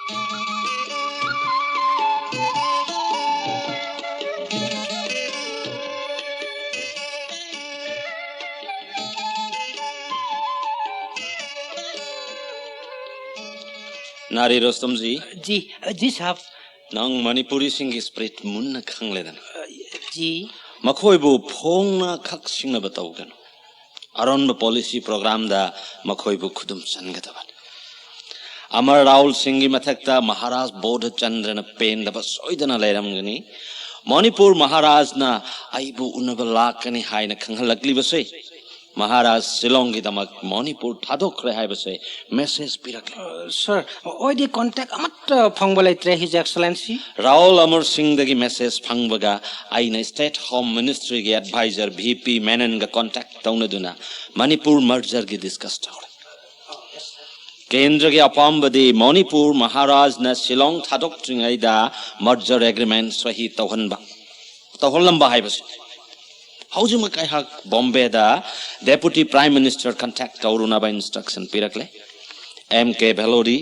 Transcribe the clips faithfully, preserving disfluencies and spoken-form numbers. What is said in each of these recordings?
ꯅꯥꯔꯤ ꯔꯣꯁꯇꯝꯖꯤ, जी, जी साहब। ꯅꯪ ꯃꯅꯤꯄꯨꯔꯤꯁꯤꯡꯒꯤ ꯁ꯭ꯄꯤꯔꯤꯠ ꯃꯨꯟꯅ ꯈꯪꯂꯦꯗꯅ꯫ जी। ꯃꯈꯣꯏꯕꯨ ꯐꯣꯡꯅ ꯈꯛ ꯁꯤꯡꯅꯕ ꯇꯧꯒꯅꯨ꯫ ꯑꯔꯣꯟꯕ ꯄꯣꯂꯤꯁꯤ ꯄ꯭ꯔꯣꯒ꯭ꯔꯥꯝꯗ ꯃꯈꯣꯏꯕꯨ ꯈꯨꯗꯨꯝ ꯆꯟꯒꯗꯕꯅꯤ꯫ ꯑꯃꯔ ꯔꯥꯍꯨꯜ ꯁꯤꯡꯒꯤ ꯃꯊꯛꯇ ꯃꯍꯥꯔꯥꯖ ꯕꯣꯙ ꯆꯟꯗ꯭ꯔꯅ ꯄꯦꯟꯗꯕ ꯁꯣꯏꯗꯅ ꯂꯩꯔꯝꯒꯅꯤ꯫ ꯃꯅꯤꯄꯨꯔ ꯃꯍꯥꯔꯥꯖꯅ ꯑꯩꯕꯨ ꯎꯅꯕ ꯂꯥꯛꯀꯅꯤ ꯍꯥꯏꯅ ꯈꯪꯍꯜꯂꯛꯂꯤꯕꯁꯦ ꯃꯍꯥꯔꯥꯖ ꯁꯤꯂꯣꯡꯒꯤꯗꯃꯛ ꯃꯅꯤꯄꯨꯔ ꯊꯥꯗꯣꯛꯈ꯭ꯔꯦ ꯍꯥꯏꯕꯁꯦ ꯃꯦꯁꯦꯖ ꯄꯤꯔꯛꯂꯦ꯫ सर, ꯑꯣꯏꯗꯤ ꯀꯣꯟꯇꯦꯛ ꯑꯃꯠꯇ ꯐꯪꯕ ꯂꯩꯇ꯭ꯔꯦ, His Excellency꯫ ꯔꯥꯍꯨꯜ ꯑꯃꯔ ꯁꯤꯡꯗꯒꯤ ꯃꯦꯁꯦꯖ ꯐꯪꯕꯒ ꯑꯩꯅ ꯁ꯭ꯇꯦꯠ ꯍꯣꯝ ꯃꯤꯅꯤꯁꯇ꯭ꯔꯤꯒꯤ ꯑꯦꯗꯚꯥꯏꯖꯔ ꯚꯤ ꯄꯤ ꯃꯦꯅꯟꯒ ꯀꯣꯟꯇꯦꯛ ꯇꯧꯅꯗꯨꯅ ꯃꯅꯤꯄꯨꯔ ꯃꯔꯖꯔꯒꯤ ꯗꯤꯁꯀꯁ ꯇꯧꯔꯦ꯫ ꯀꯦꯟꯗ꯭ꯔꯒꯤ ꯑꯄꯥꯝꯕꯗꯤ ꯃꯅꯤꯄꯨꯔ ꯃꯍꯥꯔꯥꯖꯅ ꯁꯤꯂꯣꯡ ꯊꯥꯗꯣꯛꯇ꯭ꯔꯤꯉꯩꯗ ꯃꯔꯖꯔ ꯑꯦꯒ꯭ꯔꯤꯃꯦꯟ ꯁꯍꯤ ꯇꯧꯍꯟꯕ, ꯇꯧꯍꯜꯂꯝꯕ ꯍꯥꯏꯕꯁꯤ꯫ ꯍꯧꯖꯤꯛꯃꯛ ꯑꯩꯍꯥꯛ ꯕꯣꯝꯕꯦꯗ ꯗꯦꯄꯨꯇꯤ ꯄ꯭ꯔꯥꯏꯝ ꯃꯤꯅꯤꯁꯇꯔ ꯀꯟꯇꯦꯛ ꯇꯧꯔꯨꯅꯕ ꯏꯟꯁꯇ꯭ꯔꯛꯁꯟ ꯄꯤꯔꯛꯂꯦ꯫ M K Vellodi,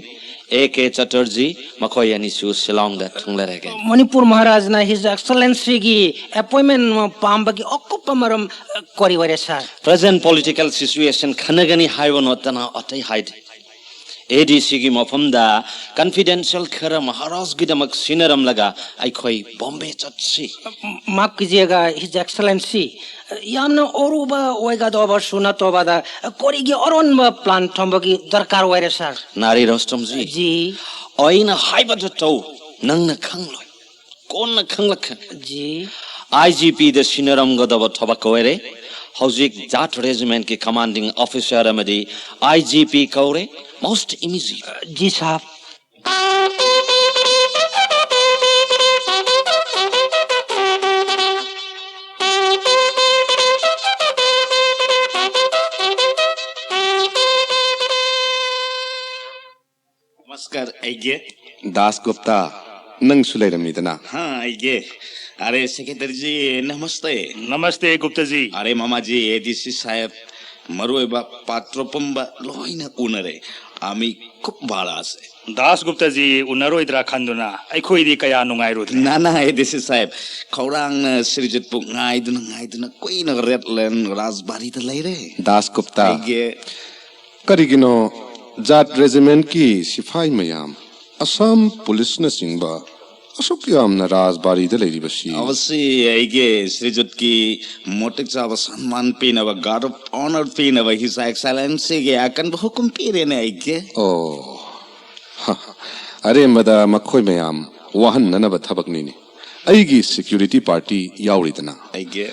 A K Chatterjee, ꯃꯈꯣꯏ ꯑꯅꯤꯁꯨ ꯁꯤꯂꯣꯡꯗ ꯊꯨꯡꯂꯔꯒꯅꯤ꯫ ꯃꯅꯤꯄꯨꯔ ꯃꯍꯥꯔꯥꯖꯅ His Excellencyꯒꯤ ꯑꯦꯄꯣꯏꯟꯃꯦꯟ ꯄꯥꯝꯕꯒꯤ ꯑꯀꯨꯞꯄ ꯃꯔꯝ ꯀꯔꯤ ꯑꯣꯏꯔꯦ, ꯁꯥꯔ? ꯄ꯭ꯔꯖꯦꯟ ꯄꯣꯂꯤꯇꯤꯀꯦꯜ ꯁꯤꯆꯨꯋꯦꯁꯟ ꯈꯟꯅꯒꯅꯤ ꯍꯥꯏꯕ ꯅꯠꯇꯅ ꯑꯇꯩ ꯍꯥꯏꯗꯦ꯫ ꯑꯦ ꯗꯤ ꯁꯤꯒꯤ ꯃꯐꯝꯗ ꯀꯟꯐꯤꯗꯦꯟꯁꯤꯌꯦꯜ ꯈꯔ ꯃꯍꯥꯔꯥꯖꯒꯤꯗꯃꯛ ꯁꯤꯟꯅꯔꯝꯂꯒ ꯑꯩꯈꯣꯏ ꯕꯣꯝꯕꯦ ꯆꯠꯁꯤ꯫ माफ कीजिएगा, His Excellency, ꯌꯥꯝꯅ ꯑꯔꯨꯕ ꯑꯣꯏꯒꯗꯧꯕꯁꯨ ꯅꯠꯇꯕꯗ ꯀꯔꯤꯒꯤ ꯑꯔꯣꯟꯕ ꯄ꯭ꯂꯥꯟ ꯊꯝꯕꯒꯤ ꯗꯔꯀꯥꯔ ꯑꯣꯏꯔꯦ, ꯁꯥꯔ? ꯅꯥꯔꯤ ꯔꯣꯁꯇꯝꯖꯤ, जी, ꯑꯩꯅ ꯍꯥꯏꯕꯗꯨ ꯇꯧ, ꯅꯪꯅ ꯈꯪꯂꯣꯏ, ꯀꯣꯟꯅ ꯈꯪꯂꯛꯀꯅꯤ꯫ जी। ꯑꯥꯏ ꯖꯤ ꯄꯤꯗ ꯁꯤꯟꯅꯔꯝꯒꯗꯕ ꯊꯕꯛ ꯑꯣꯏꯔꯦ꯫ ꯍꯧꯖꯤꯛ ꯖꯥꯠ ꯔꯦꯖꯤꯃꯦꯟꯠꯀꯤ ꯀꯃꯥꯟꯗꯤꯡ ꯑꯣꯐꯤꯁꯔ ꯑꯃꯗꯤ ꯑꯥꯏ ꯖꯤ ꯄꯤ ꯀꯧꯔꯦ, most immediate꯫ जी साहब। नमस्कार, आइए। दास गुप्ता, ꯅꯪꯁꯨ ꯂꯩꯔꯝꯃꯤꯗꯅ꯫ हाँ, आइए। अरे सेक्रेटरी जी, नमस्ते। नमस्ते गुप्ता जी। अरे मामा जी, एडीसी साहब, ꯃꯔꯨꯑꯣꯏꯕ ꯄꯥꯇ꯭ꯔ ꯄꯨꯝꯕ ꯂꯣꯏꯅ ꯎꯅꯔꯦ꯫ आम्ही खूप बाळा असे. ꯗꯥꯁ ꯒꯨꯞꯇꯥꯖꯤ ꯎꯅꯔꯣꯏꯗ꯭ꯔꯥ ꯈꯟꯗꯨꯅ ꯑꯩꯈꯣꯏꯗꯤ ꯀꯌꯥ ꯅꯨꯡꯉꯥꯏꯔꯨꯗ꯭ꯔꯦ꯫ नाना, एडीसी साहेब, खौरांना श्रीजुतपू ꯉꯥꯏꯗꯨꯅ ꯉꯥꯏꯗꯨꯅ ꯀꯨꯏꯅ ꯔꯦꯠꯂꯦꯟ ꯔꯥꯖꯕꯥꯔꯤꯗ ꯂꯩꯔꯦ꯫ ꯗꯥꯁ ꯒꯨꯞꯇꯥ, ꯑꯩꯒꯤ ꯀꯔꯤꯒꯤꯅꯣ ꯖꯥꯠ ꯔꯦꯖꯤꯃꯦꯟꯠꯀꯤ ꯁꯤꯐꯥꯏ ꯃꯌꯥꯝ, ꯑꯁꯥꯝ ꯄꯨꯂꯤꯁꯅꯆꯤꯡꯕ ꯑꯁꯨꯛ ꯌꯥꯝꯅ ꯔꯥꯖꯕꯥꯔꯤꯗ ꯂꯩꯔꯤꯕꯁꯤ? ꯑꯋꯁꯤ ꯑꯩꯒꯤ ꯁ꯭ꯔꯤꯖꯨꯠꯀꯤ ꯃꯇꯤꯛ ꯆꯥꯕ ꯁꯟꯃꯥꯟ ꯄꯤꯅꯕ, ꯒꯥꯔꯗ ꯑꯣꯐ ꯑꯣꯅꯔ ꯄꯤꯅꯕ ꯍꯤꯁ ꯑꯦꯛꯁꯦꯂꯦꯟꯁꯤꯒꯤ ꯑꯀꯟꯕ ꯍꯨꯀꯨꯝ ꯄꯤꯔꯦꯅꯦ ꯑꯩꯒꯤ꯫ ꯑꯣ, ꯍ, ꯑꯔꯦꯝꯕꯗ ꯃꯈꯣꯏ ꯃꯌꯥꯝ ꯋꯥꯍꯟꯅꯅꯕ ꯊꯕꯛꯅꯤꯅꯦ꯫ ꯑꯩꯒꯤ ꯁꯦꯀ꯭ꯌꯨꯔꯤꯇꯤ ꯄꯥꯔꯇꯤ ꯌꯥꯎꯔꯤꯗꯅ꯫ ꯑꯩꯒꯤ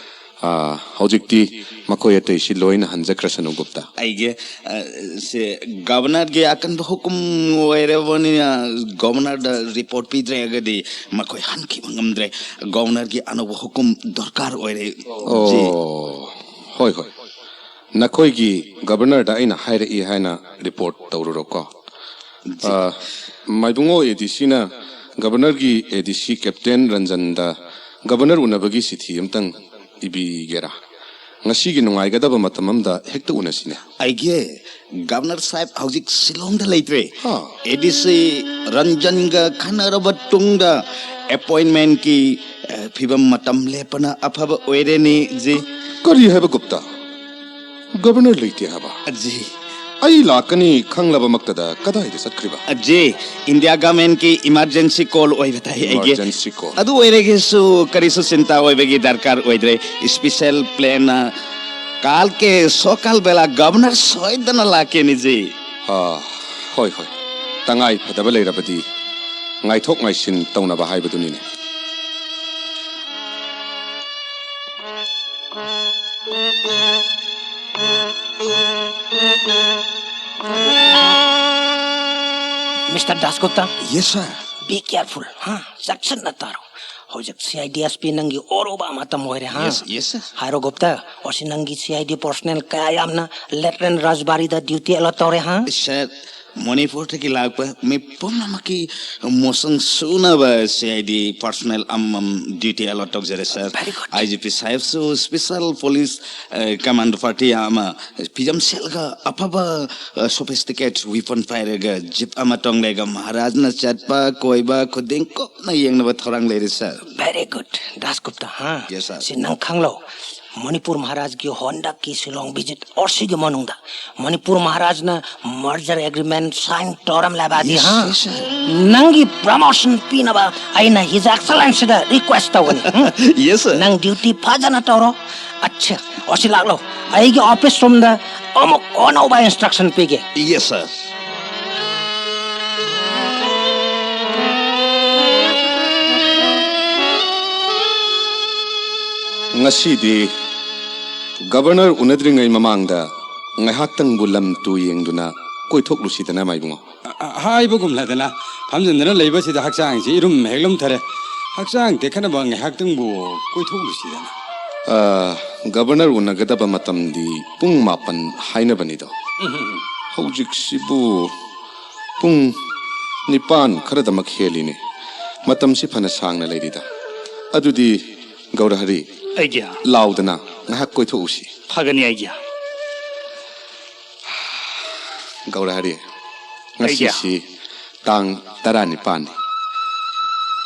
ꯑꯥ, ꯍꯧꯖꯤꯛꯇꯤ ꯃꯈꯣꯏ ꯑꯇꯩꯁꯤ ꯂꯣꯏꯅ ꯍꯟꯖꯈ꯭ꯔꯁꯅꯨ, ꯒꯨꯞꯇꯥ꯫ ꯑꯩꯒꯤ ꯑ, ꯁꯦ ꯒꯕꯔꯅꯔꯒꯤ ꯑꯀꯟꯕ ꯍꯨꯀꯨꯝ ꯑꯣꯏꯔꯕꯅꯤꯅ ꯒꯕꯔꯅꯔꯗ ꯔꯤꯄꯣꯔꯠ ꯄꯤꯗ꯭ꯔꯒꯗꯤ ꯃꯈꯣꯏ ꯍꯟꯈꯤꯕ ꯉꯝꯗ꯭ꯔꯦ꯫ ꯒꯕꯔꯅꯔꯒꯤ ꯑꯅꯧꯕ ꯍꯨꯀꯨꯝ ꯗꯔꯀꯥꯔ ꯑꯣꯏꯔꯦ꯫ ꯖꯤ꯫ ꯑꯣ, ꯍꯣꯏ, ꯍꯣꯏ꯫ ꯅꯈꯣꯏꯒꯤ ꯒꯕꯔꯅꯔꯗ ꯑꯩꯅ ꯍꯥꯏꯔꯛꯏ ꯍꯥꯏꯅ ꯔꯤꯄꯣꯔꯠ ꯇꯧꯔꯨꯔꯣꯀꯣ꯫ ꯑ, ꯃꯥꯏꯕꯨꯡꯉꯣ ꯑꯦ ꯗꯤ ꯁꯤꯅ ꯒꯕꯔꯅꯔꯒꯤ ꯑꯦ ꯗꯤ ꯁꯤ ꯀꯦꯞꯇꯦꯟ ꯔꯟꯖꯟꯗ ꯒꯕꯔꯅꯔ ꯎꯅꯕꯒꯤ ꯆꯤꯊꯤ ꯑꯃꯇꯪ ꯏꯕꯤꯒꯦꯔꯥ? ꯉꯁꯤꯒꯤ ꯅꯨꯡꯉꯥꯏꯒꯗꯕ ꯃꯇꯝ ꯑꯃꯗ ꯍꯦꯛꯇ ꯎꯅꯁꯤꯅꯦ꯫ ꯑꯩꯒꯤ ꯒꯕꯔꯅꯔ ꯁꯥꯍꯦꯕ ꯍꯧꯖꯤꯛ ꯁꯤꯂꯣꯡꯗ ꯂꯩꯇ꯭ꯔꯦ꯫ ꯍꯥ꯫ ꯑꯦ ꯗꯤ ꯁꯤ ꯔꯟꯖꯟꯒ ꯈꯟꯅꯔꯕ ꯇꯨꯡꯗ ꯑꯦꯄꯣꯏꯟꯃꯦꯟꯀꯤ, ꯑ, ꯐꯤꯕꯝ ꯃꯇꯝ ꯂꯦꯞꯄꯅ ꯑꯐꯕ ꯑꯣꯏꯔꯦꯅꯤ, ꯖꯤ꯫ ꯀꯔꯤ ꯍꯥꯏꯕ, ꯒꯨꯞꯇꯥ? ꯒꯕꯔꯅꯔ ꯂꯩꯇꯦ ꯍꯥꯏꯕ? ꯖꯤ꯫ ꯑꯩ ꯂꯥꯛꯀꯅꯤ ꯈꯪꯂꯕꯃꯛꯇꯗ ꯀꯗꯥꯏꯗ ꯆꯠꯈ꯭ꯔꯤꯕ? ꯖꯤ, ꯏꯟꯗꯤꯌꯥ ꯒꯚꯔꯟꯃꯦꯟꯀꯤ ꯏꯃꯥꯔꯖꯦꯟꯁꯤ ꯀꯣꯜ ꯑꯣꯏꯕ ꯇꯥꯏ ꯑꯩꯒꯤ꯫ Emergency call. ꯑꯗꯨ ꯑꯣꯏꯔꯒꯁꯨ ꯀꯔꯤꯁꯨ ꯆꯤꯟꯇꯥ ꯑꯣꯏꯕꯒꯤ ꯗꯔꯀꯥꯔ ꯑꯣꯏꯗ꯭ꯔꯦ꯫ ꯏꯁꯄꯤꯁꯦꯜ ꯄ꯭ꯂꯦꯟꯅ ꯀꯥꯜ ꯀꯦ ꯁꯣꯀꯥꯜ ꯕꯦꯂꯥ ꯒꯕꯔꯅꯔ ꯁꯣꯏꯗꯅ ꯂꯥꯛꯀꯦꯅꯤ, ꯖꯤ꯫ ꯑꯥ, ꯍꯣꯏ, ꯍꯣꯏ꯫ ꯇꯉꯥꯏ ꯐꯗꯕ ꯂꯩꯔꯕꯗꯤ ꯉꯥꯏꯊꯣꯛ ꯉꯥꯏꯁꯤꯟ ꯇꯧꯅꯕ ꯍꯥꯏꯕꯗꯨꯅꯤꯅꯦ꯫ ꯃꯤꯁꯇꯔ ꯗꯥꯁꯒꯨꯞꯇ, ꯌꯦꯁ ꯁꯥꯔ꯫ ꯕꯤ ꯀꯦꯌꯔꯐꯨꯜ, ꯍꯥ? ꯆꯦꯛꯁꯤꯟꯅ ꯇꯥꯔꯣ꯫ ꯍꯧꯖꯤꯛ C I D S P ꯅꯪꯒꯤ ꯑꯣꯔꯣꯕ ꯃꯇꯝ ꯑꯣꯏꯔꯦ, ꯍꯥ? ꯌꯦꯁ, ꯌꯦꯁ ꯁꯥꯔ꯫ ꯍꯥꯏꯔꯣ ꯒꯨꯞꯇ, ꯑꯣꯁꯤ ꯅꯪꯒꯤ ꯁꯤ ꯑꯥꯏ ꯗꯤ ꯄꯔꯁꯅꯦꯜ ꯀꯌꯥ ꯌꯥꯝꯅ ꯂꯦꯇ꯭ꯔꯦꯟ ꯔꯥꯖꯕꯥꯔꯤꯗ ꯗ꯭ꯌꯨꯇꯤ ꯑꯦꯂꯣꯠ ꯇꯧꯔꯦ, ꯍꯥ? ꯁꯥꯔ, ꯃꯅꯤꯄꯨꯔꯗꯒꯤ ꯂꯥꯛꯄ ꯃꯤ ꯄꯨꯝꯅꯃꯛꯀꯤ ꯃꯁꯤꯡ ꯁꯨꯅꯕ ꯁꯤ ꯑꯥꯏ ꯗꯤ ꯄꯔꯁꯣꯅꯦꯜ ꯑꯃꯃꯝ ꯗ꯭ꯌꯨꯇꯤ ꯑꯦꯂꯣꯠ ꯇꯧꯖꯔꯦ, ꯁꯥꯔ꯫ Very good. ꯑꯥꯏ ꯖꯤ ꯄꯤ ꯁꯥꯍꯦꯕꯁꯨ ꯁ꯭ꯄꯦꯁꯦꯜ ꯄꯨꯂꯤꯁ, ꯑ, ꯀꯃꯥꯟꯗꯣ ꯄꯥꯔꯇꯤ ꯑꯃ ꯐꯤꯖꯝ ꯁꯦꯠꯂꯒ ꯑꯐꯕ, ꯑ, ꯁꯣꯐꯤꯁꯇꯤꯀꯦꯠ ꯋꯤꯄꯟ ꯄꯥꯏꯔꯒ ꯖꯤꯞ ꯑꯃ ꯇꯣꯡꯂꯒ ꯃꯍꯥꯔꯥꯖꯅ ꯆꯠꯄ ꯀꯣꯏꯕ ꯈꯨꯗꯤꯡ ꯀꯨꯞꯅ ꯌꯦꯡꯅꯕ ꯊꯧꯔꯥꯡ ꯂꯩꯔꯦ, ꯁꯥꯔ꯫ Very good, ꯗꯥꯁ ꯒꯨꯞꯇꯥ, ꯍꯥ? Yes, sir. ꯁꯤ ꯅꯪ ꯈꯪꯂꯣ, ꯃꯅꯤꯄꯨꯔ ꯃꯍꯥꯔꯥꯖꯀꯤ ꯍꯟꯗꯛꯀꯤ ꯁꯤꯂꯣꯡ ꯚꯤꯖꯤꯠ ꯑꯁꯤꯒꯤ ꯃꯅꯨꯡꯗ ꯃꯅꯤꯄꯨꯔ ꯃꯍꯥꯔꯥꯖꯅ ꯃꯔꯖꯔ ꯑꯦꯒ꯭ꯔꯤꯃꯦꯟ ꯁꯥꯏꯟ ꯇꯧꯔꯝꯂꯕꯗꯤ, Yes, ꯍꯥ? Yes, sir. ꯅꯪꯒꯤ ꯄ꯭ꯔꯃꯣꯁꯟ ꯄꯤꯅꯕ ꯑꯩꯅ ꯍꯤꯖ ꯑꯦꯛꯁꯂꯦꯟꯁꯤꯗ ꯔꯤꯀ꯭ꯋꯦꯁ ꯇꯧꯒꯅꯤ, ꯍꯝ? Yes, sir. ꯅꯪ ꯗ꯭ꯌꯨꯇꯤ ꯐꯖꯅ ꯇꯧꯔꯣ꯫ ꯑꯠꯁꯥ, ꯑꯣꯁꯤ ꯂꯥꯛꯂꯣ, ꯑꯩꯒꯤ ꯑꯣꯐꯤꯁ ꯔꯨꯝꯗ ꯑꯃꯨꯛ ꯑꯅꯧꯕ ꯏꯟꯁꯇ꯭ꯔꯛꯁꯟ ꯄꯤꯒꯦ꯫ Yes, sir. ꯉꯁꯤꯗꯤ ꯒꯕꯔꯅꯔ ꯎꯅꯗ꯭ꯔꯤꯉꯩ ꯃꯃꯥꯡꯗ ꯉꯥꯏꯍꯥꯛꯇꯪꯕꯨ ꯂꯝ ꯇꯨ ꯌꯦꯡꯗꯨꯅ ꯀꯣꯏꯊꯣꯛꯂꯨꯁꯤꯗꯅ, ꯃꯥꯏꯕꯨꯡꯉꯣ꯫ ꯑ, ꯑ, ꯍꯥꯏꯕꯒꯨꯝꯂꯗꯅ ꯐꯝꯖꯤꯟꯗꯨꯅ ꯂꯩꯕꯁꯤꯗ ꯍꯛꯆꯥꯡꯁꯤ ꯏꯔꯨꯝ ꯍꯦꯛ ꯂꯨꯝꯊꯔꯦ꯫ ꯍꯛꯆꯥꯡ ꯇꯦꯛꯈꯠꯅꯕ ꯉꯥꯏꯍꯥꯛꯇꯪꯕꯨ ꯀꯣꯏꯊꯣꯛꯂꯨꯁꯤꯗꯅ꯫ ꯑ, ꯒꯕꯔꯅꯔ ꯎꯅꯒꯗꯕ ꯃꯇꯝꯗꯤ ꯄꯨꯡ ꯃꯥꯄꯟ ꯍꯥꯏꯅꯕꯅꯤꯗꯣ꯫ ꯎꯝ꯫ ꯍꯧꯖꯤꯛꯁꯤꯕꯨ ꯄꯨꯡ ꯅꯤꯄꯥꯟ ꯈꯔꯗꯃꯛ ꯍꯦꯜꯂꯤꯅꯦ꯫ ꯃꯇꯝꯁꯤ ꯐꯅ ꯁꯥꯡꯅ ꯂꯩꯔꯤꯗ꯫ ꯑꯗꯨꯗꯤ ꯒꯧꯔꯍꯔꯤ, ꯑꯩꯒꯤ꯫ ꯂꯥꯎꯗꯅ ꯉꯥꯏꯍꯥꯛ ꯀꯣꯏꯊꯣꯛꯎꯁꯤ꯫ ꯐꯒꯅꯤ ꯑꯩꯒꯤ꯫ ꯒꯧꯔꯍꯔꯤ, ꯑꯩꯒꯤ꯫ ꯉꯁꯤꯁꯤ ꯇꯥꯡ ꯇꯔꯥꯅꯤꯄꯥꯟꯅꯤ꯫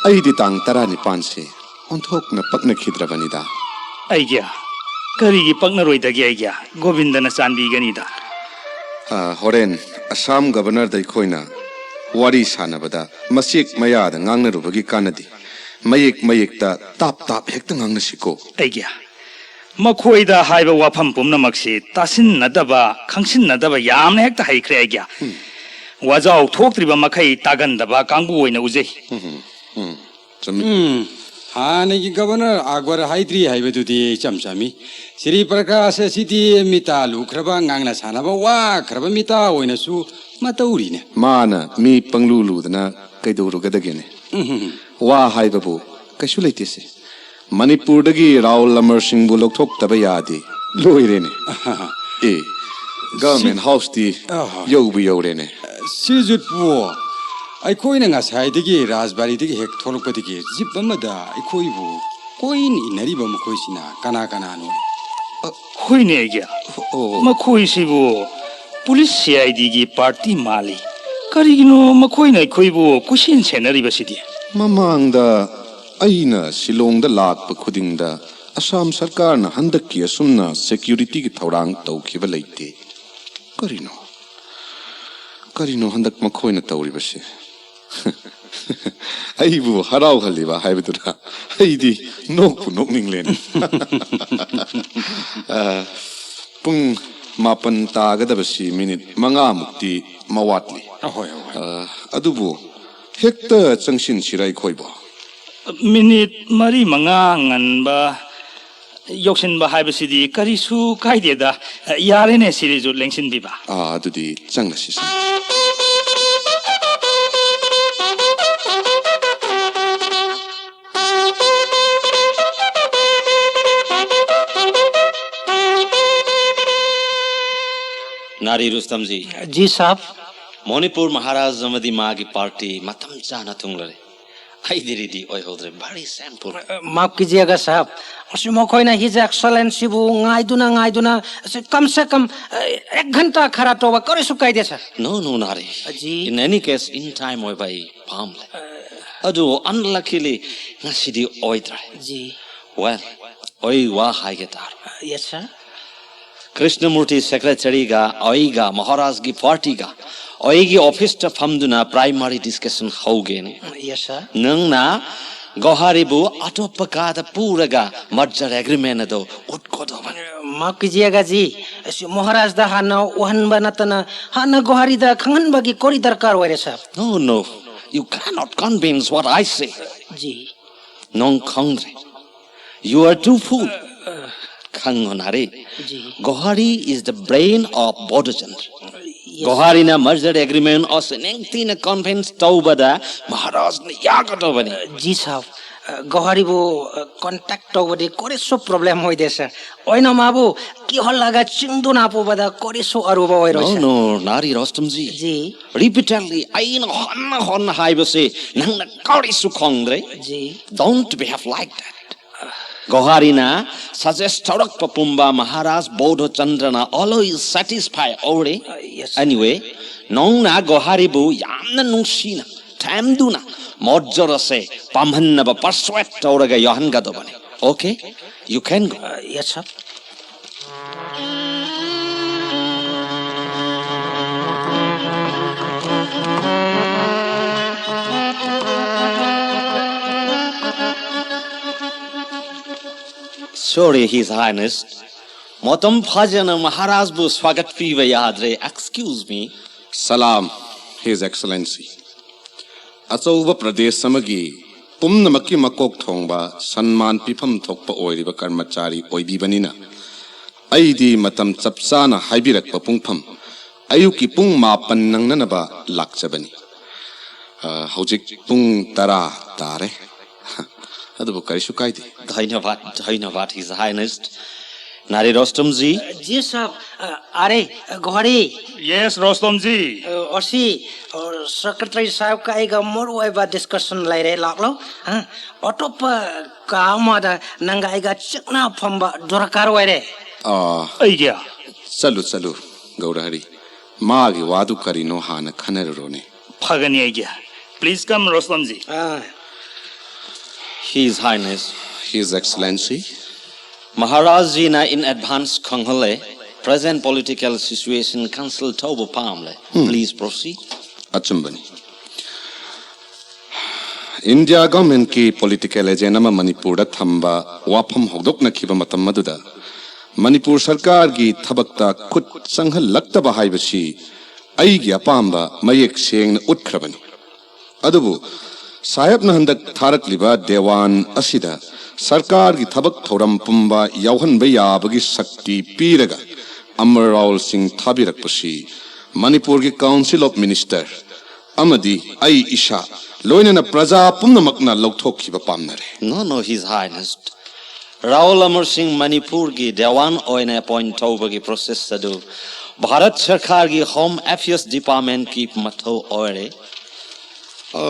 ꯑꯩꯗꯤ ꯇꯥꯡ ꯇꯔꯥꯅꯤꯄꯥꯟꯁꯤ ꯑꯣꯟꯊꯣꯛꯅ ꯄꯛꯅꯈꯤꯗ꯭ꯔꯕꯅꯤꯗ꯫ ꯑꯩꯒꯤ꯫ ꯀꯔꯤꯒꯤ ꯄꯛꯅꯔꯣꯏꯗꯒꯦ ꯑꯩꯒꯤ? ꯒꯣꯕꯤꯟꯗꯅ ꯆꯥꯟꯕꯤꯒꯅꯤꯗ꯫ ꯑ, ꯍꯣꯔꯦꯟ ꯑꯁꯥꯝ ꯒꯕꯔꯅꯔꯗ ꯑꯩꯈꯣꯏꯅ ꯋꯥꯔꯤ ꯁꯥꯟꯅꯕꯗ ꯃꯆꯦꯛ ꯃꯌꯥꯗ ꯉꯥꯡꯅꯔꯨꯕꯒꯤ ꯀꯥꯟꯅꯗꯦ꯫ ꯃꯌꯦꯛ ꯃꯌꯦꯛꯇ ꯇꯥꯞ ꯇꯥꯞ ꯍꯦꯛꯇ ꯉꯥꯡꯅꯁꯤꯀꯣ꯫ ꯑꯩꯒꯤ꯫ ꯃꯈꯣꯏꯗ ꯍꯥꯏꯕ ꯋꯥꯐꯝ ꯄꯨꯝꯅꯃꯛꯁꯤ ꯇꯥꯁꯤꯟꯅꯗꯕ, ꯈꯪꯁꯤꯟꯅꯗꯕ ꯌꯥꯝꯅ ꯍꯦꯛꯇ ꯍꯩꯈ꯭ꯔꯦ ꯑꯩꯒꯤ꯫ ꯎꯝ꯫ ꯋꯥꯖꯥꯎ ꯊꯣꯛꯇ꯭ꯔꯤꯕ ꯃꯈꯩ ꯇꯥꯒꯟꯗꯕ ꯀꯥꯡꯕꯨ ꯑꯣꯏꯅ ꯎꯖꯩ꯫ ꯎꯝ, ꯎꯝ, ꯆꯨꯝꯃꯤ꯫ ꯎꯝ, ꯍꯥꯟꯅꯒꯤ ꯒꯕꯔꯅꯔ ꯑꯛꯕꯔ ꯍꯥꯏꯗ꯭ꯔꯤ ꯍꯥꯏꯕꯗꯨꯗꯤ ꯏꯆꯝ ꯆꯝꯃꯤ꯫ ꯁ꯭ꯔꯤ ꯄ꯭ꯔꯀꯥꯁ ꯑꯁꯤꯗꯤ ꯃꯤꯇꯥ ꯂꯨꯈ꯭ꯔꯕ, ꯉꯥꯡꯅ ꯁꯥꯟꯅꯕ ꯋꯥꯈ꯭ꯔꯕ ꯃꯤꯇꯥ ꯑꯣꯏꯅꯁꯨ ꯃꯇꯧꯔꯤꯅꯦ꯫ ꯃꯥꯅ ꯃꯤ ꯄꯪꯂꯨ ꯂꯨꯗꯅ ꯀꯩꯗꯧꯔꯨꯒꯗꯒꯦꯅꯦ? ꯎꯝ, ꯎꯝ, ꯎꯝ꯫ ꯋꯥ ꯍꯥꯏꯕꯕꯨ ꯀꯩꯁꯨ ꯂꯩꯇꯦꯁꯦ꯫ ꯃꯅꯤꯄꯨꯔꯗꯒꯤ ꯔꯥꯎꯜ ꯑꯃꯔ ꯁꯤꯡꯕꯨ ꯂꯧꯊꯣꯛꯇꯕ ꯌꯥꯗꯦ꯫ ꯂꯣꯏꯔꯦꯅꯦ꯫ ꯑꯦ, ꯒꯚꯔꯟꯃꯦꯟ ꯍꯥꯎꯁꯇꯤ ꯑꯍꯣꯏ꯫ ꯌꯧꯕ ꯌꯧꯔꯦꯅꯦ꯫ ꯁꯤꯔꯤꯖꯨꯠꯄꯨ, ꯑꯩꯈꯣꯏꯅ ꯉꯁꯥꯏꯗꯒꯤ ꯔꯥꯖꯕꯥꯔꯤꯗꯒꯤ ꯍꯦꯛ ꯊꯣꯛꯂꯛꯄꯗꯒꯤ ꯖꯤꯞ ꯑꯃꯗ ꯑꯩꯈꯣꯏꯕꯨ ꯀꯣꯏꯅ ꯏꯟꯅꯔꯤꯕ ꯃꯈꯣꯏꯁꯤꯅ ꯀꯅꯥ ꯀꯅꯥꯅꯣ? ꯍꯣꯏꯅꯦ ꯑꯩꯒꯤ꯫ ꯑꯣ꯫ ꯃꯈꯣꯏꯁꯤꯕꯨ ꯄꯨꯂꯤꯁ ꯁꯤ ꯑꯥꯏ ꯗꯤꯒꯤ ꯄꯥꯔꯇꯤ ꯃꯥꯜꯂꯤ꯫ ꯀꯔꯤꯒꯤꯅꯣ ꯃꯈꯣꯏꯅ ꯑꯩꯈꯣꯏꯕꯨ ꯀꯣꯏꯁꯦꯟ ꯁꯦꯟꯅꯔꯤꯕꯁꯤꯗꯤ? ꯃꯃꯥꯡꯗ ꯑꯩꯅ ꯁꯤꯂꯣꯡꯗ ꯂꯥꯛꯄ ꯈꯨꯗꯤꯡꯗ ꯑꯁꯥꯝ ꯁꯔꯀꯥꯔꯅ ꯍꯟꯗꯛꯀꯤ ꯑꯁꯨꯝꯅ ꯁꯦꯀ꯭ꯌꯨꯔꯤꯇꯤꯒꯤ ꯊꯧꯔꯥꯡ ꯇꯧꯈꯤꯕ ꯂꯩꯇꯦ꯫ ꯀꯔꯤꯅꯣ? ꯀꯔꯤꯅꯣ ꯍꯟꯗꯛ ꯃꯈꯣꯏꯅ ꯇꯧꯔꯤꯕꯁꯦ? ꯑꯩꯕꯨ ꯍꯔꯥꯎꯍꯜꯂꯤꯕ ꯍꯥꯏꯕꯗꯨꯅ ꯑꯩꯗꯤ ꯅꯣꯛꯄꯨ ꯅꯣꯛꯅꯤꯡꯂꯦꯅꯦ꯫ ꯑ, ꯄꯨꯡ ꯃꯥꯄꯟ ꯇꯥꯒꯗꯕꯁꯤ ꯃꯤꯅꯤꯠ ꯃꯉꯥꯃꯨꯛꯇꯤ ꯃꯋꯥꯠꯂꯤ꯫ ꯑꯍꯣꯏ, ꯑꯍꯣꯏ꯫ ꯑ, ꯑꯗꯨꯕꯨ ꯍꯦꯛꯇ ꯆꯪꯁꯤꯟꯁꯤꯔ ꯑꯩꯈꯣꯏꯕꯨ? ꯃꯤꯅꯤꯠ ꯃꯔꯤ ꯃꯉꯥ ꯉꯟꯕ ꯌꯧꯁꯤꯟꯕ ꯍꯥꯏꯕꯁꯤꯗꯤ ꯀꯔꯤꯁꯨ ꯀꯥꯏꯗꯦꯗ꯫ ꯌꯥꯔꯦꯅꯦ ꯁꯤꯔꯤꯖꯨꯠ ꯂꯦꯡꯁꯤꯟꯕꯤꯕ꯫ ꯑꯥ, ꯑꯗꯨꯗꯤ ꯆꯪꯂꯁꯤ ꯁꯥꯔ꯫ ꯅꯥꯔꯤ ꯔꯨꯁꯇꯝꯖꯤ, ꯖꯤ ꯁꯥꯕ꯫ ꯃꯣꯅꯤꯄꯨꯔ ꯃꯍꯥꯔꯥꯖ ꯑꯃꯗꯤ ꯃꯥꯒꯤ ꯄꯥꯔꯇꯤ ꯃꯇꯝ ꯆꯥꯅ ꯊꯨꯡꯂꯔꯦ꯫ ꯑꯩꯗꯤ ꯔꯦꯗꯤ ꯑꯣꯏꯍꯧꯗ꯭ꯔꯦ, ꯚꯥꯔꯤ ꯁꯦꯝꯄꯨꯔ꯫ ꯃꯥꯐ ꯀꯤꯖꯤꯌꯦꯒꯥ ꯁꯥꯍꯕ, ꯑꯁꯤ ꯃꯈꯣꯏꯅ His Excellencyꯕꯨ ꯉꯥꯏꯗꯨꯅ ꯉꯥꯏꯗꯨꯅ ꯑꯁꯤ ꯀꯝ ꯁꯦ ꯀꯝ ꯑꯦꯛ ꯘꯟꯇꯥ ꯈꯔ ꯇꯧꯕ ꯀꯔꯤꯁꯨ ꯀꯥꯏꯗꯦ ꯁꯥꯔ꯫ No, no, ꯅꯥꯔꯤ꯫ ꯖꯤ꯫ In any case, in time ꯑꯣꯏꯕ ꯑꯩ ꯄꯥꯝꯂꯦ꯫ ꯑꯗꯨ unluckily ꯉꯁꯤꯗꯤ ꯑꯣꯏꯗ꯭ꯔꯦ꯫ ꯖꯤ꯫ Well, ꯑꯩ ꯋꯥ ꯍꯥꯏꯒꯦ ꯇꯥꯔꯣ꯫ ꯌꯦꯁ ꯁꯥꯔ꯫ ꯀ꯭ꯔꯤꯁꯅꯃꯨꯔꯇꯤ ꯁꯦꯀ꯭ꯔꯦꯇꯔꯤꯒ ꯑꯩꯒ ꯃꯍꯥꯔꯥꯖꯒꯤ ꯄꯥꯔꯇꯤꯒ ꯑꯩꯒꯤ ꯑꯣꯐꯤꯁꯇ ꯐꯝꯗꯨꯅ ꯄ꯭ꯔꯥꯏꯃꯔꯤ ꯗꯤꯁꯀꯁꯟ ꯍꯧꯒꯦꯅꯦ꯫ ꯌꯦꯁ ꯁꯥꯔ꯫ ꯅꯪꯅ ꯒꯣꯍꯥꯔꯤꯕꯨ ꯑꯇꯣꯞꯄ ꯀꯥꯗ ꯄꯨꯔꯒ ꯃꯔꯖꯔ ꯑꯦꯒ꯭ꯔꯤꯃꯦꯟ ꯑꯗꯨ ꯎꯠꯀꯗꯧꯕꯅꯤ꯫ ꯃꯥꯐ ꯀꯤꯖꯤꯌꯦꯒꯥ ꯖꯤ, ꯑꯁꯤ ꯃꯍꯥꯔꯥꯖꯗ ꯍꯥꯟꯅ ꯎꯍꯟꯕ ꯅꯠꯇꯅ ꯍꯥꯟꯅ ꯒꯣꯍꯥꯔꯤꯗ ꯈꯪꯍꯟꯕꯒꯤ ꯀꯔꯤ ꯗꯔꯀꯥꯔ ꯑꯣꯏꯔꯦ sir? No, no, you cannot convince what I say. ꯖꯤ꯫ ꯅꯪ ꯈꯪꯗ꯭ꯔꯦ꯫ You are too fool. ꯈꯪꯉꯣ ꯅꯥꯔꯤ꯫ ꯖꯤ꯫ Gohari is the brain of Bodhchandra. Yes. ꯒꯣꯍꯥꯔꯤꯅ ꯃꯔꯖꯔ ꯑꯦꯒ꯭ꯔꯤꯃꯦꯟ ꯑꯁꯤ ꯅꯤꯡꯊꯤꯅ ꯀꯟꯚꯤꯟꯁ ꯇꯧꯕꯗ ꯃꯍꯥꯔꯥꯖꯅ ꯌꯥꯒꯗꯧꯕꯅꯤ꯫ ꯖꯤ ꯁꯥꯍꯕ, ꯑ, ꯒꯣꯍꯥꯔꯤꯕꯨ, ꯑ, contact ꯇꯧꯕꯗꯤ ꯀꯔꯤꯁꯨ problem ꯑꯣꯏꯗꯦ, sir꯫ ꯑꯣꯏꯅ ꯃꯥꯕꯨ ꯀꯤꯍꯜꯂꯒ ꯆꯤꯡꯗꯨꯅ ꯄꯨꯕꯗ ꯀꯔꯤꯁꯨ ꯑꯔꯨꯕ ꯑꯣꯏꯔꯣꯏ, No, sir꯫ No, ꯅꯥꯔꯤ ꯔꯣꯁꯇꯝꯖꯤ꯫ ꯖꯤ꯫ Repeatedly ꯑꯩꯅ ꯍꯟꯅ ꯍꯟꯅ ꯍꯥꯏꯕꯁꯤ ꯅꯪꯅ ꯀꯔꯤꯁꯨ ꯈꯪꯗ꯭ꯔꯦ꯫ ꯖꯤ꯫ Don't behave like that. ꯒꯣꯍꯥꯔꯤꯅ suggest ꯇꯧꯔꯛꯄ ꯄꯨꯝꯕ ꯃꯍꯥꯔꯥꯖ ꯕꯣꯙꯆꯟꯗ꯭ꯔꯅ always satisfy ꯑꯣꯏꯔꯦ꯫ ꯑ, yes, sir꯫ Anyway, ꯅꯪꯅ ꯒꯣꯍꯥꯔꯤꯕꯨ ꯌꯥꯝꯅ ꯅꯨꯡꯁꯤꯅ ꯊꯦꯝꯗꯨꯅ ꯃꯣꯔꯖꯔ ꯑꯁꯦ ꯄꯥꯝꯍꯟꯅꯕ persuade ꯇꯧꯔꯒ ꯌꯥꯍꯟꯒꯗꯕꯅꯤ꯫ Okay? You can go. Uh, yes, sir. Sorry, His Highness. ꯃꯇꯝ ꯐꯖꯅ ꯃꯍꯥꯔꯥꯖꯕꯨ ꯁ꯭ꯋꯥꯒꯠ ꯄꯤꯕ ꯌꯥꯗ꯭ꯔꯦ꯫ Excuse me. Salam, His Excellency. ꯑꯆꯧꯕ ꯄ꯭ꯔꯗꯦꯁ ꯑꯃꯒꯤ ꯄꯨꯝꯅꯃꯛꯀꯤ ꯃꯀꯣꯛ ꯊꯣꯡꯕ ꯁꯟꯃꯥꯟ ꯄꯤꯐꯝ ꯊꯣꯛꯄ ꯑꯣꯏꯔꯤꯕ ꯀꯔꯃꯆꯥꯔꯤ ꯑꯣꯏꯕꯤꯕꯅꯤꯅ, ꯑꯩꯗꯤ ꯃꯇꯝ ꯆꯞ ꯆꯥꯅ ꯍꯥꯏꯕꯤꯔꯛꯄ ꯄꯨꯡꯐꯝ ꯑꯌꯨꯛꯀꯤ ꯄꯨꯡ ꯃꯥꯄꯟ ꯅꯪꯅꯅꯕ ꯂꯥꯛꯆꯕꯅꯤ꯫ ꯑ, ꯍꯧꯖꯤꯛ ꯄꯨꯡ ꯇꯔꯥ ꯇꯥꯔꯦ꯫ ꯑꯗꯨꯕꯨ ꯀꯔꯤꯁꯨ ꯀꯥꯏꯗꯦ꯫ ꯙꯟꯌꯕꯥꯗ, ꯙꯟꯌꯕꯥꯗ, His Highness. ꯅꯥꯔꯤ ꯔꯣꯁꯇꯝꯖꯤ꯫ ꯖꯤ ꯁꯥꯕ, ꯑ, ꯑꯔꯦ, ꯑ, ꯒꯣꯍꯥꯔꯤ꯫ Yes, ꯔꯣꯁꯇꯝꯖꯤ꯫ ꯑ, ꯑꯣꯁꯤ, ꯑ, ꯁꯦꯀ꯭ꯔꯦꯇꯔꯤ ꯁꯥꯍꯕꯀ ꯑꯩꯒ ꯃꯔꯨ ꯑꯣꯏꯕ discussion ꯂꯩꯔꯦ, ꯂꯥꯛꯂꯣ꯫ ꯑ, ꯑꯇꯣꯞꯄ ꯀꯥ ꯑꯃꯗ ꯅꯪꯒ ꯑꯩꯒ ꯆꯤꯛꯅ ꯐꯝꯕ ꯗꯔꯀꯥꯔ ꯑꯣꯏꯔꯦ꯫ ꯑ, ꯑꯩꯒꯤ? ꯆꯠꯂꯨ, ꯆꯠꯂꯨ, ꯒꯧꯔꯍꯔꯤ꯫ ꯃꯥꯒꯤ ꯋꯥꯗꯨ ꯀꯔꯤꯅꯣ ꯍꯥꯟꯅ ꯈꯟꯅꯔꯨꯔꯣꯅꯦ꯫ ꯐꯒꯅꯤ ꯑꯩꯒꯤ꯫ Please come, ꯔꯣꯁꯇꯝꯖꯤ꯫ ꯑ, His Highness. His Excellency. ꯃꯍꯥꯔꯥꯖꯖꯤꯅ in advance ꯈꯪꯍꯜꯂꯦ, present political situation consult ꯇꯧꯕ ꯄꯥꯝꯂꯦ꯫ ꯎꯝ꯫ Please proceed. ꯑꯆꯨꯝꯕꯅꯤ꯫ ꯏꯟꯗꯤꯌꯥ ꯒꯚꯔꯟꯃꯦꯟꯠꯀꯤ ꯄꯣꯂꯤꯇꯤꯀꯦꯜ ꯑꯦꯖꯦꯟꯠ ꯑꯃ ꯃꯅꯤꯄꯨꯔꯗ ꯊꯝꯕ ꯋꯥꯐꯝ ꯍꯧꯗꯣꯛꯅꯈꯤꯕ ꯃꯇꯝ ꯑꯗꯨꯗ ꯃꯅꯤꯄꯨꯔ ꯁꯔꯀꯥꯔꯒꯤ ꯊꯕꯛꯇ ꯈꯨꯠ ꯆꯪꯍꯜꯂꯛꯇꯕ ꯍꯥꯏꯕꯁꯤ ꯑꯩꯒꯤ ꯑꯄꯥꯝꯕ ꯃꯌꯦꯛ ꯁꯦꯡꯅ ꯎꯠꯈ꯭ꯔꯕꯅꯤ꯫ ꯑꯗꯨꯕꯨ ꯁꯥꯍꯦꯕꯅ ꯍꯟꯗꯛ ꯊꯥꯔꯛꯂꯤꯕ ꯗꯦꯋꯥꯟ ꯑꯁꯤꯗ ꯁꯔꯀꯥꯔꯒꯤ ꯊꯕꯛ ꯊꯧꯔꯝ ꯄꯨꯝꯕ ꯌꯥꯎꯍꯟꯕ ꯌꯥꯕꯒꯤ ꯁꯛꯇꯤ ꯄꯤꯔꯒ ꯑꯃꯔ ꯔꯥꯎꯜ ꯁꯤꯡ ꯊꯥꯕꯤꯔꯛꯄꯁꯤ ꯃꯅꯤꯄꯨꯔꯒꯤ Council of Minister ꯑꯃꯗꯤ ꯑꯩ ꯏꯁꯥ, ꯂꯣꯏꯅꯅ ꯄ꯭ꯔꯖꯥ ꯄꯨꯝꯅꯃꯛꯅ ꯂꯧꯊꯣꯛꯈꯤꯕ ꯄꯥꯝꯅꯔꯦ꯫ No, no, His Highness. Rahul ꯑꯃꯔ ꯁꯤꯡ ꯃꯅꯤꯄꯨꯔꯒꯤ ꯗꯦꯋꯥꯟ ꯑꯣꯏꯅ ꯑꯦꯄꯣꯏꯟꯠ ꯇꯧꯕꯒꯤ ꯄ꯭ꯔꯣꯁꯦꯁ ꯑꯗꯨ ꯚꯥꯔꯠ ꯁꯔꯀꯥꯔꯒꯤ ꯍꯣꯝ ꯑꯦꯐꯤꯌꯔꯁ ꯗꯤꯄꯥꯔꯠꯃꯦꯟꯠꯀꯤ ꯃꯊꯧ ꯑꯣꯏꯔꯦ꯫ ꯑ,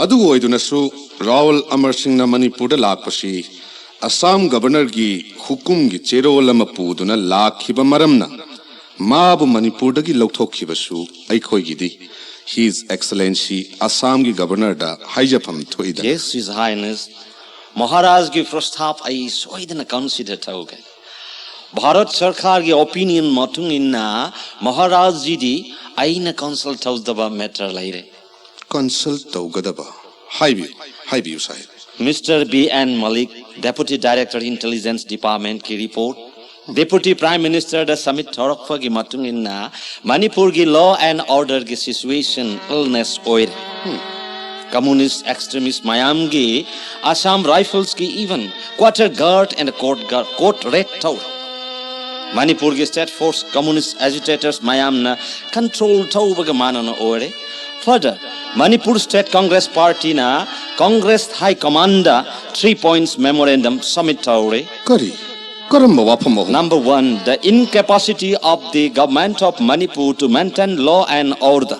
ꯑꯗꯨ ꯑꯣꯏꯗꯨꯅꯁꯨ, ꯔꯥꯍꯨꯜ ꯑꯃꯔ ꯁꯤꯡꯅ ꯃꯅꯤꯄꯨꯔꯗ ꯂꯥꯛꯄꯁꯤ ꯑꯁꯥꯝ ꯒꯕꯔꯅꯔꯒꯤ ꯍꯨꯀꯨꯝꯒꯤ ꯆꯦꯔꯣꯜ ꯑꯃ ꯄꯨꯗꯨꯅ ꯂꯥꯛꯈꯤꯕ ꯃꯔꯝꯅ ꯃꯥꯕꯨ ꯃꯅꯤꯄꯨꯔꯗꯒꯤ ꯂꯧꯊꯣꯛꯈꯤꯕꯁꯨ ꯑꯩꯈꯣꯏꯒꯤꯗꯤ His Excellency ꯑꯁꯥꯝꯒꯤ ꯒꯕꯔꯅꯔꯗ ꯍꯥꯏꯖꯐꯝ ꯊꯣꯛꯏꯗꯅ꯫ Yes, His Highness. ꯃꯍꯥꯔꯥꯖꯒꯤ ꯄ꯭ꯔꯁꯇꯥꯞ ꯑꯩ ꯁꯣꯏꯗꯅ ꯀꯟꯁꯤꯗꯔ ꯇꯧꯒꯦ꯫ ꯚꯥꯔꯠ ꯁꯔꯀꯥꯔꯒꯤ ꯑꯣꯄꯤꯅꯤꯌꯟ ꯃꯇꯨꯡ ꯏꯟꯅ ꯃꯍꯥꯔꯥꯖꯖꯤꯗꯤ ꯑꯩꯅ ꯀꯟꯁꯜ ꯇꯧꯗꯕ ꯃꯦꯇꯔ ꯂꯩꯔꯦ꯫ ꯀꯟꯁꯜ ꯇꯧꯒꯗꯕ? ꯍꯥꯏꯕꯤꯌꯨ, ꯍꯥꯏꯕꯤꯌꯨ, sahib. Mister B N Malik, Deputy Director Intelligence Departmentꯀꯤ ꯔꯤꯄꯣꯔꯠ ꯗꯦꯄꯨꯇꯤ ꯄ꯭ꯔꯥꯏꯝ ꯃꯤꯅꯤꯁꯇꯔꯗ ꯁꯕꯃꯤꯠ ꯇꯧꯔꯛꯄꯒꯤ ꯃꯇꯨꯡ ꯏꯟꯅ ꯃꯅꯤꯄꯨꯔꯒꯤ ꯂꯣ ꯑꯦꯟ ꯑꯣꯔꯗꯔꯒꯤ ꯁꯤꯆꯨꯋꯦꯁꯟ ꯏꯜꯅꯦꯁ ꯑꯣꯏꯔꯦ꯫ ꯀꯝꯃꯨꯅꯤꯁ ꯑꯦꯛꯁꯇ꯭ꯔꯤꯃꯤꯁ ꯃꯌꯥꯝꯒꯤ ꯑꯁꯥꯝ ꯔꯥꯏꯐꯜꯁꯀꯤ even quarter guard and court guard court raid ꯇꯧꯔꯦ꯫ ꯃꯅꯤꯄꯨꯔꯒꯤ ꯁ꯭ꯇꯦꯠ ꯐꯣꯔꯁ ꯀꯝꯃꯨꯅꯤꯁ ꯑꯦꯖꯤꯇꯦꯇꯔꯁ ꯃꯌꯥꯝꯅ ꯀꯟꯇ꯭ꯔꯣꯜ ꯇꯧꯕꯒ ꯃꯥꯟꯅꯅ ꯑꯣꯏꯔꯦ꯫ Further, ꯃꯅꯤꯄꯨꯔ ꯁ꯭ꯇꯦꯠ ꯀꯪꯒ꯭ꯔꯦꯁ ꯄꯥꯔꯇꯤꯅ Congress high command three points memorandum submit ꯇꯧꯔꯦ꯫ ꯀꯔꯤ? ꯀꯔꯝꯕ ꯋꯥꯐꯝ ꯑꯍꯨꯝ? Number one, the incapacity of the government of Manipur to maintain law and order.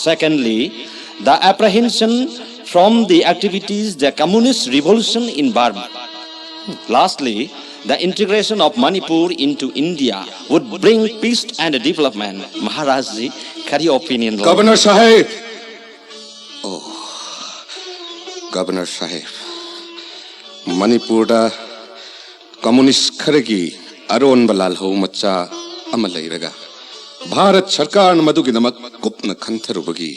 Secondly, the apprehension from the activities the communist revolution in Burma. Lastly, the integration of Manipur into India would bring peace and development. ꯃꯍꯥꯔꯥꯖꯖꯤ, ꯀꯔꯤ opinion ꯂꯩ? Governor ꯁꯥꯍꯦꯕ! ꯑꯣ, governor ꯁꯥꯍꯦꯕ, ꯃꯅꯤꯄꯨꯔꯗ communist ꯈꯔꯒꯤ ꯑꯔꯣꯟꯕ ꯂꯥꯜꯍꯧ ꯃꯆꯥ ꯑꯃ ꯂꯩꯔꯒ ꯚꯥꯔꯠ ꯁꯔꯀꯥꯔꯅ ꯃꯗꯨꯒꯤꯗꯃꯛ ꯀꯨꯞꯅ ꯈꯟꯊꯔꯨꯕꯒꯤ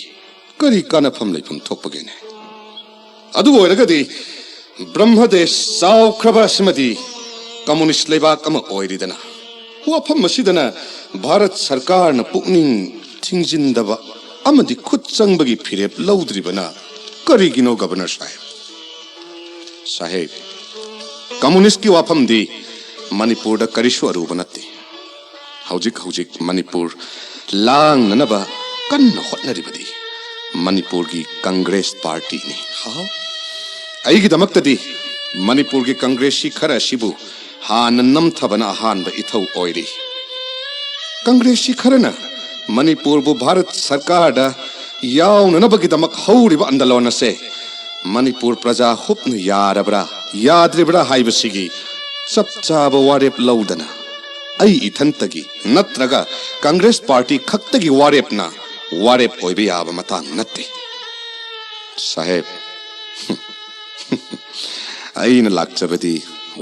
ꯀꯔꯤ ꯀꯥꯟꯅꯐꯝ ꯂꯩꯐꯝ ꯊꯣꯛꯄꯒꯦꯅꯦ? ꯑꯗꯨ ꯑꯣꯏꯔꯒꯗꯤ ꯕ꯭ꯔꯍ꯭ꯃꯗꯦꯁ ꯆꯥꯎꯈ꯭ꯔꯕ ꯑꯁꯤꯃꯗꯤ ꯀꯝꯃꯨꯅꯤꯁ ꯂꯩꯕꯥꯛ ꯑꯃ ꯑꯣꯏꯔꯤꯗꯅ, ꯋꯥꯐꯝ ꯑꯁꯤꯗꯅ ꯚꯥꯔꯠ ꯁꯔꯀꯥꯔꯅ ꯄꯨꯛꯅꯤꯡ ꯊꯤꯡꯖꯤꯟꯗꯕ ꯑꯃꯗꯤ ꯈꯨꯠ ꯆꯪꯕꯒꯤ ꯐꯤꯔꯦꯞ ꯂꯧꯗ꯭ꯔꯤꯕꯅ ꯀꯔꯤꯒꯤꯅꯣ, ꯒꯕꯔꯅꯔ ꯁꯥꯍꯦꯕ? ꯁꯥꯍꯦꯕ, ꯀꯝꯃꯨꯅꯤꯁꯀꯤ ꯋꯥꯐꯝꯗꯤ ꯃꯅꯤꯄꯨꯔꯗ ꯀꯔꯤꯁꯨ ꯑꯔꯨꯕ ꯅꯠꯇꯦ꯫ ꯍꯧꯖꯤꯛ ꯍꯧꯖꯤꯛ ꯃꯅꯤꯄꯨꯔ ꯂꯥꯡꯅꯅꯕ ꯀꯟꯅ ꯍꯣꯠꯅꯔꯤꯕꯗꯤ ꯃꯅꯤꯄꯨꯔꯒꯤ ꯀꯪꯒ꯭ꯔꯦꯁ ꯄꯥꯔꯇꯤꯅꯤ꯫ ꯍꯥꯎ꯫ ꯑꯩꯒꯤꯗꯃꯛꯇꯗꯤ ꯃꯅꯤꯄꯨꯔꯒꯤ ꯀꯪꯒ꯭ꯔꯦꯁꯁꯤ ꯈꯔ ꯑꯁꯤꯕꯨ ꯍꯥꯟꯅ ꯅꯝꯊꯕꯅ ꯑꯍꯥꯟꯕ ꯏꯊꯧ ꯑꯣꯏꯔꯤ꯫ ꯀꯪꯒ꯭ꯔꯦꯁꯁꯤ ꯈꯔꯅ ꯃꯅꯤꯄꯨꯔꯕꯨ ꯚꯥꯔꯠ ꯁꯔꯀꯥꯔꯗ ꯌꯥꯎꯅꯅꯕꯒꯤꯗꯃꯛ ꯍꯧꯔꯤꯕ ꯑꯟꯗꯂꯣꯟ ꯑꯁꯦ ꯃꯅꯤꯄꯨꯔ ꯄ꯭ꯔꯖꯥ ꯍꯨꯞꯅ ꯌꯥꯔꯕ꯭ꯔꯥ ꯌꯥꯗ꯭ꯔꯤꯕ꯭ꯔꯥ ꯍꯥꯏꯕꯁꯤꯒꯤ ꯆꯞ ꯆꯥꯕ ꯋꯥꯔꯦꯞ ꯂꯧꯗꯅ ꯑꯩ ꯏꯊꯟꯇꯒꯤ ꯅꯠꯇ꯭ꯔꯒ ꯀꯪꯒ꯭ꯔꯦꯁ ꯄꯥꯔꯇꯤ ꯈꯛꯇꯒꯤ ꯋꯥꯔꯦꯞꯅ ꯋꯥꯔꯦꯞ ꯑꯣꯏꯕ ꯌꯥꯕ ꯃꯇꯥꯡ ꯅꯠꯇꯦ꯫ ꯁꯥꯍꯦꯕ, ꯑꯩꯅ ꯂꯥꯛꯆꯕꯗꯤ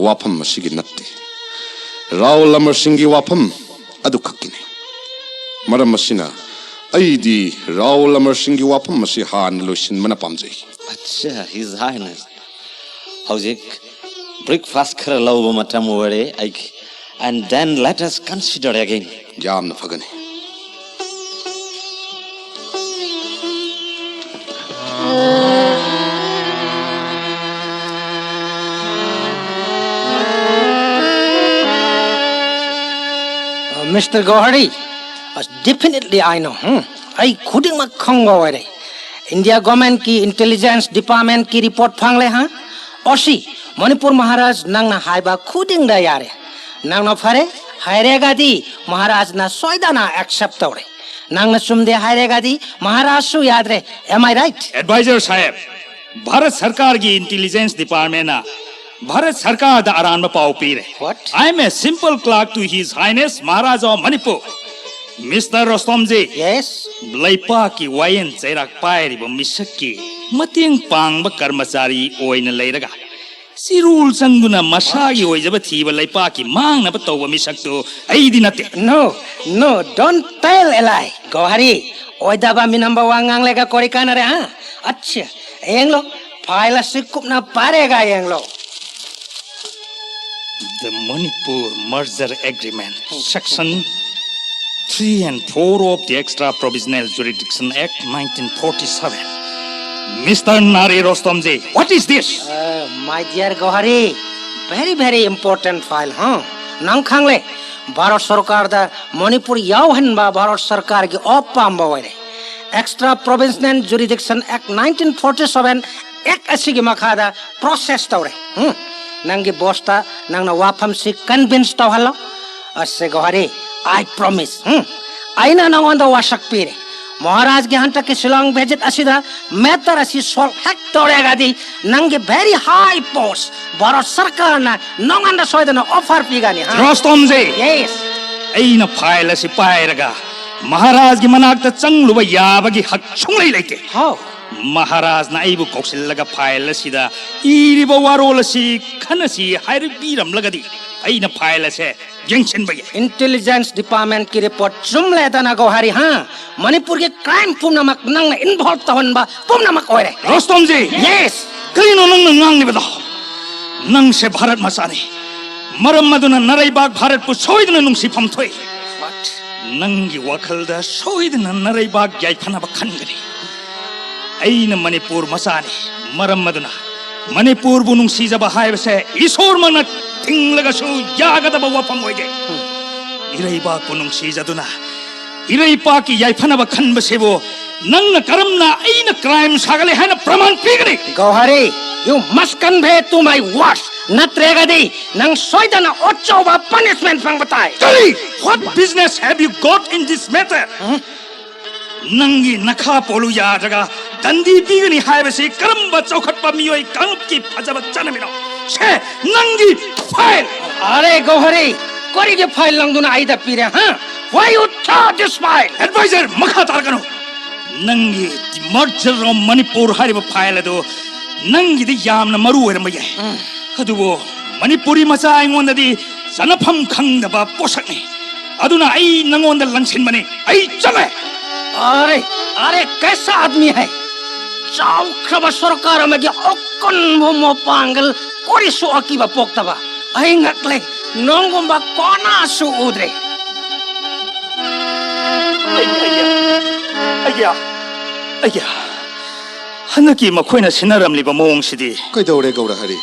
ꯋꯥꯐꯝ ꯑꯁꯤꯒꯤ ꯅꯠꯇꯦ, ꯔꯥꯎꯜ ꯑꯃꯔ ꯁꯤꯡꯒꯤ ꯋꯥꯐꯝ ꯑꯗꯨꯈꯛꯀꯤꯅꯤ꯫ ꯃꯔꯝ ꯑꯁꯤꯅ ꯑꯩꯗꯤ ꯔꯥꯎꯜ ꯑꯃꯔ ꯁꯤꯡꯒꯤ ꯋꯥꯐꯝ ꯑꯁꯤ ꯍꯥꯟꯅ ꯂꯣꯏꯁꯤꯟꯕꯅ ꯄꯥꯝꯖꯩ꯫ ꯑꯠꯆꯥ, His Highness꯫ ꯍꯧꯖꯤꯛ ꯕ꯭ꯔꯦꯛꯐꯥꯁ ꯈꯔ ꯂꯧꯕ ꯃꯇꯝ ꯑꯣꯏꯔꯦ꯫ ꯑꯩ, and then let us consider again꯫ ꯌꯥꯝꯅ ꯐꯒꯅꯤ꯫ Mister Gohari, definitely I know. Hmm? ꯑꯩ ꯈꯨꯗꯤꯡꯃꯛ ꯈꯪꯕ ꯑꯣꯏꯔꯦ꯫ ꯏꯟꯗꯤꯌꯥ ꯒꯣꯔꯃꯦꯟꯠꯀꯤ ꯏꯟꯇꯦꯂꯤꯖꯦꯟꯁ ꯗꯤꯄꯥꯔꯠꯃꯦꯟꯠꯀꯤ ꯔꯤꯄꯣꯔꯠ ꯐꯪꯂꯦ, ꯍꯥ? ꯑꯣꯁꯤ, ꯃꯅꯤꯄꯨꯔ ꯃꯍꯥꯔꯥꯖ, ꯅꯪꯅ ꯍꯥꯏꯕ ꯈꯨꯗꯤꯡꯗ ꯌꯥꯔꯦ꯫ ꯅꯪꯅ ꯐꯔꯦ ꯍꯥꯏꯔꯒꯗꯤ ꯃꯍꯥꯔꯥꯖꯅ ꯁꯣꯏꯗꯅ ꯑꯦꯛꯁꯦꯞ ꯇꯧꯔꯦ꯫ ꯅꯪꯅ ꯆꯨꯝꯗꯦ ꯍꯥꯏꯔꯒꯗꯤ ꯃꯍꯥꯔꯥꯖꯁꯨ ꯌꯥꯗ꯭ꯔꯦ꯫ Am I right? ꯑꯦꯗꯚꯥꯏꯖꯔ ꯁꯥꯍꯦꯕ, ꯚꯥꯔꯠ ꯁꯔꯀꯥꯔꯒꯤ ꯏꯟꯇꯦꯂꯤꯖꯦꯟꯁ ꯗꯤꯄꯥꯔꯠꯃꯦꯟꯠꯅ ꯚꯥꯔꯠ ꯁꯔꯀꯥꯔꯗ ꯑꯔꯥꯟꯕ ꯄꯥꯎ ꯄꯤꯔꯦ꯫ What? I am a simple clerk to His Highness Maharaja of Manipur꯫ Mister Rustomji, Yes? ꯂꯩꯄꯥꯛꯀꯤ ꯋꯥꯌꯦꯜ ꯆꯩꯔꯥꯛ ꯄꯥꯏꯔꯤꯕ ꯃꯤꯁꯛꯀꯤ ꯃꯇꯦꯡ ꯄꯥꯡꯕ ꯀꯔꯃꯆꯥꯔꯤ ꯑꯣꯏꯅ ꯂꯩꯔꯒ ꯆꯤꯔꯨꯜ ꯆꯪꯗꯨꯅ ꯃꯁꯥꯒꯤ ꯑꯣꯏꯖꯕ ꯊꯤꯕ ꯂꯩꯄꯥꯛꯀꯤ ꯃꯥꯡꯅꯕ ꯇꯧꯕ ꯃꯤꯁꯛꯇꯨ ꯑꯩꯗꯤ ꯅꯠꯇꯦ꯫ No, no, don't tell a lie, ꯒꯣꯍꯥꯔꯤ꯫ ꯑꯣꯏꯗꯕ ꯃꯤꯅꯝꯕ ꯋꯥ ꯉꯥꯡꯂꯒ ꯀꯔꯤ ꯀꯥꯟꯅꯔꯦ, ꯍꯥ? ꯑꯠꯁꯥ, ꯌꯦꯡꯂꯣ, ꯐꯥꯏꯜ ꯑꯁꯤ ꯀꯨꯞꯅ ꯄꯥꯔꯒ ꯌꯦꯡꯂꯣ꯫ The Manipur Merger Agreement, Section three and four of the Extra Provisional Jurisdiction Act nineteen forty-seven. Mister Nari Rostomji, what is this? Uh, my dear Gohari, very, very important file, huh? ꯅꯪ ꯈꯪꯂꯦ, ꯚꯥꯔꯠ ꯁꯔꯀꯥꯔꯗ ꯃꯅꯤꯄꯨꯔ ꯌꯥꯎꯍꯟꯕ ꯚꯥꯔꯠ ꯁꯔꯀꯥꯔꯒꯤ ꯑꯄꯥꯝꯕ ꯑꯣꯏꯔꯦ꯫ Extra Provincial Jurisdiction Act nineteen forty seven Act ꯑꯁꯤꯒꯤ ꯃꯈꯥꯗ process ꯇꯧꯔꯦ꯫ ꯎꯝ, ꯅꯪꯒꯤ ꯕꯣꯁꯇ ꯅꯪꯅ ꯋꯥꯐꯝꯁꯤ ꯀꯟꯚꯤꯟꯁ ꯇꯧꯍꯜꯂꯣ꯫ ꯑꯁꯦ ꯒꯣꯍꯥꯔꯤ, I promise, ꯎꯝ, ꯑꯩꯅ ꯅꯉꯣꯟꯗ ꯋꯥꯁꯛ ꯄꯤꯔꯦ꯫ ꯃꯍꯥꯔꯥꯖꯒꯤ ꯍꯟꯗꯛꯀꯤ ꯁꯤꯂꯣꯡ ꯚꯤꯖꯤꯠ ꯑꯁꯤꯗ ꯃꯦꯇꯔ ꯑꯁꯤ ꯁꯣꯜꯚ ꯍꯦꯛ ꯇꯧꯔꯦꯒꯗꯤ ꯅꯪꯒꯤ ꯚꯦꯔꯤ ꯍꯥꯏ ꯄꯣꯁ ꯚꯥꯔꯠ ꯁꯔꯀꯥꯔꯅ ꯅꯉꯣꯟꯗ ꯁꯣꯏꯗꯅ ꯑꯣꯐꯔ ꯄꯤꯒꯅꯤ, ꯍꯥ? ꯔꯣꯁꯇꯣꯝꯖꯤ! ꯌꯦꯁ꯫ ꯑꯩꯅ ꯐꯥꯏꯜ ꯑꯁꯤ ꯄꯥꯏꯔꯒ ꯃꯍꯥꯔꯥꯖꯒꯤ ꯃꯅꯥꯛꯇ ꯆꯪꯂꯨꯕ ꯌꯥꯕꯒꯤ ꯍꯛ ꯁꯨꯡꯂꯩ ꯂꯩꯇꯦ꯫ ꯍꯥꯎ? ꯃꯍꯥꯔꯥꯖꯅ ꯑꯩꯕꯨ ꯀꯧꯁꯤꯜꯂꯒ ꯐꯥꯏꯜ ꯑꯁꯤꯗ ꯏꯔꯤꯕ ꯋꯥꯔꯣꯜ ꯑꯁꯤ ꯈꯟꯅꯁꯤ ꯍꯥꯏꯕꯤꯔꯝꯂꯒꯗꯤ ꯑꯩꯅ ꯐꯥꯏꯜ ꯑꯁꯦ ꯌꯦꯡꯁꯤꯟꯕ ꯌꯥꯏ꯫ ꯏꯟꯇꯦꯂꯤꯖꯦꯟꯁ ꯗꯤꯄꯥꯔꯠꯃꯦꯟꯠꯀꯤ ꯔꯤꯄꯣꯔꯠ ꯆꯨꯝꯂꯦꯗꯅ ꯒꯣꯍꯥꯔꯤ, ꯍꯥ? ꯃꯅꯤꯄꯨꯔꯒꯤ ꯀ꯭ꯔꯥꯏꯝ ꯄꯨꯝꯅꯃꯛ ꯅꯪꯅ ꯏꯟꯚꯣꯜꯕ ꯇꯧꯍꯟꯕ ꯄꯨꯝꯅꯃꯛ ꯑꯣꯏꯔꯦ꯫ ꯔꯣꯁꯇꯣꯝꯖꯤ! ꯌꯦꯁ! ꯀꯔꯤꯅꯣ ꯅꯪꯅ ꯉꯥꯡꯂꯤꯕꯗꯣ? ꯅꯪꯁꯦ ꯚꯥꯔꯠ ꯃꯆꯥꯅꯤ꯫ ꯃꯔꯝ ꯑꯗꯨꯅ ꯅꯔꯩꯕꯥꯛ ꯚꯥꯔꯠꯄꯨ ꯁꯣꯏꯗꯅ ꯅꯨꯡꯁꯤꯐꯝ ꯊꯣꯛꯏ꯫ ꯅꯪꯒꯤ ꯋꯥꯈꯜꯗ ꯁꯣꯏꯗꯅ ꯅꯔꯩꯕꯥꯛ ꯌꯥꯏꯐꯅꯕ ꯈꯟꯒꯅꯤ꯫ ꯑꯩꯅ ꯃꯅꯤꯄꯨꯔ ꯃꯆꯥꯅꯤ꯫ ꯃꯔꯝ ꯑꯗꯨꯅ ꯃꯅꯤꯄꯨꯔꯕꯨ ꯅꯨꯡꯁꯤꯖꯕ ꯍꯥꯏꯕꯁꯦ ꯏꯁꯣꯔꯃꯛꯅ ꯊꯤꯡꯂꯒꯁꯨ ꯌꯥꯒꯗꯕ ꯋꯥꯐꯝ ꯑꯣꯏꯗꯦ꯫ ꯏꯔꯩꯕꯥꯛꯄꯨ ꯅꯨꯡꯁꯤꯖꯗꯨꯅ ꯏꯔꯩꯄꯥꯛꯀꯤ ꯌꯥꯏꯐꯅꯕ ꯈꯟꯕꯁꯤꯕꯨ ꯅꯪꯅ ꯀꯔꯝꯅ ꯑꯩꯅ ꯀ꯭ꯔꯥꯏꯝ ꯁꯥꯒꯠꯂꯦ ꯍꯥꯏꯅ ꯄ꯭ꯔꯃꯥꯟ ꯄꯤꯒꯅꯤ? ꯒꯧꯍꯥꯔꯤ, you must convey to my words. ꯅꯠꯇ꯭ꯔꯒꯗꯤ ꯅꯪ ꯁꯣꯏꯗꯅ ꯑꯆꯧꯕ ꯄꯅꯤꯁꯃꯦꯟꯠ ꯐꯪꯕ ꯇꯥꯏ꯫ ꯀꯔꯤ? What business have you got in this matter? ꯅꯪꯒꯤ ꯅꯈꯥ ꯄꯣꯜꯂꯨ ꯌꯥꯗ꯭ꯔꯒ ꯗꯟꯗꯤ ꯄꯤꯒꯅꯤ ꯍꯥꯏꯕꯁꯤ ꯀꯔꯝꯕ ꯆꯥꯎꯈꯠꯄ ꯃꯤꯑꯣꯏ ꯀꯥꯡꯂꯨꯞꯀꯤ ꯐꯖꯕ ꯆꯠꯅꯕꯤꯅꯣ? ꯁꯦ, ꯅꯪꯒꯤ ꯐꯥꯏꯜ! ꯑꯔꯦ ꯒꯧꯍꯥꯔꯤ, ꯀꯔꯤꯒꯤ ꯐꯥꯏꯜ ꯂꯪꯗꯨꯅ ꯑꯩꯗ ꯄꯤꯔꯦ, ꯍꯥ? Why you throw this file? Adviser, ꯃꯈꯥ ꯇꯥꯔꯒꯅꯨ꯫ ꯅꯪꯒꯤ The Merger of Manipur ꯍꯥꯏꯔꯤꯕ ꯐꯥꯏꯜ ꯑꯗꯨ ꯅꯪꯒꯤꯗꯤ ꯌꯥꯝꯅ ꯃꯔꯨ ꯑꯣꯏꯔꯝꯕ ꯌꯥꯏ, ꯑꯗꯨꯕꯨ ꯃꯅꯤꯄꯨꯔꯤ ꯃꯆꯥ ꯑꯩꯉꯣꯟꯗꯗꯤ ꯆꯅꯐꯝ ꯈꯪꯗꯕ ꯄꯣꯠꯁꯛꯅꯤ꯫ ꯑꯗꯨꯅ ꯑꯩ ꯅꯉꯣꯟꯗ ꯂꯪꯁꯤꯟꯕꯅꯤ꯫ ꯑꯩ ꯆꯠꯂꯦ꯫ ꯑꯔꯦ, ꯑꯔꯦ, ꯀꯩꯁꯥ ꯑꯥꯗꯃꯤ ꯍꯥꯏ? ꯆꯥꯎꯈ꯭ꯔꯕ ꯁꯔꯀꯥꯔ ꯑꯃꯒꯤ ꯑꯀꯟꯕ ꯃꯄꯥꯡꯒꯜ, ꯀꯔꯤꯁꯨ ꯑꯀꯤꯕ ꯄꯣꯛꯇꯕ꯫ ꯑꯩ ꯉꯛꯂꯦ, ꯅꯪꯒꯨꯝꯕ ꯀꯅꯥꯁꯨ ꯎꯗ꯭ꯔꯦ꯫ ꯑꯩ, ꯑꯩ, ꯑꯩ, ꯍꯟꯗꯛꯀꯤ ꯃꯈꯣꯏꯅ ꯁꯤꯟꯅꯔꯝꯂꯤꯕ ꯃꯑꯣꯡꯁꯤꯗꯤ꯫ ꯀꯩꯗꯧꯔꯦ ꯒꯧꯔꯍꯔꯤ?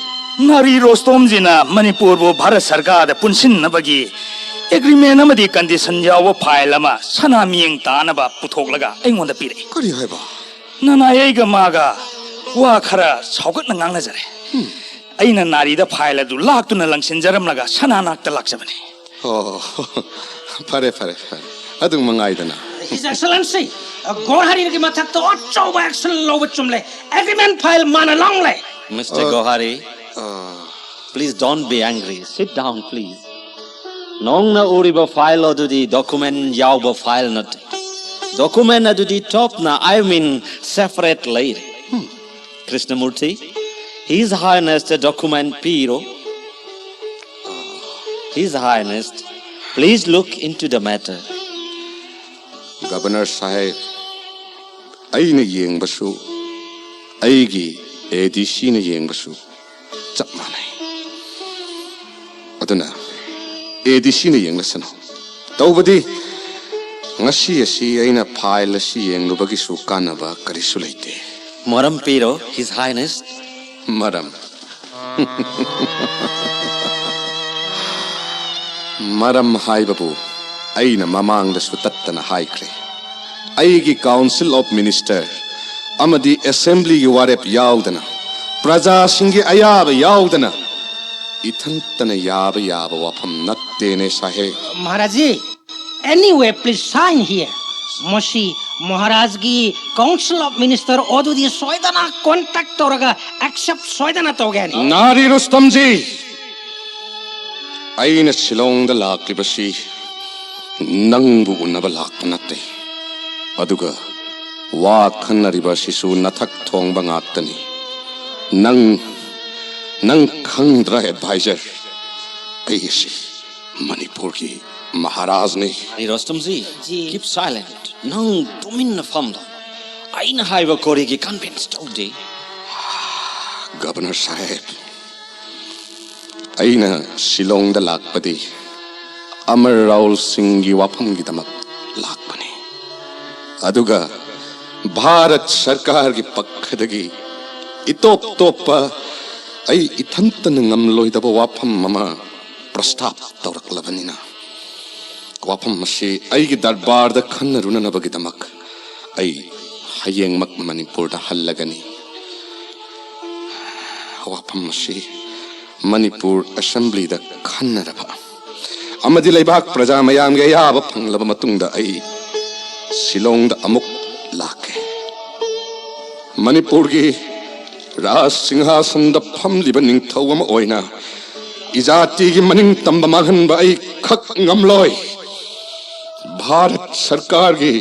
ꯅꯥꯔꯤ ꯔꯣꯁꯇꯣꯝꯖꯤꯅ ꯃꯅꯤꯄꯨꯔꯕꯨ ꯚꯥꯔꯠ ꯁꯔꯀꯥꯔꯗ ꯄꯨꯟꯁꯤꯟꯅꯕꯒꯤ ꯑꯦꯒ꯭ꯔꯤꯃꯦꯟ ꯑꯃꯗꯤ ꯀꯟꯗꯤꯁꯟ ꯌꯥꯎꯕ ꯐꯥꯏꯜ ꯑꯃ ꯁꯅꯥ ꯃꯤꯌꯦꯡ ꯇꯥꯅꯕ ꯄꯨꯊꯣꯛꯂꯒ ꯑꯩꯉꯣꯟꯗ ꯄꯤꯔꯛꯏ꯫ ꯀꯔꯤ ꯍꯥꯏꯕ? ꯅꯅꯥꯏ ꯑꯩꯒ ꯃꯥꯒ ꯋꯥ ꯈꯔ ꯁꯥꯎꯒꯠꯅ ꯉꯥꯡꯅꯖꯔꯦ꯫ ꯑꯩꯅ ꯅꯥꯔꯤꯗ ꯐꯥꯏꯜ ꯑꯗꯨ ꯂꯥꯛꯇꯨꯅ ꯂꯪꯁꯤꯟꯖꯔꯝꯂꯒ ꯁꯅꯥ ꯅꯥꯛꯇ ꯂꯥꯛꯆꯕꯅꯤ꯫ ꯑꯣ, ꯐꯔꯦ ꯐꯔꯦ ꯐꯔꯦ, ꯑꯗꯨꯝ ꯃꯉꯥꯏꯗꯅ꯫ His Excellency, ꯒꯣꯍꯥꯔꯤꯒꯤ ꯃꯊꯛꯇ ꯑꯆꯧꯕ ꯑꯦꯛꯁꯟ ꯂꯧꯕ ꯆꯨꯝꯂꯦ꯫ ꯑꯦꯒ꯭ꯔꯤꯃꯦꯟ ꯐꯥꯏꯜ ꯃꯥꯅ ꯂꯧꯂꯦ꯫ Mister Gohari, please don't be angry. Sit down, please. ꯅꯣꯡꯅ ꯎꯔꯤꯕ ꯐꯥꯏꯜ ꯑꯗꯨꯗꯤ ꯗꯣꯀꯨꯃꯦꯟ ꯌꯥꯎꯕ ꯐꯥꯏꯜ ꯅꯠꯇꯦ꯫ ꯗꯣꯀꯨꯃꯦꯟ ꯑꯗꯨꯗꯤ ꯇꯣꯞꯅ, I mean, separate ꯂꯩꯔꯦ꯫ Krishnamurti, His Highness the document ꯄꯤꯔꯣ꯫ His Highness, please look into the matter. Governor sahib, ꯑꯩꯅ ꯌꯦꯡꯕꯁꯨ, ꯑꯩꯒꯤ ꯑꯦ ꯗꯤ ꯁꯤꯅ ꯌꯦꯡꯕꯁꯨ ꯆꯞ ꯃꯥꯟꯅꯩ꯫ ꯑꯗꯨꯅ ꯑꯦ ꯗꯤ ꯁꯤꯅ ꯌꯦꯡꯂꯁꯅꯨ꯫ ꯇꯧꯕꯗꯤ ꯉꯁꯤ ꯑꯁꯤ ꯑꯩꯅ ꯐꯥꯏꯜ ꯑꯁꯤ ꯌꯦꯡꯂꯨꯕꯒꯤꯁꯨ ꯀꯥꯟꯅꯕ ꯀꯔꯤꯁꯨ ꯂꯩꯇꯦ꯫ ꯃꯔꯝ ꯄꯤꯔꯣ, His Highness. ꯃꯔꯝ꯫ ꯃꯔꯝ ꯍꯥꯏꯕꯕꯨ ꯑꯩꯅ ꯃꯃꯥꯡꯗꯁꯨ ꯇꯠꯇꯅ ꯍꯥꯏꯈ꯭ꯔꯦ꯫ ꯑꯩꯒꯤ ꯀꯥꯎꯟꯁꯤꯜ ꯑꯣꯐ ꯃꯤꯅꯤꯁꯇꯔ ꯑꯃꯗꯤ ꯑꯦꯁꯦꯝꯕ꯭ꯂꯤꯒꯤ ꯋꯥꯔꯦꯞ ꯌꯥꯎꯗꯅ, ꯄ꯭ꯔꯖꯥꯁꯤꯡꯒꯤ ꯑꯌꯥꯕ ꯌꯥꯎꯗꯅ ꯏꯊꯟꯇꯅ ꯌꯥꯕ ꯌꯥꯕ ꯋꯥꯐꯝ ꯅꯠꯇꯦꯅꯦ sahib. Maharaja ji, anyway, please sign here. ꯃꯁꯤ ꯃꯍꯥꯔꯥꯖꯒꯤ ꯀꯥꯎꯟꯁꯤꯜ ꯑꯣꯐ ꯃꯤꯅꯤꯁꯇꯔ ꯑꯗꯨꯗꯤ ꯁꯣꯏꯗꯅ ꯀꯣꯟꯇꯦꯛ ꯇꯧꯔꯒ ꯑꯦꯛꯁꯦꯞ ꯁꯣꯏꯗꯅ ꯇꯧꯒꯅꯤ꯫ ꯅꯥꯔꯤ ꯔꯨꯁꯇꯝꯖꯤ, ꯑꯩꯅ ꯁꯤꯂꯣꯡꯗ ꯂꯥꯛꯂꯤꯕꯁꯤ ꯅꯪꯕꯨ ꯎꯅꯕ ꯂꯥꯛꯄ ꯅꯠꯇꯦ꯫ ꯑꯗꯨꯒ ꯋꯥ ꯈꯟꯅꯔꯤꯕ ꯑꯁꯤꯁꯨ ꯅꯊꯛ ꯊꯣꯡꯕ ꯉꯥꯛꯇꯅꯤ꯫ ꯅꯪ, ꯅꯪ ꯈꯪꯗ꯭ꯔꯥ ꯑꯦꯗꯚꯥꯏꯖꯔ? ꯑꯩ ꯑꯁꯤ ꯃꯅꯤꯄꯨꯔꯒꯤ ꯃꯍꯥꯔꯥꯖꯅꯤ꯫ ꯔꯨꯁꯇꯝꯖꯤ, keep silent. ꯅꯪ ꯇꯨꯃꯤꯟꯅ ꯐꯝꯂꯣ꯫ ꯑꯩꯅ ꯍꯥꯏꯕ ꯀꯣꯔꯤꯒꯤ ꯀꯟꯚꯤꯟꯁ ꯇꯧꯗꯦ꯫ ꯒꯕꯔꯅꯔ ꯁꯥꯍꯦꯕ, ꯑꯩꯅ ꯁꯤꯂꯣꯡꯗ ꯂꯥꯛꯄꯗꯤ ꯑꯃꯔ ꯔꯥꯎꯜ ꯁꯤꯡꯒꯤ ꯋꯥꯐꯝꯒꯤꯗꯃꯛ ꯂꯥꯛꯄꯅꯤ꯫ ꯑꯗꯨꯒ ꯚꯥꯔꯠ ꯁꯔꯀꯥꯔꯒꯤ ꯄꯛꯈꯗꯒꯤ ꯏꯇꯣꯞ ꯇꯣꯞꯄ, ꯑꯩ ꯏꯊꯟꯇꯅ ꯉꯝꯂꯣꯏꯗꯕ ꯋꯥꯐꯝ ꯑꯃ ꯄ꯭ꯔꯁꯇꯥꯞ ꯇꯧꯔꯛꯂꯕꯅꯤꯅ, ꯋꯥꯐꯝ ꯑꯁꯤ ꯑꯩꯒꯤ ꯗꯔꯕꯥꯔꯗ ꯈꯟꯅꯔꯨꯅꯅꯕꯒꯤꯗꯃꯛ ꯑꯩ ꯍꯌꯦꯡꯃꯛ ꯃꯅꯤꯄꯨꯔꯗ ꯍꯜꯂꯒꯅꯤ꯫ ꯋꯥꯐꯝ ꯑꯁꯤ ꯃꯅꯤꯄꯨꯔ ꯑꯦꯁꯦꯝꯕ꯭ꯂꯤꯗ ꯈꯟꯅꯔꯕ ꯑꯃꯗꯤ ꯂꯩꯕꯥꯛ ꯄ꯭ꯔꯖꯥ ꯃꯌꯥꯝꯒꯤ ꯑꯌꯥꯕ ꯐꯪꯂꯕ ꯃꯇꯨꯡꯗ ꯑꯩ ꯁꯤꯂꯣꯡꯗ ꯑꯃꯨꯛ ꯂꯥꯛꯀꯦ꯫ ꯃꯅꯤꯄꯨꯔꯒꯤ ꯔꯥꯖ ꯁꯤꯡꯍꯥꯁꯟꯗ ꯐꯝꯂꯤꯕ ꯅꯤꯡꯊꯧ ꯑꯃ ꯑꯣꯏꯅ ꯏꯖꯥꯇꯤꯒꯤ ꯃꯅꯤꯡ ꯇꯝꯕ ꯃꯥꯡꯍꯟꯕ ꯑꯩ ꯈꯛ ꯉꯝꯂꯣꯏ꯫ ꯚꯥꯔꯠ ꯁꯔꯀꯥꯔꯒꯤ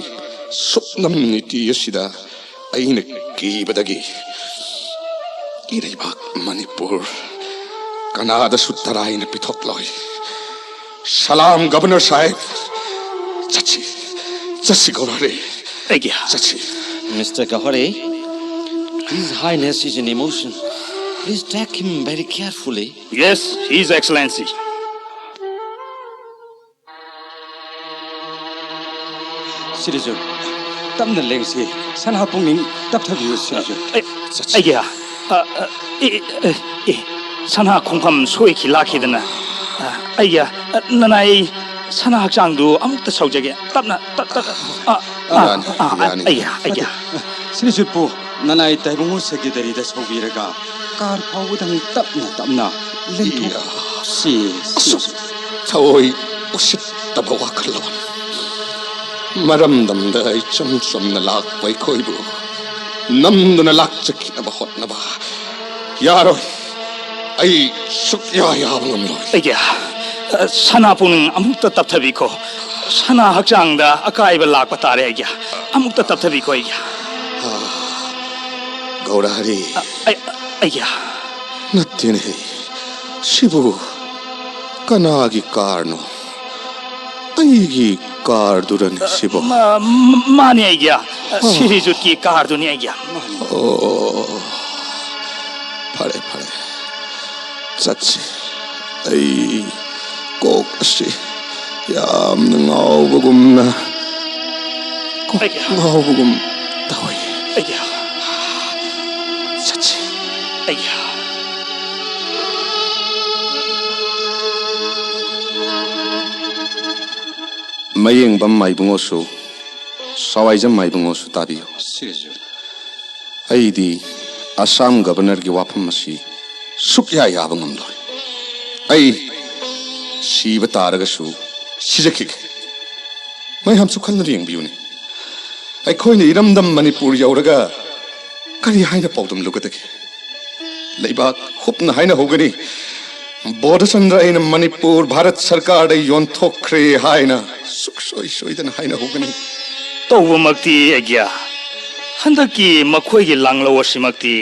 ꯁꯨꯞꯅꯝ ꯅꯤꯇꯤ ꯑꯁꯤꯗ ꯑꯩꯅ ꯀꯤꯕꯗꯒꯤ ꯏꯔꯩꯕꯥꯛ ꯃꯅꯤꯄꯨꯔ ꯀꯅꯥꯗꯁꯨ ꯇꯔꯥꯏꯅ ꯄꯤꯊꯣꯛꯂꯣꯏ꯫ ꯁꯂꯥꯝ, ꯒꯕꯔꯅꯔ ꯁꯥꯍꯦꯕ꯫ ꯆꯠꯁꯤ, ꯆꯠꯁꯤ, ꯒꯧꯔꯥꯔꯤ꯫ ꯑꯩꯒꯤ ꯆꯠꯁꯤ꯫ Mister Gahore, His Highness is in emotion. Please take him very carefully. Yes, His Excellency. ꯁꯤꯔꯤꯖꯨ, ꯇꯞꯅ ꯂꯦꯡꯁꯤ꯫ ꯁꯅꯥ ꯄꯨꯛꯅꯤꯡ ꯇꯞꯊꯕꯤꯌꯨ, ꯁꯤꯔꯤꯖꯨ꯫ ꯑꯩ, ꯆꯠꯁꯤ꯫ ꯑꯩꯒꯤ, ꯑ, ꯑ, ꯑꯦ, ꯑꯦ, ꯑꯦ, ꯁꯅꯥ ꯈꯣꯡꯐꯝ ꯁꯣꯏꯈꯤ ꯂꯥꯛꯈꯤꯗꯅ꯫ ꯑ, ꯑꯩꯒꯤ, ꯑ, ꯅꯅꯥꯏ ꯁꯅꯥ ꯍꯛꯆꯥꯡꯗꯨ ꯑꯃꯨꯛꯇ ꯁꯧꯖꯒꯦ꯫ ꯇꯞꯅ, ꯇꯞ-, ꯇꯞ-, ꯑ, ꯑ, ꯌꯥꯅꯤ, ꯑ, ꯑ, ꯌꯥꯅꯤ꯫ ꯑꯩꯒꯤ, ꯑꯩꯒꯤ꯫ ꯅꯠꯇꯦ, ꯁꯤꯔꯤꯖꯨꯠꯄꯨ ꯅꯅꯥꯏ ꯇꯥꯏꯕꯪꯉꯨ ꯁꯦꯀ꯭ꯔꯦꯇꯔꯤꯗ ꯁꯧꯕꯤꯔꯒ ꯀꯥꯔ ꯐꯥꯎꯕꯗꯪ ꯇꯞꯅ ꯇꯞꯅ ꯂꯦꯟꯊꯣꯛꯁꯤ꯫ ꯏꯌꯥ꯫ ꯑꯁꯨꯛ ꯊꯑꯣꯏ ꯎꯁꯤꯠꯇꯕ ꯋꯥꯈꯜꯂꯣꯟ꯫ ꯃꯔꯝꯗꯝꯗ ꯏꯆꯝ ꯆꯝꯅ ꯂꯥꯛꯄ ꯑꯩꯈꯣꯏꯕꯨ ꯅꯝꯗꯨꯅ ꯂꯥꯛꯆꯈꯤꯅꯕ ꯍꯣꯠꯅꯕ ꯌꯥꯔꯣꯏ꯫ ꯑꯩ ꯁꯨꯛꯌꯥ ꯌꯥꯕ ꯉꯝꯂꯣꯏ꯫ ꯑꯩꯒꯤ, ꯑ, ꯁꯅꯥ ꯄꯨꯛꯅꯤꯡ ꯑꯃꯨꯛꯇ ꯇꯞꯊꯕꯤꯈꯣ꯫ ꯁꯅꯥ ꯍꯛꯆꯥꯡꯗ ꯑꯀꯥꯏꯕ ꯂꯥꯛꯄ ꯇꯥꯔꯦ ꯑꯩꯒꯤ꯫ ꯑꯃꯨꯛꯇ ꯇꯞꯊꯕꯤꯈꯣ ꯑꯩꯒꯤ꯫ ꯑ, ꯒꯧꯔꯍꯔꯤ꯫ ꯑ, ꯑꯩ, ꯑꯩꯒꯤ꯫ ꯅꯠꯇꯦꯅꯦ, ꯁꯤꯕꯨ ꯀꯅꯥꯒꯤ ꯀꯥꯔꯅꯣ? ꯑꯩꯒꯤ ꯀꯥꯔꯗꯨꯔꯅꯦ ꯁꯤꯕꯣ? ꯃꯥ-, ꯃꯥꯅꯦ ꯑꯩꯒꯤ꯫ ꯑ, ꯁꯤꯔꯤꯖꯨꯠꯀꯤ ꯀꯥꯔꯗꯨꯅꯤ ꯑꯩꯒꯤ꯫ ꯑꯣ, ꯐꯔꯦ, ꯐꯔꯦ꯫ ꯆꯠꯁꯤ꯫ ꯑꯩ ꯀꯣꯛ ꯑꯁꯤ ꯌꯥꯝꯅ ꯉꯥꯎꯕꯒꯨꯝꯅ, ꯀꯣꯛ ꯑꯩꯒꯤ꯫ ꯉꯥꯎꯕꯒꯨꯝ ꯇꯧꯏ꯫ ꯑꯩꯒꯤ꯫ ꯆꯠꯁꯤ꯫ ꯑꯩꯒꯤ꯫ ꯃꯌꯦꯡꯕꯝ ꯃꯥꯏꯕꯨꯡꯉꯣꯁꯨ, ꯁꯋꯥꯏꯖꯝ ꯃꯥꯏꯕꯨꯡꯉꯣꯁꯨ ꯇꯥꯕꯤꯌꯨ꯫ ꯁꯤꯔꯤꯖꯨ꯫ ꯑꯩꯗꯤ ꯑꯁꯥꯝ ꯒꯕꯔꯅꯔꯒꯤ ꯋꯥꯐꯝ ꯑꯁꯤ ꯁꯨꯛꯌꯥ ꯌꯥꯕ ꯉꯝꯂꯣꯏ꯫ ꯑꯩ ꯁꯤꯕ ꯇꯥꯔꯒꯁꯨ ꯁꯤꯖꯈꯤꯒꯦ꯫ ꯃꯌꯥꯝꯁꯨ ꯈꯟꯗꯨꯅ ꯌꯦꯡꯕꯤꯌꯨꯅꯦ꯫ ꯑꯩꯈꯣꯏꯅ ꯏꯔꯝꯗꯝ ꯃꯅꯤꯄꯨꯔ ꯌꯧꯔꯒ ꯀꯔꯤ ꯍꯥꯏꯅ ꯄꯥꯎꯗꯝꯂꯨꯒꯗꯒꯦ? ꯂꯩꯕꯥꯛ ꯍꯨꯞꯅ ꯍꯥꯏꯅ ꯍꯧꯒꯅꯤ, ꯕꯣꯙꯆꯟꯗ꯭ꯔ ꯑꯩꯅ ꯃꯅꯤꯄꯨꯔ ꯚꯥꯔꯠ ꯁꯔꯀꯥꯔꯗ ꯌꯣꯟꯊꯣꯛꯈ꯭ꯔꯦ ꯍꯥꯏꯅ ꯁꯨꯛꯁꯣꯏ ꯁꯣꯏꯗꯅ ꯍꯥꯏꯅ ꯍꯧꯒꯅꯤ꯫ ꯇꯧꯕꯃꯛꯇꯤ ꯑꯩꯒ꯭ꯌꯥ, ꯍꯟꯗꯛꯀꯤ ꯃꯈꯣꯏꯒꯤ ꯂꯥꯡꯂꯧ ꯑꯁꯤꯃꯛꯇꯤ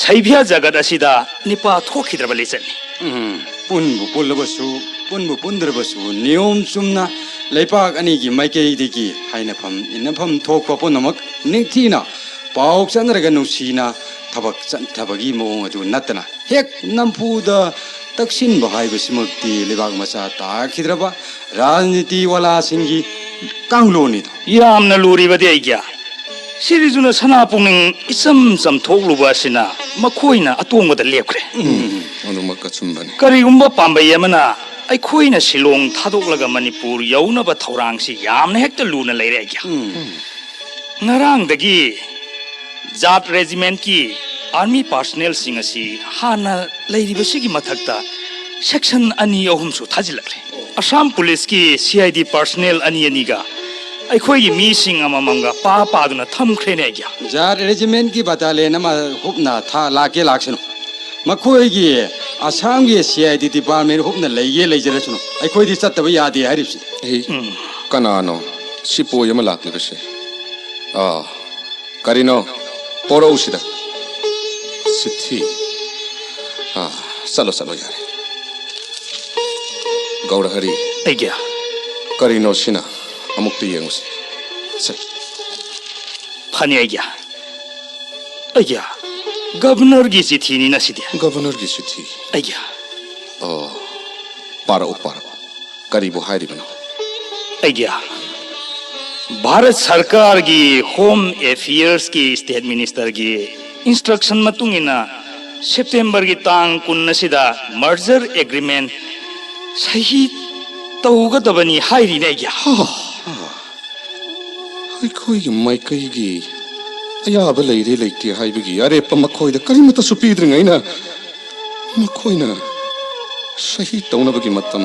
ꯁꯩꯕꯤꯌꯥ ꯖꯒꯠ ꯑꯁꯤꯗ ꯅꯤꯄꯥ ꯊꯣꯛꯈꯤꯗ꯭ꯔꯕ ꯂꯤꯆꯠꯅꯤ꯫ ꯎꯝ, ꯄꯨꯟꯕꯨ ꯄꯨꯜꯂꯕꯁꯨ, ꯄꯨꯟꯕꯨ ꯄꯨꯟꯗ꯭ꯔꯕꯁꯨ, ꯅꯤꯌꯣꯝ ꯆꯨꯝꯅ ꯂꯩꯕꯥꯛ ꯑꯅꯤꯒꯤ ꯃꯥꯏꯀꯩꯗꯒꯤ ꯍꯥꯏꯅꯐꯝ ꯏꯟꯅꯐꯝ ꯊꯣꯛꯄ ꯄꯨꯝꯅꯃꯛ ꯅꯤꯡꯊꯤꯅ ꯄꯥꯎ ꯆꯠꯅꯔꯒ ꯅꯨꯡꯁꯤꯅ ꯊꯕꯛ ꯆꯠꯊꯕꯒꯤ ꯃꯑꯣꯡ ꯑꯗꯨ ꯅꯠꯇꯅ, ꯍꯦꯛ ꯅꯝꯐꯨꯗ ꯇꯛꯁꯤꯟꯕ ꯍꯥꯏꯕꯁꯤꯃꯛꯇꯤ ꯂꯩꯕꯥꯛ ꯃꯆꯥ ꯇꯥꯈꯤꯗ꯭ꯔꯕ ꯔꯥꯖꯅꯤꯇꯤ ꯋꯥꯂꯥꯁꯤꯡꯒꯤ ꯀꯥꯡꯂꯣꯟꯅꯤꯗꯣ꯫ ꯌꯥꯝꯅ ꯂꯨꯔꯤꯕꯗꯤ ꯑꯩꯒ꯭ꯌꯥ꯫ ꯁꯤꯔꯤꯖꯨꯅ ꯁꯅꯥ ꯄꯨꯛꯅꯤꯡ ꯏꯆꯝ ꯆꯝꯊꯣꯛꯂꯨꯕ ꯑꯁꯤꯅ ꯃꯈꯣꯏꯅ ꯑꯇꯣꯡꯕꯗ ꯂꯦꯞꯈ꯭ꯔꯦ꯫ ꯎꯝ, ꯑꯗꯨꯃꯛ ꯑꯆꯨꯝꯕꯅꯤ꯫ ꯀꯔꯤꯒꯨꯝꯕ ꯄꯥꯝꯕꯩ ꯑꯃꯅ ꯑꯩꯈꯣꯏꯅ ꯁꯤꯂꯣꯡ ꯊꯥꯗꯣꯛꯂꯒ ꯃꯅꯤꯄꯨꯔ ꯌꯧꯅꯕ ꯊꯧꯔꯥꯡꯁꯤ ꯌꯥꯝꯅ ꯍꯦꯛꯇ ꯂꯨꯅ ꯂꯩꯔꯦ ꯑꯩꯒ꯭ꯌꯥ꯫ ꯎꯝ꯫ ꯉꯔꯥꯡꯗꯒꯤ ꯖꯥꯠ ꯔꯦꯖꯤꯃꯦꯟꯠꯀꯤ ꯑꯥꯔꯃꯤ ꯄꯥꯔꯁꯅꯦꯜꯁꯤꯡ ꯑꯁꯤ ꯍꯥꯟꯅ ꯂꯩꯔꯤꯕꯁꯤꯒꯤ ꯃꯊꯛꯇ ꯁꯦꯛꯁꯟ ꯑꯅꯤ ꯑꯍꯨꯝꯁꯨ ꯊꯥꯖꯤꯜꯂꯛꯂꯦ꯫ ꯑꯁꯥꯝ ꯄꯨꯂꯤꯁꯀꯤ ꯁꯤ ꯑꯥꯏ ꯗꯤ ꯄꯥꯔꯁꯅꯦꯜ ꯑꯅꯤ ꯑꯅꯤꯒ ꯑꯩꯈꯣꯏꯒꯤ ꯃꯤꯁꯤꯡ ꯑꯃꯃꯝꯒ ꯄꯥ ꯄꯥꯗꯨꯅ ꯊꯝꯈ꯭ꯔꯦꯅꯦ ꯑꯩꯒꯤ꯫ ꯖꯥꯠ ꯔꯦꯖꯤꯃꯦꯟꯠꯀꯤ ꯕꯇꯥꯂꯤꯌꯟ ꯑꯃ ꯍꯨꯞꯅ ꯊꯥ ꯂꯥꯛꯀꯦ ꯂꯥꯛꯁꯅꯨ꯫ ꯃꯈꯣꯏꯒꯤ ꯑꯁꯥꯝꯒꯤ ꯁꯤ ꯑꯥꯏ ꯗꯤ ꯗꯤꯄꯥꯔꯠꯃꯦꯟꯠ ꯍꯨꯞꯅ ꯂꯩꯒꯦ ꯂꯩꯖꯔꯁꯅꯨ꯫ ꯑꯩꯈꯣꯏꯗꯤ ꯆꯠꯇꯕ ꯌꯥꯗꯦ ꯍꯥꯏꯔꯤꯕꯁꯤꯅꯤ꯫ ꯑꯩ ꯎꯝ꯫ ꯀꯅꯥꯅꯣ ꯁꯤꯄꯣꯏ ꯑꯃ ꯂꯥꯛꯂꯤꯕꯁꯦ? ꯑꯥ, ꯀꯔꯤꯅꯣ? ꯄꯣꯔꯛꯎ ꯁꯤꯗ꯫ ꯆꯤꯊꯤ꯫ ꯑꯥ, ꯆꯠꯂꯣ, ꯆꯠꯂꯣ, ꯌꯥꯔꯦ꯫ ꯒꯧꯔꯍꯔꯤ꯫ ꯑꯩꯒꯤ꯫ ꯀꯔꯤꯅꯣ ꯁꯤꯅ? ꯑꯃꯨꯛꯇ ꯌꯦꯡꯉꯨꯁꯤ꯫ ꯁꯦ꯫ ꯐꯅꯤ ꯑꯩꯒꯤ꯫ ꯑꯩꯒꯤ꯫ ꯒꯕꯔꯅꯔꯒꯤ ꯆꯤꯊꯤꯅꯤꯅ ꯁꯤꯗꯤ꯫ ꯒꯕꯔꯅꯔꯒꯤ ꯆꯤꯊꯤ꯫ ꯑꯩꯒꯤ꯫ ꯑꯣ, ꯄꯥꯔꯛꯎ, ꯄꯥꯔꯛꯎ꯫ ꯀꯔꯤꯕꯨ ꯍꯥꯏꯔꯤꯕꯅꯣ? ꯑꯩꯒꯤ꯫ ꯚꯥꯔꯠ ꯁꯔꯀꯥꯔꯒꯤ ꯍꯣꯝ ꯑꯦꯐꯤꯌꯔꯁꯀꯤ ꯁ꯭ꯇꯦꯠ ꯃꯤꯅꯤꯁꯇꯔꯒꯤ ꯏꯟꯁꯇ꯭ꯔꯛꯁꯟ ꯃꯇꯨꯡ ꯏꯟꯅ ꯁꯦꯞꯇꯦꯝꯕꯔꯒꯤ ꯇꯥꯡ ꯀꯨꯟ ꯑꯁꯤꯗ ꯃꯔꯖꯔ ꯑꯦꯒ꯭ꯔꯤꯃꯦꯟ ꯁꯍꯤ ꯇꯧꯒꯗꯕꯅꯤ ꯍꯥꯏꯔꯤꯅꯦ, ꯑꯩꯒꯤ꯫ ꯑꯩꯈꯣꯏꯒꯤ ꯃꯥꯏꯀꯩꯒꯤ ꯑꯌꯥꯕ ꯂꯩꯔꯦ ꯂꯩꯇꯦ ꯍꯥꯏꯕꯒꯤ ꯑꯔꯦꯞꯄ ꯃꯈꯣꯏꯗ ꯀꯔꯤꯃꯠꯇꯁꯨ ꯄꯤꯗ꯭ꯔꯤꯉꯩꯅ ꯃꯈꯣꯏꯅ ꯁꯍꯤ ꯇꯧꯅꯕꯒꯤ ꯃꯇꯝ,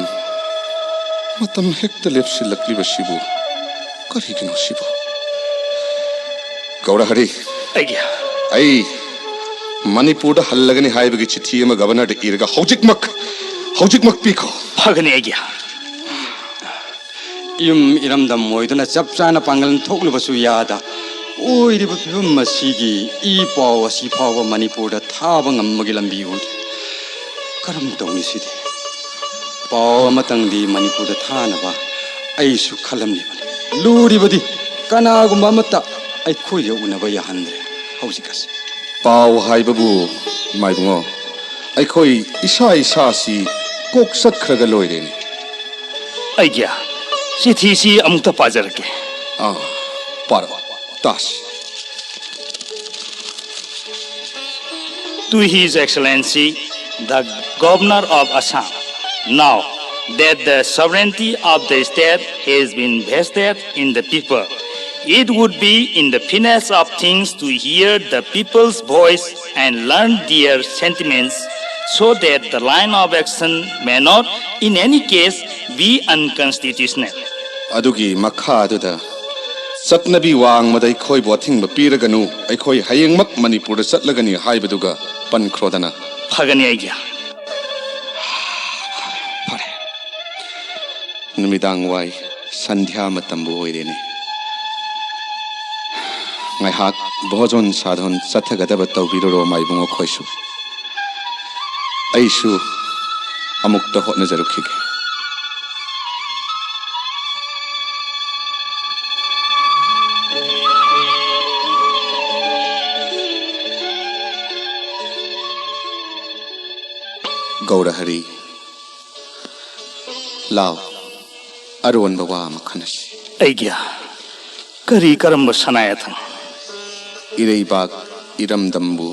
ꯃꯇꯝ ꯍꯦꯛꯇ ꯂꯦꯞꯁꯤꯜꯂꯛꯂꯤꯕꯁꯤꯕꯨ ꯀꯔꯤꯒꯤꯅꯣ ꯁꯤꯕꯨ? ꯒꯧꯔꯍꯔꯤ, ꯑꯩꯒꯤ꯫ ꯑꯩ ꯃꯅꯤꯄꯨꯔꯗ ꯍꯜꯂꯒꯅꯤ ꯍꯥꯏꯕꯒꯤ ꯆꯤꯊꯤ ꯑꯃ ꯒꯕꯔꯅꯔꯗ ꯏꯔꯒ ꯍꯧꯖꯤꯛꯃꯛ, ꯍꯧꯖꯤꯛꯃꯛ ꯄꯤꯈꯣ꯫ ꯐꯒꯅꯤ, ꯑꯩꯒꯤ꯫ ꯌꯨꯝ ꯏꯔꯝꯗꯝ ꯑꯣꯏꯗꯨꯅ ꯆꯞ ꯆꯥꯅ ꯄꯥꯡꯒꯜ ꯊꯣꯛꯂꯨꯕꯁꯨ ꯌꯥꯗ, ꯑꯣꯏꯔꯤꯕ ꯐꯤꯕꯝ ꯑꯁꯤꯒꯤ ꯏ ꯄꯥꯎ ꯑꯁꯤ ꯐꯥꯎꯕ ꯃꯅꯤꯄꯨꯔꯗ ꯊꯥꯕ ꯉꯝꯕꯒꯤ ꯂꯝꯕꯤ ꯎꯗꯦ꯫ ꯀꯔꯝ ꯇꯧꯅꯤ ꯁꯤꯗꯤ? ꯄꯥꯎ ꯑꯃꯇꯪꯗꯤ ꯃꯅꯤꯄꯨꯔꯗ ꯊꯥꯅꯕ ꯑꯩꯁꯨ ꯈꯜꯂꯝꯂꯤꯕꯅꯤ꯫ ꯂꯨꯔꯤꯕꯗꯤ ꯀꯅꯥꯒꯨꯝꯕ ꯑꯃꯠꯇ ꯑꯩꯈꯣꯏꯒ ꯎꯅꯕ ꯌꯥꯍꯟꯗ꯭ꯔꯦ ꯍꯧꯖꯤꯛ ꯑꯁꯤ꯫ ꯄꯥꯎ ꯍꯥꯏꯕꯕꯨ, ꯃꯥꯏꯕꯨꯡꯉꯣ, ꯑꯩꯈꯣꯏ ꯏꯁꯥ ꯏꯁꯥꯁꯤ ꯀꯣꯛ ꯆꯠꯈ꯭ꯔꯒ ꯂꯣꯏꯔꯦꯅꯦ꯫ ꯑꯩꯒꯤ ꯆꯤꯊꯤꯁꯤ ꯑꯃꯨꯛꯇ ꯄꯥꯖꯔꯛꯀꯦ꯫ ꯑꯥ, ꯄꯥꯔꯛꯑꯣ, ꯇꯥꯁꯤ꯫ To His Excellency, the Governor of Assam, now that the sovereignty of the state has been vested in the people, it would be in the finest of things to hear the people's voice and learn their sentiments so that the line of action may not, in any case, be unconstitutional. ꯑꯗꯨꯒꯤ ꯃꯈꯥꯗꯨꯗ ꯆꯠꯅꯕꯤ ꯋꯥꯡꯃꯗ ꯑꯩꯈꯣꯏꯕꯨ ꯑꯊꯤꯡꯕ ꯄꯤꯔꯒꯅꯨ, ꯑꯩꯈꯣꯏ ꯍꯌꯦꯡꯃꯛ ꯃꯅꯤꯄꯨꯔꯗ ꯆꯠꯂꯒꯅꯤ ꯍꯥꯏꯕꯗꯨꯒ ꯄꯟꯈ꯭ꯔꯣꯗꯅ꯫ ꯐꯒꯅꯤ ꯑꯩꯒꯤ꯫ ꯐꯔꯦ꯫ ꯅꯨꯃꯤꯗꯥꯡ ꯋꯥꯏ ꯁꯟꯙ꯭ꯌꯥ ꯃꯇꯝꯕꯨ ꯑꯣꯏꯔꯦꯅꯦ꯫ ꯉꯥꯏꯍꯥꯛ ꯚꯣꯖꯣꯟ ꯁꯥꯙꯣꯟ ꯆꯠꯊꯒꯗꯕ ꯇꯧꯕꯤꯔꯨꯔꯣ ꯃꯥꯏꯕꯨꯡ ꯑꯩꯈꯣꯏꯁꯨ꯫ ꯑꯩꯁꯨ ꯑꯃꯨꯛꯇ ꯍꯣꯠꯅꯖꯔꯨꯈꯤꯒꯦ꯫ ꯒꯧꯔꯍꯔꯤ, ꯂꯥꯎ, ꯑꯔꯣꯟꯕ ꯋꯥ ꯑꯃ ꯈꯟꯅꯁꯤ꯫ ꯑꯩꯒꯤ ꯀꯔꯤ ꯀꯔꯝꯕ ꯁꯅꯥꯌꯥꯊꯪ? ꯏꯔꯩꯕꯥꯛ ꯏꯔꯝꯗꯝꯕꯨ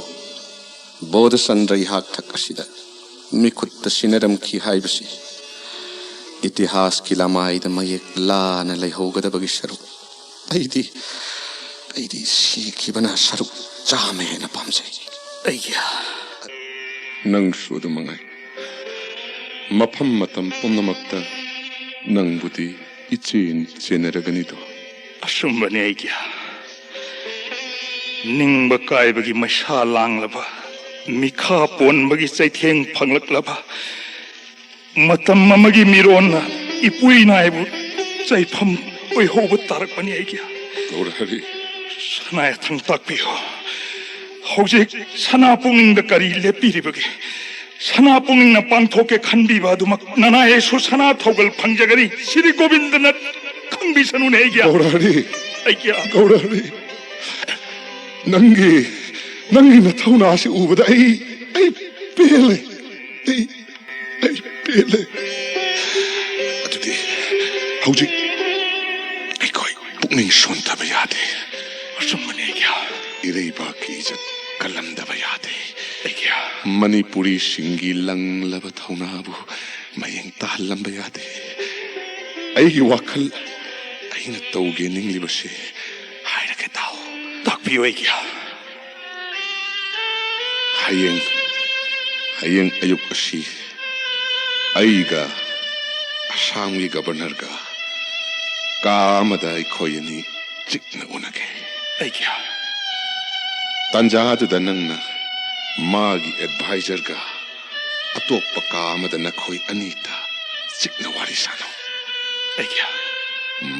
ꯕꯣꯙꯆꯟꯗ꯭ꯔ ꯏꯍꯥꯛ ꯊꯛ ꯑꯁꯤꯗ ꯃꯤꯈꯨꯠꯇ ꯁꯤꯟꯅꯔꯝꯈꯤ ꯍꯥꯏꯕꯁꯤ ꯏꯇꯤꯍꯥꯁꯀꯤ ꯂꯃꯥꯏꯗ ꯃꯌꯦꯛ ꯂꯥꯅ ꯂꯩꯍꯧꯒꯗꯕꯒꯤ ꯁꯔꯨꯛ꯫ ꯑꯩꯗꯤ, ꯑꯩꯗꯤ ꯁꯤꯈꯤꯕꯅ ꯁꯔꯨꯛ ꯆꯥꯝꯃ ꯍꯦꯟꯅ ꯄꯥꯝꯖꯩ꯫ ꯑꯩꯒꯤ ꯅꯪꯁꯨ ꯑꯗꯨ ꯃꯉꯥꯏ꯫ ꯃꯐꯝ ꯃꯇꯝ ꯄꯨꯝꯅꯃꯛꯇ ꯅꯪꯕꯨꯗꯤ ꯏꯆꯦꯟ ꯆꯦꯟꯅꯔꯒꯅꯤꯗꯣ꯫ ꯑꯆꯨꯝꯕꯅꯤ ꯑꯩꯒꯤ꯫ ꯅꯤꯡꯕ ꯀꯥꯏꯕꯒꯤ ꯃꯩꯁꯥ ꯂꯥꯡꯂꯕ, ꯃꯤꯈꯥ ꯄꯣꯟꯕꯒꯤ ꯆꯩꯊꯦꯡ ꯐꯪꯂꯛꯂꯕ, ꯃꯇꯝ ꯑꯃꯒꯤ ꯃꯤꯔꯣꯟꯅ ꯏꯄꯨꯏ ꯅꯥꯏꯕꯨ ꯆꯩꯐꯝ ꯑꯣꯏꯍꯧꯕ ꯇꯥꯔꯛꯄꯅꯤ ꯑꯩꯒꯤ꯫ ꯒꯧꯔꯍꯔꯤ꯫ ꯁꯅꯥ ꯌꯥꯊꯪ ꯇꯥꯛꯄꯤꯌꯨ꯫ ꯍꯧꯖꯤꯛ ꯁꯅꯥ ꯄꯨꯛꯅꯤꯡꯗ ꯀꯔꯤ ꯂꯦꯞꯄꯤꯔꯤꯕꯒꯦ? ꯁꯅꯥ ꯄꯨꯛꯅꯤꯡꯅ ꯄꯥꯡꯊꯣꯛꯀꯦ ꯈꯟꯕꯤꯕ ꯑꯗꯨꯃꯛ ꯅꯅꯥꯏ ꯑꯩꯁꯨ ꯁꯅꯥ ꯊꯧꯒꯜ ꯐꯪꯖꯒꯅꯤ꯫ ꯁꯤꯔꯤ ꯒꯣꯕꯤꯟꯗꯅ ꯈꯪꯕꯤꯁꯅꯨꯅꯦ ꯑꯩꯒꯤ꯫ ꯒꯧꯔꯍꯔꯤ꯫ ꯑꯩꯒꯤ꯫ ꯒꯧꯔꯍꯔꯤ꯫ ꯅꯪꯒꯤ, ꯅꯪꯒꯤ ꯅꯊꯧꯅꯥꯁꯤ ꯎꯕꯗ ꯑꯩ, ꯑꯩ ꯄꯦꯜꯂꯦ꯫ ꯑꯩ, ꯑꯩ ꯄꯦꯜꯂꯦ꯫ ꯑꯗꯨꯗꯤ ꯍꯧꯖꯤꯛ ꯑꯩꯈꯣꯏ ꯄꯨꯛꯅꯤꯡ ꯁꯣꯟꯊꯕ ꯌꯥꯗꯦ꯫ ꯑꯆꯨꯝꯕꯅꯦ ꯑꯩꯒꯤ꯫ ꯏꯔꯩꯕꯥꯛꯀꯤ ꯏꯖꯠ ꯀꯜꯂꯝꯗꯕ ꯌꯥꯗꯦ꯫ ꯑꯩꯒꯤ꯫ ꯃꯅꯤꯄꯨꯔꯤꯁꯤꯡꯒꯤ ꯂꯪꯂꯕ ꯊꯧꯅꯥꯕꯨ ꯃꯌꯦꯡ ꯇꯥꯍꯜꯂꯝꯕ ꯌꯥꯗꯦ꯫ ꯑꯩꯒꯤ ꯋꯥꯈꯜ, ꯑꯩꯅ ꯇꯧꯒꯦ ꯅꯤꯡꯂꯤꯕꯁꯤ ꯍꯥꯏꯔꯒꯦ ꯇꯥꯎ꯫ ꯇꯥꯛꯄꯤꯌꯨ ꯑꯩꯒꯤ꯫ ꯍꯌꯦꯡ, ꯍꯌꯦꯡ ꯑꯌꯨꯛ ꯑꯁꯤ ꯑꯩꯒ ꯑꯁꯥꯝꯒꯤ ꯒꯕꯔꯅꯔꯒ ꯀꯥ ꯑꯃꯗ ꯑꯩꯈꯣꯏ ꯑꯅꯤ ꯆꯤꯛꯅ ꯎꯅꯒꯦ꯫ ꯑꯩꯒꯤ꯫ ꯇꯥꯟꯖꯥꯗꯨꯗ ꯅꯪꯅ ꯃꯥꯒꯤ ꯑꯦꯗꯚꯥꯏꯖꯔꯒ ꯑꯇꯣꯞꯄ ꯀꯥ ꯑꯃꯗ ꯅꯈꯣꯏ ꯑꯅꯤꯇ ꯆꯤꯛꯅ ꯋꯥꯔꯤ ꯁꯥꯅꯧ꯫ ꯑꯩꯒꯤ꯫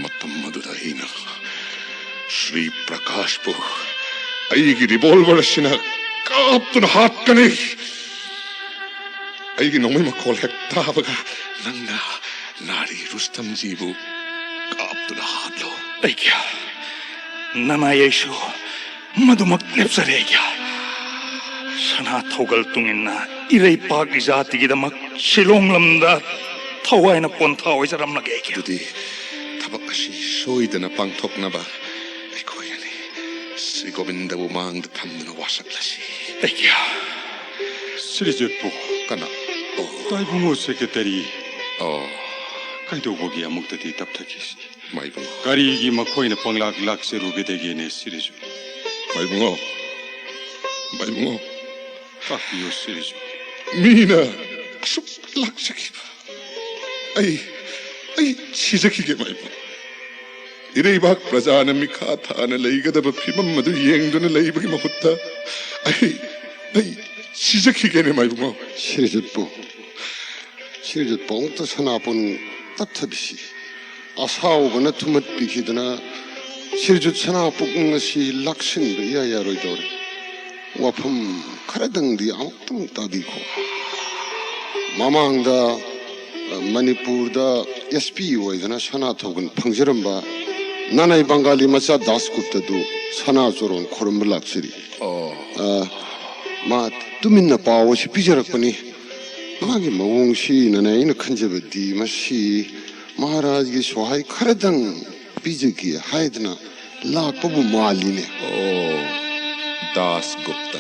ꯃꯇꯝ ꯑꯗꯨꯗ ꯑꯩꯅ ꯁ꯭ꯔꯤ ꯄ꯭ꯔꯀꯥꯁꯄꯨ ꯑꯩꯒꯤ ꯔꯤꯚꯣꯜꯚꯔ ꯑꯁꯤꯅ ꯀꯥꯞꯇꯨꯅ ꯍꯥꯠꯀꯅꯤ꯫ ꯑꯩꯒꯤ ꯅꯣꯡꯃꯩ ꯃꯈꯣꯜ ꯍꯦꯛ ꯇꯥꯕꯒ ꯅꯪꯅ ꯅꯥꯔꯤ ꯔꯨꯁꯇꯝꯖꯤꯕꯨ ꯀꯥꯞꯇꯨꯅ ꯍꯥꯠꯂꯣ꯫ ꯑꯩꯒꯤ꯫ ꯅꯅꯥꯏ ꯑꯩꯁꯨ ꯃꯗꯨꯃꯛ ꯂꯦꯞꯆꯔꯦ ꯑꯩꯒꯤ꯫ ꯁꯅꯥ ꯊꯧꯒꯜ ꯇꯨꯡꯏꯟꯅ ꯏꯔꯩꯄꯥꯛ ꯏꯖꯥꯇꯤꯒꯤꯗꯃꯛ ꯁꯤꯂꯣꯡ ꯂꯝꯗ ꯊꯋꯥꯏꯅ ꯄꯣꯟꯊꯥ ꯑꯣꯏꯖꯔꯝꯂꯒꯦ ꯑꯩꯒꯤ꯫ ꯑꯗꯨꯗꯤ ꯊꯕꯛ ꯑꯁꯤ ꯁꯣꯏꯗꯅ ꯄꯥꯡꯊꯣꯛꯅꯕ ꯑꯩꯈꯣꯏ ꯑꯅꯤ ꯁ꯭ꯔꯤ ꯒꯣꯕꯤꯟꯗꯕꯨ ꯃꯥꯡꯗ ꯊꯝꯗꯨꯅ ꯋꯥꯁꯛꯂꯁꯤ꯫ ꯑꯩꯒꯤ꯫ ꯁ꯭ꯔꯤꯖꯤꯠꯄꯨ꯫ ꯀꯅꯥ? ꯑꯣ꯫ ꯇꯥꯏꯕꯨꯡꯉꯣ ꯁꯦꯀ꯭ꯔꯦꯇꯔꯤ꯫ ꯑꯣ꯫ ꯀꯩꯗꯧꯕꯒꯤ ꯑꯃꯨꯛꯇꯗꯤ ꯇꯞꯊꯈꯤꯁꯤ? ꯃꯥꯏꯕꯨꯡꯉꯣ, ꯀꯔꯤꯒꯤ ꯃꯈꯣꯏꯅ ꯄꯪꯂꯥꯛ ꯂꯥꯛꯆꯔꯨꯒꯗꯒꯦꯅꯦ ꯁꯤꯔꯤꯖꯨꯠ? ꯃꯥꯏꯕꯨꯡꯉꯣ, ꯃꯥꯏꯕꯨꯡꯉꯣ, ꯇꯥꯛꯄꯤꯌꯨ ꯁꯤꯔꯤꯖꯨꯠ꯫ ꯃꯤꯅ ꯑꯁꯨꯛ ꯂꯥꯛꯆꯈꯤꯕ, ꯑꯩ, ꯑꯩ ꯁꯤꯖꯈꯤꯒꯦ ꯃꯥꯏꯕꯨꯡꯉꯣ꯫ ꯏꯔꯩꯕꯥꯛ ꯄ꯭ꯔꯖꯥꯅ ꯃꯤꯈꯥ ꯊꯥꯅ ꯂꯩꯒꯗꯕ ꯐꯤꯕꯝ ꯑꯗꯨ ꯌꯦꯡꯗꯨꯅ ꯂꯩꯕꯒꯤ ꯃꯍꯨꯠꯇ ꯑꯩ, ꯑꯩ ꯁꯤꯖꯈꯤꯒꯦꯅꯦ ꯃꯥꯏꯕꯨꯡꯉꯣ꯫ ꯁꯤꯔꯤꯖꯨꯠꯄꯨ, ꯁꯤꯔꯤꯖꯨꯠꯄꯨ ꯑꯃꯨꯛꯇ ꯁꯅꯥꯄꯨꯟ ꯇꯞꯊꯕꯤꯁꯤ꯫ ꯑꯁꯥꯎꯕꯅ ꯊꯨꯝꯍꯠꯄꯤꯈꯤꯗꯅ ꯁꯤꯔꯤꯖꯨꯠ ꯁꯅꯥ ꯄꯨꯛꯅꯤꯡ ꯑꯁꯤ ꯂꯥꯛꯁꯤꯟꯕ ꯏꯌꯥ ꯌꯥꯔꯣꯏꯗꯧꯔꯦ꯫ ꯋꯥꯐꯝ ꯈꯔꯗꯪꯗꯤ ꯑꯃꯨꯛꯇꯪ ꯇꯥꯕꯤꯈꯣ꯫ ꯃꯃꯥꯡꯗ, ꯑ, ꯃꯅꯤꯄꯨꯔꯗ ꯑꯦꯁ ꯄꯤ ꯑꯣꯏꯗꯅ ꯁꯅꯥ ꯊꯧꯒꯟ ꯐꯪꯖꯔꯝꯕ ꯅꯥꯅꯥꯏ ꯕꯪꯒꯥꯂꯤ ꯃꯆꯥ ꯗꯥꯁ ꯒꯨꯞꯇꯗꯨ ꯁꯅꯥ ꯆꯣꯔꯣꯟ ꯈꯣꯔꯝꯕ ꯂꯥꯛꯆꯔꯤ꯫ ꯑꯣ, ꯑ, ꯃꯥ ꯇꯨꯃꯤꯟꯅ ꯄꯥꯎ ꯑꯁꯤ ꯄꯤꯖꯔꯛꯄꯅꯤ꯫ ꯃꯥꯒꯤ ꯃꯑꯣꯡꯁꯤꯅꯅꯦ ꯑꯩꯅ ꯈꯟꯖꯕꯗꯤ ꯃꯁꯤ ꯃꯍꯥꯔꯥꯖꯒꯤ ꯁꯣꯍꯥꯏ ꯈꯔꯗꯪ ꯄꯤꯖꯒꯦ ꯍꯥꯏꯗꯅ ꯂꯥꯛꯄꯕꯨ ꯃꯥꯜꯂꯤꯅꯦ꯫ ꯑꯣ, ꯗꯥꯁ ꯒꯨꯞꯇ,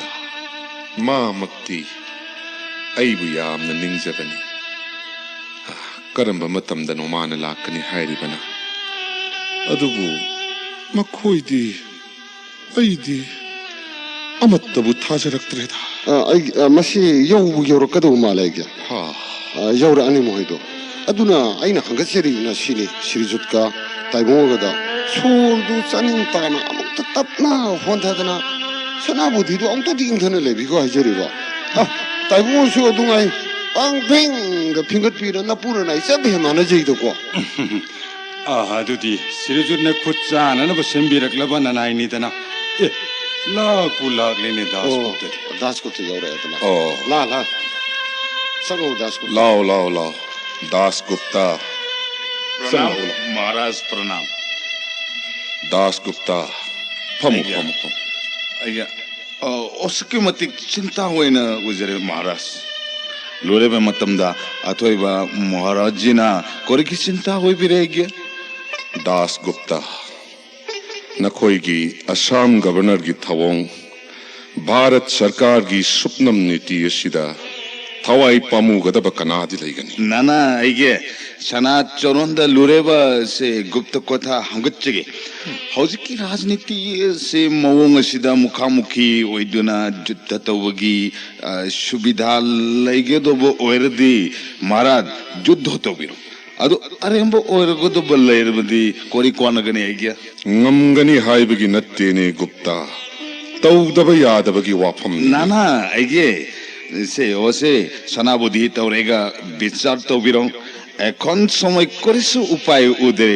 ꯃꯥꯃꯛꯇꯤ ꯑꯩꯕꯨ ꯌꯥꯝꯅ ꯅꯤꯡꯖꯕꯅꯤ꯫ ꯀꯔꯝꯕ ꯃꯇꯝꯗꯅꯣ ꯃꯥꯅ ꯂꯥꯛꯀꯅꯤ ꯍꯥꯏꯔꯤꯕꯅ? ꯑꯗꯨꯕꯨ ꯃꯈꯣꯏꯗꯤ, ꯑꯩꯗꯤ ꯑꯃꯠꯇꯕꯨ ꯊꯥꯖꯔꯛꯇ꯭ꯔꯦꯗ꯫ ꯑ, ꯑꯩ, ꯑ, ꯃꯁꯤ ꯌꯧꯕ ꯌꯧꯔꯛꯀꯗꯧꯕ ꯃꯥꯜꯂꯦ ꯑꯩꯒꯤ꯫ ꯍꯥ, ꯑ, ꯌꯧꯔꯛꯑꯅꯤ ꯃꯈꯣꯏꯗꯣ꯫ ꯑꯗꯨꯅ ꯑꯩꯅ ꯍꯪꯒꯠꯆꯔꯤꯕꯅ ꯁꯤꯅꯤ, ꯁꯤꯔꯤꯖꯨꯠꯀ ꯇꯥꯏꯕꯪꯒꯗ ꯁꯣꯔꯗꯨ ꯆꯥꯅꯤꯡ ꯇꯥꯅ ꯑꯃꯨꯛꯇ ꯇꯞꯅ ꯍꯣꯟꯊꯗꯅ ꯁꯅꯥꯕꯨꯙꯤꯗꯨ ꯑꯃꯨꯛꯇꯗꯤ ꯏꯪꯊꯅ ꯂꯩꯕꯤꯈꯣ ꯍꯥꯏꯖꯔꯤꯕ꯫ ꯑ, ꯇꯥꯏꯕꯪꯁꯨ ꯑꯗꯨꯉꯥꯏ ꯄꯥꯡ ꯐꯤꯡꯗ ꯐꯤꯡꯒꯠꯄꯤꯔ ꯅꯄꯨꯔꯅ ꯏꯆꯟꯗ ꯍꯦꯟ ꯃꯥꯟꯅꯖꯩꯗꯀꯣ꯫ ꯑꯥ, ꯑꯗꯨꯗꯤ ꯁꯤꯔꯤꯖꯨꯠꯅ ꯈꯨꯠ ꯆꯥꯅꯅꯕ ꯁꯦꯝꯕꯤꯔꯛꯂꯕ ꯅꯅꯥꯏꯅꯤꯗꯅ꯫ ꯑꯦ, ꯂꯥꯛꯄꯨ ꯂꯥꯛꯂꯦꯅꯦ ꯗꯥꯁ ꯑꯣ, ꯒꯨꯞꯇꯗꯤ꯫ ꯗꯥꯁ ꯒꯨꯞꯇ ꯌꯧꯔꯛꯑꯦꯗꯅ꯫ ꯑꯣ꯫ ꯂꯥ, ꯂꯥ꯫ ꯆꯪꯉꯣ ꯗꯥꯁ ꯒꯨꯞꯇ꯫ ꯂꯥꯎ, ꯂꯥꯎ, ꯂꯥꯎ꯫ ꯗꯥꯁ ꯒꯨꯞꯇ꯫ ꯄ꯭ꯔꯅꯥꯝ ꯆꯪꯉꯛꯎ, ꯂꯥꯎ꯫ ꯃꯍꯥꯔꯥꯖ, ꯄ꯭ꯔꯅꯥꯝ꯫ ꯗꯥꯁ ꯒꯨꯞꯇ꯫ ꯐꯝꯃꯨ, ꯑꯩꯒꯤ ꯐꯝꯃꯨ, ꯐꯝꯃꯨ꯫ ꯑꯩꯒꯤ, ꯑ, ꯑꯁꯨꯛꯀꯤ ꯃꯇꯤꯛ ꯆꯤꯟꯇꯥ ꯑꯣꯏꯅ ꯎꯖꯔꯦ ꯃꯍꯥꯔꯥꯖ꯫ ꯂꯣꯏꯔꯕ ꯃꯇꯝꯗ ꯑꯊꯣꯏꯕ ꯃꯍꯥꯔꯥꯖꯖꯤꯅ ꯀꯔꯤꯒꯤ ꯆꯤꯟꯇꯥ ꯑꯣꯏꯕꯤꯔꯦꯒꯦ? ꯗꯥꯁ ꯒꯨꯞꯇ, ꯅꯈꯣꯏꯒꯤ ꯑꯁꯥꯝ ꯒꯕꯔꯅꯔꯒꯤ ꯊꯧꯑꯣꯡ, ꯚꯥꯔꯠ ꯁꯔꯀꯥꯔꯒꯤ ꯁꯨꯞꯅꯝ ꯅꯤꯇꯤ ꯑꯁꯤꯗ ꯊꯋꯥꯏ ꯄꯥꯝꯃꯨꯒꯗꯕ ꯀꯅꯥꯗꯤ ꯂꯩꯒꯅꯤ? ꯅꯅꯥ ꯑꯩꯒꯤ ꯁꯅꯥ ꯆꯣꯔꯣꯟꯗ ꯂꯨꯔꯦꯕ ꯁꯦ ꯒꯨꯞꯇ ꯀꯣꯊꯥ ꯍꯪꯒꯠꯆꯒꯦ꯫ ꯍꯧꯖꯤꯛꯀꯤ ꯔꯥꯖꯅꯤꯇꯤ ꯑꯁꯤ ꯃꯑꯣꯡ ꯑꯁꯤꯗ ꯃꯨꯈꯥꯃꯨꯈꯤ ꯑꯣꯏꯗꯨꯅ ꯖꯨꯗꯙ ꯇꯧꯕꯒꯤ, ꯑ, ꯁꯨꯕꯤꯙꯥ ꯂꯩꯒꯗꯧꯕ ꯑꯣꯏꯔꯗꯤ ꯃꯍꯥꯔꯥꯖ ꯖꯨꯗꯙ ꯇꯧꯕꯤꯔꯣ꯫ ꯑꯗꯨ ꯑꯔꯦꯝꯕ ꯑꯣꯏꯔꯒꯗꯧꯕ ꯂꯩꯔꯕꯗꯤ ꯀꯣꯔꯤ ꯀꯣꯟꯅꯒꯅꯤ ꯑꯩꯒꯤ? ꯉꯝꯒꯅꯤ ꯍꯥꯏꯕꯒꯤ ꯅꯠꯇꯦꯅꯦ ꯒꯨꯞꯇꯥ, ꯇꯧꯗꯕ ꯌꯥꯗꯕꯒꯤ ꯋꯥꯐꯝꯅꯤ꯫ ꯅꯥꯅꯥ ꯑꯩꯒꯤ ꯁꯦ ꯑꯣꯁꯦ ꯁꯅꯥꯕꯨꯗꯤ ꯇꯧꯔꯦꯒ ꯕꯤꯆꯥꯔ ꯇꯧꯕꯤꯔꯣ꯫ এখন সময় করেসু উপায় উদে।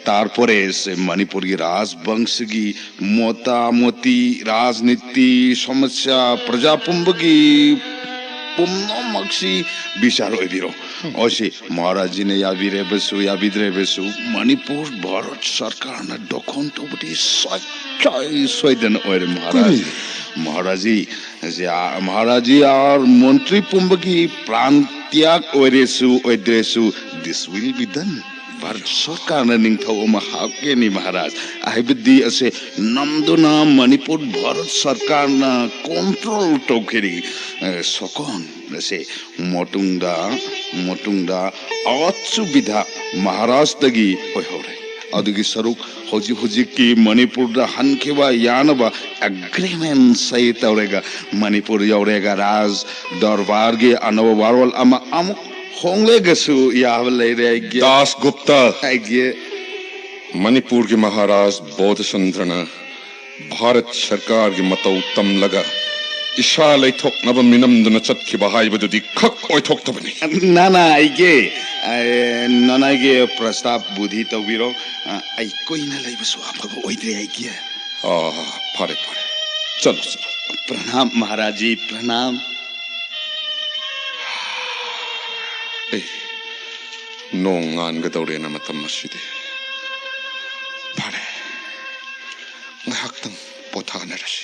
তারপরে সে মণিপুরী রাজবংশী মোটামুটি ꯔꯥꯖꯅꯤꯇꯤ ꯁꯃꯁ꯭ꯌꯥ ꯄ꯭ꯔꯖꯥ ꯄꯨꯝꯕꯒꯤ ꯄꯨꯝꯅꯃꯛꯁꯤ ꯕꯤꯆꯥꯔ ꯑꯣꯏꯕꯤꯔꯣ꯫ ꯑꯣꯁꯤ ꯃꯍꯥꯔꯥꯖꯖꯤꯅ ꯌꯥꯕꯤꯔꯕꯁꯨ ꯌꯥꯕꯤꯗ꯭ꯔꯕꯁꯨ ꯃꯅꯤꯄꯨꯔ ꯚꯥꯔꯠ ꯁꯔꯀꯥꯔꯅ ꯗꯣꯈꯣꯟ ꯇꯧꯕꯗꯤ ꯁꯣꯏ ꯁꯣꯏꯗꯅ ꯑꯣꯏꯔꯦ ꯃꯍꯥꯔꯥꯖ꯫ ꯀꯔꯤ? ꯃꯍꯥꯔꯥꯖꯖꯤ, ꯃꯍꯥꯔꯥꯖꯖꯤ ꯑꯥꯔ ꯃꯟꯇ꯭ꯔꯤ ꯄꯨꯝꯕꯒꯤ ꯄ꯭ꯔꯥꯟ ꯇ꯭ꯌꯥꯒ ꯑꯣꯏꯔꯦꯁꯨ ꯑꯣꯏꯗ꯭ꯔꯦꯁꯨ, this will be done. Bharat ꯁꯔꯀꯥꯔꯅ ꯅꯤꯡꯊꯧ ꯑꯃ ꯍꯥꯞꯀꯅꯤ ꯃꯍꯥꯔꯥꯖ꯫ ꯍꯥꯏꯕꯗꯤ ꯑꯁꯦ ꯅꯝꯗꯨꯅ ꯃꯅꯤꯄꯨꯔ ꯚꯥꯔꯠ ꯁꯔꯀꯥꯔꯅ ꯀꯣꯟꯇ꯭ꯔꯣꯜ ꯇꯧꯈꯤꯅꯤ꯫ ꯑꯦ, ꯁꯣꯀꯣꯟ ꯑꯁꯦ ꯃꯇꯨꯡꯗ, ꯃꯇꯨꯡꯗ ꯑꯋꯥꯠ ꯁꯨꯕꯤꯙꯥ ꯃꯍꯥꯔꯥꯖꯇꯒꯤ ꯑꯣꯏꯍꯧꯔꯦ꯫ ꯑꯗꯨꯒꯤ ꯁꯔꯨꯛ ꯍꯧꯖꯤꯛ ꯍꯧꯖꯤꯛꯀꯤ ꯃꯅꯤꯄꯨꯔꯗ ꯍꯟꯈꯤꯕ ꯌꯥꯅꯕ ꯑꯦꯒ꯭ꯔꯤꯃꯦꯟ ꯁꯍꯤ ꯇꯧꯔꯒ ꯃꯅꯤꯄꯨꯔ ꯌꯧꯔꯒ ꯔꯥꯖ ꯗꯔꯕꯥꯔꯒꯤ ꯑꯅꯧꯕ ꯋꯥꯔꯣꯜ ꯑꯃ ꯑꯃꯨꯛ ꯍꯣꯡꯂꯒꯁꯨ ꯌꯥꯕ ꯂꯩꯔꯦ ꯑꯩꯒꯤ꯫ ꯗꯥꯁ ꯒꯨꯞꯇ, ꯑꯩꯒꯤ꯫ ꯃꯅꯤꯄꯨꯔꯒꯤ ꯃꯍꯥꯔꯥꯖ ꯕꯣꯙꯆꯟꯗ꯭ꯔꯅ ꯚꯥꯔꯠ ꯁꯔꯀꯥꯔꯒꯤ ꯃꯇꯧ ꯇꯝꯂꯒ ꯏꯁꯥ ꯂꯩꯊꯣꯛꯅꯕ ꯃꯤꯅꯝꯗꯨꯅ ꯆꯠꯈꯤꯕ ꯍꯥꯏꯕꯗꯨꯗꯤ ꯈꯛ ꯑꯣꯏꯊꯣꯛꯇꯕꯅꯤ꯫ ꯅꯥꯅꯥ ꯑꯩꯒꯤ, ꯑꯦ, ꯅꯥꯅꯥꯒꯤ ꯄ꯭ꯔꯁꯇꯥꯞ ꯕꯨꯙꯤ ꯇꯧꯕꯤꯔꯣ꯫ ꯑ, ꯑꯩ ꯀꯨꯏꯅ ꯂꯩꯕꯁꯨ ꯑꯐꯕ ꯑꯣꯏꯗ꯭ꯔꯦ ꯑꯩꯒꯤ꯫ ꯑ, ꯐꯔꯦ, ꯐꯔꯦ꯫ ꯆꯠꯂꯣ, ꯆꯠꯂꯣ꯫ ꯄ꯭ꯔꯅꯥꯝ ꯃꯍꯥꯔꯥꯖꯖꯤ, ꯄ꯭ꯔꯅꯥꯝ꯫ ꯑꯦ, ꯅꯣꯡ ꯉꯥꯟꯒꯗꯧꯔꯦꯅ ꯃꯇꯝ ꯑꯁꯤꯗꯤ꯫ ꯐꯔꯦ, ꯉꯥꯏꯍꯥꯛꯇꯪ ꯄꯣꯊꯥꯅꯔꯁꯤ꯫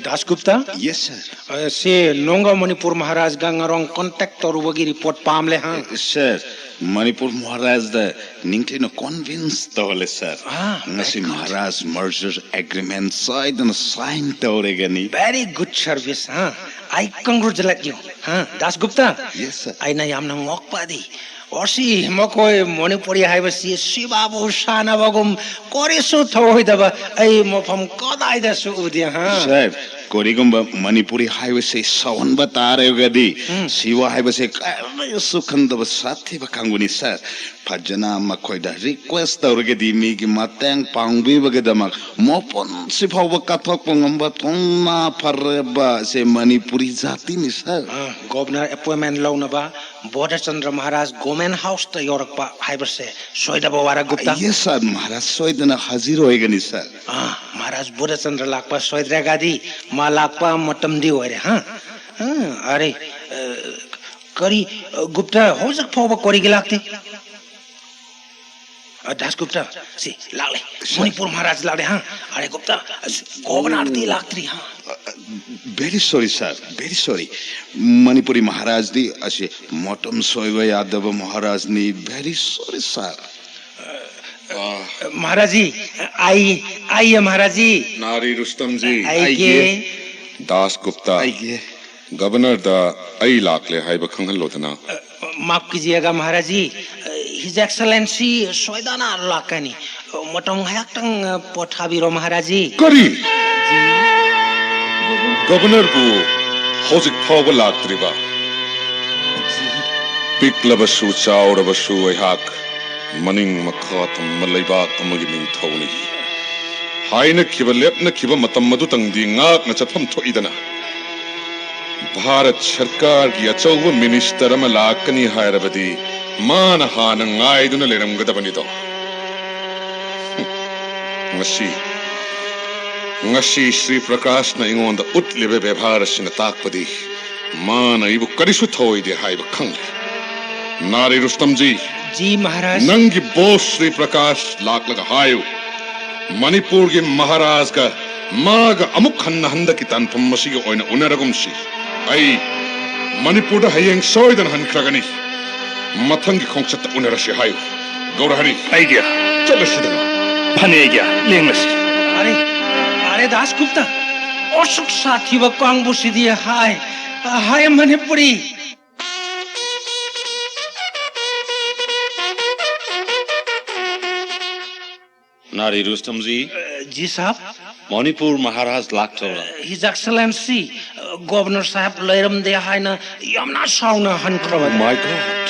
ꯗꯥꯁ ꯒꯨꯞꯇ? Yes, sir. ꯑ, ꯁꯤ ꯅꯣꯡꯒꯥꯎ ꯃꯅꯤꯄꯨꯔ ꯃꯍꯥꯔꯥꯖꯒ ꯉꯔꯥꯡ ꯀꯣꯟꯇꯦꯛ ꯇꯧꯔꯨꯕꯒꯤ ꯔꯤꯄꯣꯔꯠ ꯄꯥꯝꯂꯦ, ꯍꯥ? Sir, ꯃꯅꯤꯄꯨꯔ ꯃꯍꯥꯔꯥꯖꯗ ꯅꯤꯡꯊꯤꯅ convince ꯇꯧꯍꯜꯂꯦ, ꯁꯥꯔ꯫ ꯑꯥ, ꯉꯁꯤ very good. Maharaj merger agreement ꯁꯣꯏꯗꯅ sign ꯇꯧꯔꯒꯅꯤ꯫ Very good service, ꯍꯥ? I congratulate you, ꯍꯥ? ꯗꯥꯁ ꯒꯨꯞꯇꯥ? Yes, sir. ꯑꯩꯅ ꯌꯥꯝꯅ ꯉꯛꯄꯗꯤ, ꯑꯣꯁꯤ ꯃꯈꯣꯏ ꯃꯅꯤꯄꯨꯔꯤ ꯍꯥꯏꯕꯁꯤ ꯁꯤꯕꯥꯕꯨ ꯁꯥꯟꯅꯕꯒꯨꯝ ꯀꯔꯤꯁꯨ ꯊꯧꯑꯣꯏꯗꯕ ꯑꯩ ꯃꯐꯝ ꯀꯗꯥꯏꯗꯁꯨ ꯎꯗꯦ, ꯍꯥ? ꯁꯥꯔ, ꯀꯔꯤꯒꯨꯝꯕ ꯃꯅꯤꯄꯨꯔꯤ ꯍꯥꯏꯕꯁꯤ ꯁꯥꯎꯍꯟꯕ ꯇꯥꯔꯒꯗꯤ, ꯎꯝ꯫ ꯁꯤꯕꯥ ꯍꯥꯏꯕꯁꯤ ꯀꯔꯤꯁꯨ ꯈꯟꯗꯕ ꯁꯥꯊꯤꯕ ꯀꯥꯡꯕꯨꯅꯤ, ꯁꯥꯔ꯫ ꯐꯖꯅ ꯃꯈꯣꯏꯗ request ꯇꯧꯔꯒꯗꯤ ꯃꯤꯒꯤ ꯃꯇꯦꯡ ꯄꯥꯡꯕꯤꯕꯒꯤꯗꯃꯛ ꯃꯄꯨꯟꯁꯤ ꯐꯥꯎꯕ ꯀꯠꯊꯣꯛꯄ ꯉꯝꯕ ꯊꯧꯅꯥ ꯐꯔꯕ ꯁꯦ ꯃꯅꯤꯄꯨꯔꯤ ꯖꯥꯇꯤꯅꯤ, ꯁꯥꯔ꯫ ꯑꯥ, governor appointment ꯂꯧꯅꯕ ꯕꯣꯙꯆꯟꯗ꯭ꯔ ꯃꯍꯥꯔꯥꯖ government houseꯇ ꯌꯧꯔꯛꯄ ꯍꯥꯏꯕꯁꯦ ꯁꯣꯏꯗꯕ war, Gupta? Yes, sir. Maharaj ꯁꯣꯏꯗꯅ ꯍꯥꯖꯤꯔ ꯑꯣꯏꯒꯅꯤ, ꯁꯥꯔ꯫ ꯑꯥ, ꯃꯍꯥꯔꯥꯖ ꯕꯣꯙꯆꯟꯗ꯭ꯔ ꯂꯥꯛꯄ ꯁꯣꯏꯗ꯭ꯔꯒꯗꯤ ꯃꯥ ꯂꯥꯛꯄ ꯃꯇꯝꯗꯤ ꯑꯣꯏꯔꯦ, ꯍꯥ? ꯑꯥ, ꯑꯔꯦ, ꯑ, ꯀꯔꯤ, ꯑ, ꯒꯨꯞꯇꯥ ꯍꯧꯖꯤꯛ ꯐꯥꯎꯕ ꯀꯔꯤꯒꯤ ꯂꯥꯛꯇꯦ? ꯑ, ꯗꯥꯁ ꯒꯨꯞꯇꯥ, ꯁꯤ ꯂꯥꯛꯂꯦ꯫ Sir. ꯃꯅꯤꯄꯨꯔ ꯃꯍꯥꯔꯥꯖ ꯂꯥꯛꯂꯦ, ꯍꯥ? ꯑꯔꯦ ꯒꯨꯞꯇꯥ, ꯑꯁ, governor ꯗꯤ ꯂꯥꯛꯇ꯭ꯔꯤ, ꯍꯥ? Very sorry, sir. Very sorry. Manipuri ꯃꯍꯥꯔꯥꯖꯗꯤ ꯑꯁꯤ ꯃꯇꯝ ꯁꯣꯏꯕ ꯌꯥꯗꯕ ꯃꯍꯥꯔꯥꯖꯅꯤ꯫ Very sorry, sir. Maharaja ji, ꯑꯥꯏ, ꯑꯥꯏ ꯃꯍꯥꯔꯥꯖ ꯖꯤ꯫ ꯅꯥꯔꯤ ꯔꯨꯁꯇꯝ ꯖꯤ꯫ ꯑꯩꯒꯤ꯫ ꯑꯩꯒꯤ꯫ ꯗꯥꯁ ꯒꯨꯞꯇꯥ꯫ ꯑꯩꯒꯤ꯫ Governor ꯗ ꯑꯩ ꯂꯥꯛꯂꯦ ꯍꯥꯏꯕ ꯈꯪꯍꯜꯂꯣꯗꯅ꯫ ꯃꯥꯐ ꯀꯤꯖꯤꯌꯦꯒꯥ ꯃꯍꯥꯔꯥꯖ ꯖꯤ, His Excellency ꯁꯣꯏꯗꯅ ꯂꯥꯛꯀꯅꯤ꯫ ꯃꯇꯝ ꯉꯥꯏꯍꯥꯛꯇꯪ ꯄꯣꯊꯥꯕꯤꯔꯣ ꯃꯍꯥꯔꯥꯖ ꯖꯤ꯫ ꯀꯔꯤ? Governor ꯕꯨ ꯍꯧꯖꯤꯛ ꯐꯥꯎꯕ ꯂꯥꯛꯇ꯭ꯔꯤꯕ? ꯄꯤꯛꯂꯕꯁꯨ ꯆꯥꯎꯔꯕꯁꯨ ꯑꯩꯍꯥꯛ ꯃꯅꯤꯡ ꯃꯈꯥ ꯊꯝꯕ ꯂꯩꯕꯥꯛ ꯑꯃꯒꯤ ꯅꯤꯡꯊꯧꯅꯤ꯫ ꯍꯥꯏꯅꯈꯤꯕ ꯂꯦꯞꯅꯈꯤꯕ ꯃꯇꯝ ꯑꯗꯨꯇꯪꯗꯤ ꯉꯥꯛꯅ ꯆꯠꯐꯝ ꯊꯣꯛꯏꯗꯅ꯫ ꯚꯥꯔꯠ ꯁꯔꯀꯥꯔꯒꯤ ꯑꯆꯧꯕ minister ꯑꯃ ꯂꯥꯛꯀꯅꯤ ꯍꯥꯏꯔꯕꯗꯤ ꯃꯥꯅ ꯍꯥꯟꯅ ꯉꯥꯏꯗꯨꯅ ꯂꯩꯔꯝꯒꯗꯕꯅꯤꯗꯣ꯫ ꯉꯁꯤ, ꯉꯁꯤ ꯁ꯭ꯔꯤ ꯄ꯭ꯔꯀꯥꯁꯅ ꯑꯩꯉꯣꯟꯗ ꯎꯠꯂꯤꯕ ꯕꯦꯕꯥꯔ ꯑꯁꯤꯅ ꯇꯥꯛꯄꯗꯤ ꯃꯥꯅ ꯑꯩꯕꯨ ꯀꯔꯤꯁꯨ ꯊꯧꯑꯣꯏꯗꯦ ꯍꯥꯏꯕ ꯈꯪꯂꯦ꯫ ꯅꯥꯔꯤ ꯔꯨꯁꯇꯝ ꯖꯤ, ꯖꯤ ꯃꯍꯥꯔꯥꯖ꯫ ꯅꯪꯒꯤ boss ꯁ꯭ꯔꯤ ꯄ꯭ꯔꯀꯥꯁ ꯂꯥꯛꯂꯒ ꯍꯥꯏꯌꯨ, ꯃꯅꯤꯄꯨꯔꯒꯤ ꯃꯍꯥꯔꯥꯖꯒ ꯃꯥꯒ ꯑꯃꯨꯛ ꯍꯟꯅ ꯍꯟꯗꯛꯀꯤ ꯇꯥꯟꯐꯝ ꯑꯁꯤꯒꯤ ꯑꯣꯏꯅ ꯎꯅꯔꯒꯨꯝꯁꯤ꯫ ꯑꯩ ꯃꯅꯤꯄꯨꯔꯗ ꯍꯌꯦꯡ ꯁꯣꯏꯗꯅ ꯍꯟꯈ꯭ꯔꯒꯅꯤ꯫ ꯃꯊꯪꯒꯤ ꯈꯣꯡꯆꯠꯇ ꯎꯅꯔꯁꯤ ꯍꯥꯏꯌꯨ꯫ ꯒꯧꯔꯍꯔꯤ, ꯑꯩꯒꯤ꯫ ꯆꯠꯂꯁꯤꯗꯅ꯫ ꯐꯅꯦꯛꯒꯤ ꯂꯦꯡꯂꯁꯤ꯫ ꯑꯔꯦ, ꯑꯔꯦ ꯗꯥꯁ ꯒꯨꯞꯇ, ꯑꯁꯨꯛ ꯁꯥꯊꯤꯕ ꯀꯥꯡꯕꯨꯁꯤꯗꯤ ꯍꯥꯏ, ꯍꯥꯏ ꯃꯅꯤꯄꯨꯔꯤ꯫ ꯅꯥꯔꯤ ꯔꯨꯁꯇꯝꯖꯤ꯫ ꯑ, ꯖꯤ ꯁꯥꯍꯕ꯫ ꯃꯅꯤꯄꯨꯔ ꯃꯍꯥꯔꯥꯖ ꯂꯥꯛꯇꯧꯔꯥ? His Excellency, ꯑ, ꯒꯣꯕꯔꯅꯔ ꯁꯥꯍꯕ ꯂꯩꯔꯝꯗꯦ ꯍꯥꯏꯅ ꯌꯥꯝꯅ ꯁꯥꯎꯅ ꯍꯟꯈ꯭ꯔꯕꯅꯤ꯫ My God.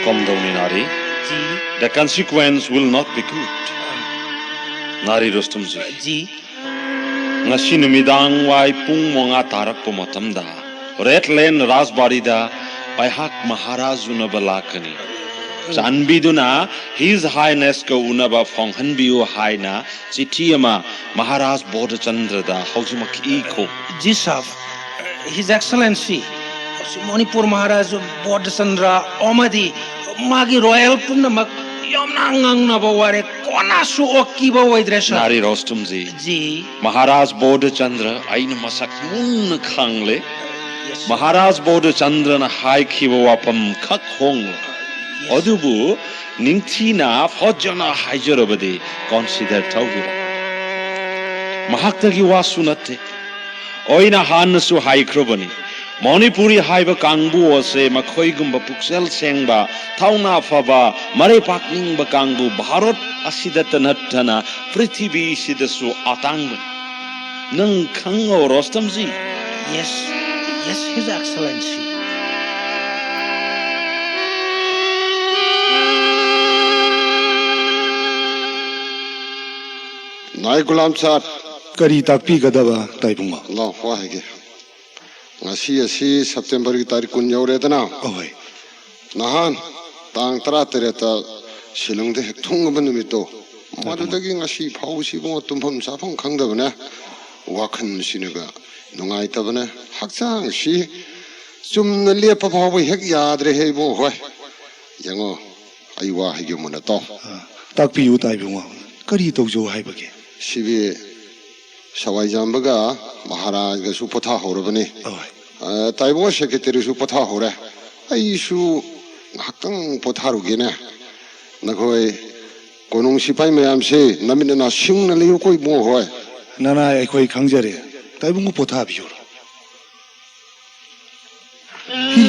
ꯀꯝꯗꯧꯅꯤ ꯅꯥꯔꯤ? ꯖꯤ꯫ The consequence will not be good. ꯅꯥꯔꯤ ꯔꯨꯁꯇꯝꯖꯤ꯫ ꯖꯤ꯫ ꯉꯁꯤ ꯅꯨꯃꯤꯗꯥꯡ ꯋꯥꯏ ꯄꯨꯡ ꯃꯉꯥ ꯇꯥꯔꯛꯄ ꯃꯇꯝꯗ ꯔꯦꯗ ꯂꯦꯟ ꯔꯥꯖꯕꯥꯔꯤꯗ ꯑꯩꯍꯥꯛ ꯃꯍꯥꯔꯥꯖ ꯎꯅꯕ ꯂꯥꯛꯀꯅꯤ꯫ ꯆꯥꯟꯕꯤꯗꯨꯅ His Highnessꯀ ꯎꯅꯕ ꯐꯣꯡꯍꯟꯕꯤꯌꯨ ꯍꯥꯏꯅ ꯆꯤꯊꯤ ꯑꯃ ꯃꯍꯥꯔꯥꯖ ꯕꯣꯙꯆꯟꯗ꯭ꯔꯗ ꯍꯧꯖꯤꯛꯃꯛ ꯏꯈꯣ꯫ ꯖꯤ ꯁꯥꯍꯕ, His Excellency, ꯃꯅꯤꯄꯨꯔ ꯃꯍꯥꯔꯥꯖ ꯕꯣꯙꯆꯟꯗ꯭ꯔ ꯑꯃꯗꯤ ꯃꯥꯒꯤ ꯔꯣꯌꯦꯜ ꯄꯨꯝꯅꯃꯛ ꯌꯥꯝꯅ ꯉꯥꯡꯅꯕ ꯋꯥꯔꯦ꯫ ꯀꯣꯟꯅꯁꯨ ꯑꯣꯛꯈꯤꯕ ꯑꯣꯏꯗ꯭ꯔꯦ, ꯁꯥꯔ꯫ ꯅꯥꯔꯤ ꯔꯣꯁꯇꯝꯖꯤ꯫ ꯖꯤ꯫ ꯃꯍꯥꯔꯥꯖ ꯕꯣꯙꯆꯟꯗ꯭ꯔ ꯑꯩꯅ ꯃꯁꯛ ꯃꯨꯟꯅ ꯈꯪꯂꯦ꯫ ꯌꯦꯁ, ꯁꯥꯔ꯫ ꯃꯍꯥꯔꯥꯖ ꯕꯣꯙꯆꯟꯗ꯭ꯔꯅ ꯍꯥꯏꯈꯤꯕ ꯋꯥꯐꯝ ꯈꯛ ꯍꯣꯡꯂꯣ꯫ ꯌꯦꯁ, ꯁꯥꯔ꯫ ꯑꯗꯨꯕꯨ ꯅꯤꯡꯊꯤꯅ ꯐꯖꯅ ꯍꯥꯏꯖꯔꯕꯗꯤ ꯀꯣꯟꯁꯤꯗꯔ ꯇꯧꯕꯤꯔꯣ꯫ ꯃꯍꯥꯛꯇꯒꯤ ꯋꯥꯁꯨ ꯅꯠꯇꯦ꯫ ꯑꯩꯅ ꯍꯥꯟꯅꯁꯨ ꯍꯥꯏꯈ꯭ꯔꯕꯅꯤ, ꯃꯅꯤꯄꯨꯔꯤ ꯍꯥꯏꯕ ꯀꯥꯡꯕꯨ ꯑꯁꯦ ꯃꯈꯣꯏꯒꯨꯝꯕ ꯄꯨꯛꯆꯦꯜ ꯁꯦꯡꯕ, ꯊꯧꯅꯥ ꯐꯕ, ꯃꯔꯩ ꯄꯥꯛꯅꯤꯡꯕ ꯀꯥꯡꯕꯨ ꯚꯥꯔꯠ ꯑꯁꯤꯗꯇ ꯅꯠꯇꯅ ꯄ꯭ꯔꯤꯊꯤꯕꯤꯁꯤꯗꯁꯨ ꯑꯇꯥꯡꯕꯅꯤ꯫ ꯅꯪ ꯈꯪꯉꯣ, ꯔꯣꯁꯇꯝꯖꯤ꯫ Yes, yes, His Excellency. ꯅꯥꯏ ꯒꯨꯂꯥꯝ ꯁꯥꯍꯕ꯫ ꯀꯔꯤ ꯇꯥꯛꯄꯤꯒꯗꯕ, ꯇꯥꯏꯕꯨꯡꯉꯣ? ꯂꯥꯎ, ꯋꯥ ꯍꯥꯏꯒꯦ꯫ ꯉꯁꯤ ꯑꯁꯤ ꯁꯦꯞꯇꯦꯝꯕꯔꯒꯤ ꯇꯥꯔꯤꯛ ꯀꯨꯟ ꯌꯧꯔꯦꯗꯅ꯫ ꯑꯍꯣꯏ꯫ ꯅꯍꯥꯟ ꯇꯥꯡ ꯇꯔꯥꯇꯔꯦꯠꯇ ꯁꯤꯂꯣꯡꯗ ꯍꯦꯛ ꯊꯨꯡꯉꯕ ꯅꯨꯃꯤꯠꯇꯣ, ꯇꯥꯏꯕꯨꯡꯉꯣ꯫ ꯃꯗꯨꯗꯒꯤ ꯉꯁꯤ ꯐꯥꯎꯕꯁꯤ ꯏꯕꯨꯡꯉꯣ ꯇꯨꯝꯐꯝ ꯆꯥꯐꯝ ꯈꯪꯗꯕꯅꯦ꯫ ꯋꯥꯈꯜꯁꯤꯅꯒ ꯅꯨꯡꯉꯥꯏꯇꯕꯅꯦ꯫ ꯍꯛꯆꯥꯡꯁꯤ ꯆꯨꯝꯅ ꯂꯦꯞꯄ ꯐꯥꯎꯕ ꯍꯦꯛ ꯌꯥꯗ꯭ꯔꯦꯍꯦ ꯏꯕꯨꯡꯉꯣ꯫ ꯍꯣꯏ, ꯌꯦꯡꯉꯣ, ꯑꯩ ꯋꯥ ꯍꯥꯏꯒꯦ ꯃꯨꯟꯅ ꯇꯥꯎ꯫ ꯑ, ꯇꯥꯛꯄꯤꯌꯨ, ꯇꯥꯏꯕꯨꯡꯉꯣ꯫ ꯀꯔꯤ ꯇꯧꯖꯧ ꯍꯥꯏꯕꯒꯦ? ꯁꯤꯕꯤ ꯁꯋꯥꯏꯖꯥꯝꯕꯒ ꯃꯍꯥꯔꯥꯖꯒꯁꯨ ꯄꯣꯊꯥꯍꯧꯔꯕꯅꯤ꯫ ꯑꯍꯣꯏ꯫ ꯑ, ꯇꯥꯏꯕꯨꯡꯉꯣ ꯁꯦꯀ꯭ꯔꯦꯇꯔꯤꯁꯨ ꯄꯣꯊꯥꯍꯧꯔꯦ꯫ ꯑꯩꯁꯨ ꯉꯥꯏꯍꯥꯛꯇꯪ ꯄꯣꯊꯥꯔꯨꯒꯦꯅꯦ꯫ ꯅꯈꯣꯏ ꯀꯣꯅꯨꯡ ꯁꯤꯐꯥꯏ ꯃꯌꯥꯝꯁꯦ ꯅꯃꯤꯠ ꯅꯅꯥ ꯁꯤꯡꯅ ꯂꯩꯌꯨꯀꯣ, ꯏꯕꯨꯡꯉꯣ ꯍꯣꯏ꯫ ꯅꯅꯥꯏ ꯑꯩꯈꯣꯏ ꯈꯪꯖꯔꯦ꯫ ꯇꯥꯏꯕꯨꯡꯉꯣ ꯄꯣꯊꯥꯕꯤꯌꯨꯔꯣ꯫ ꯍꯤ,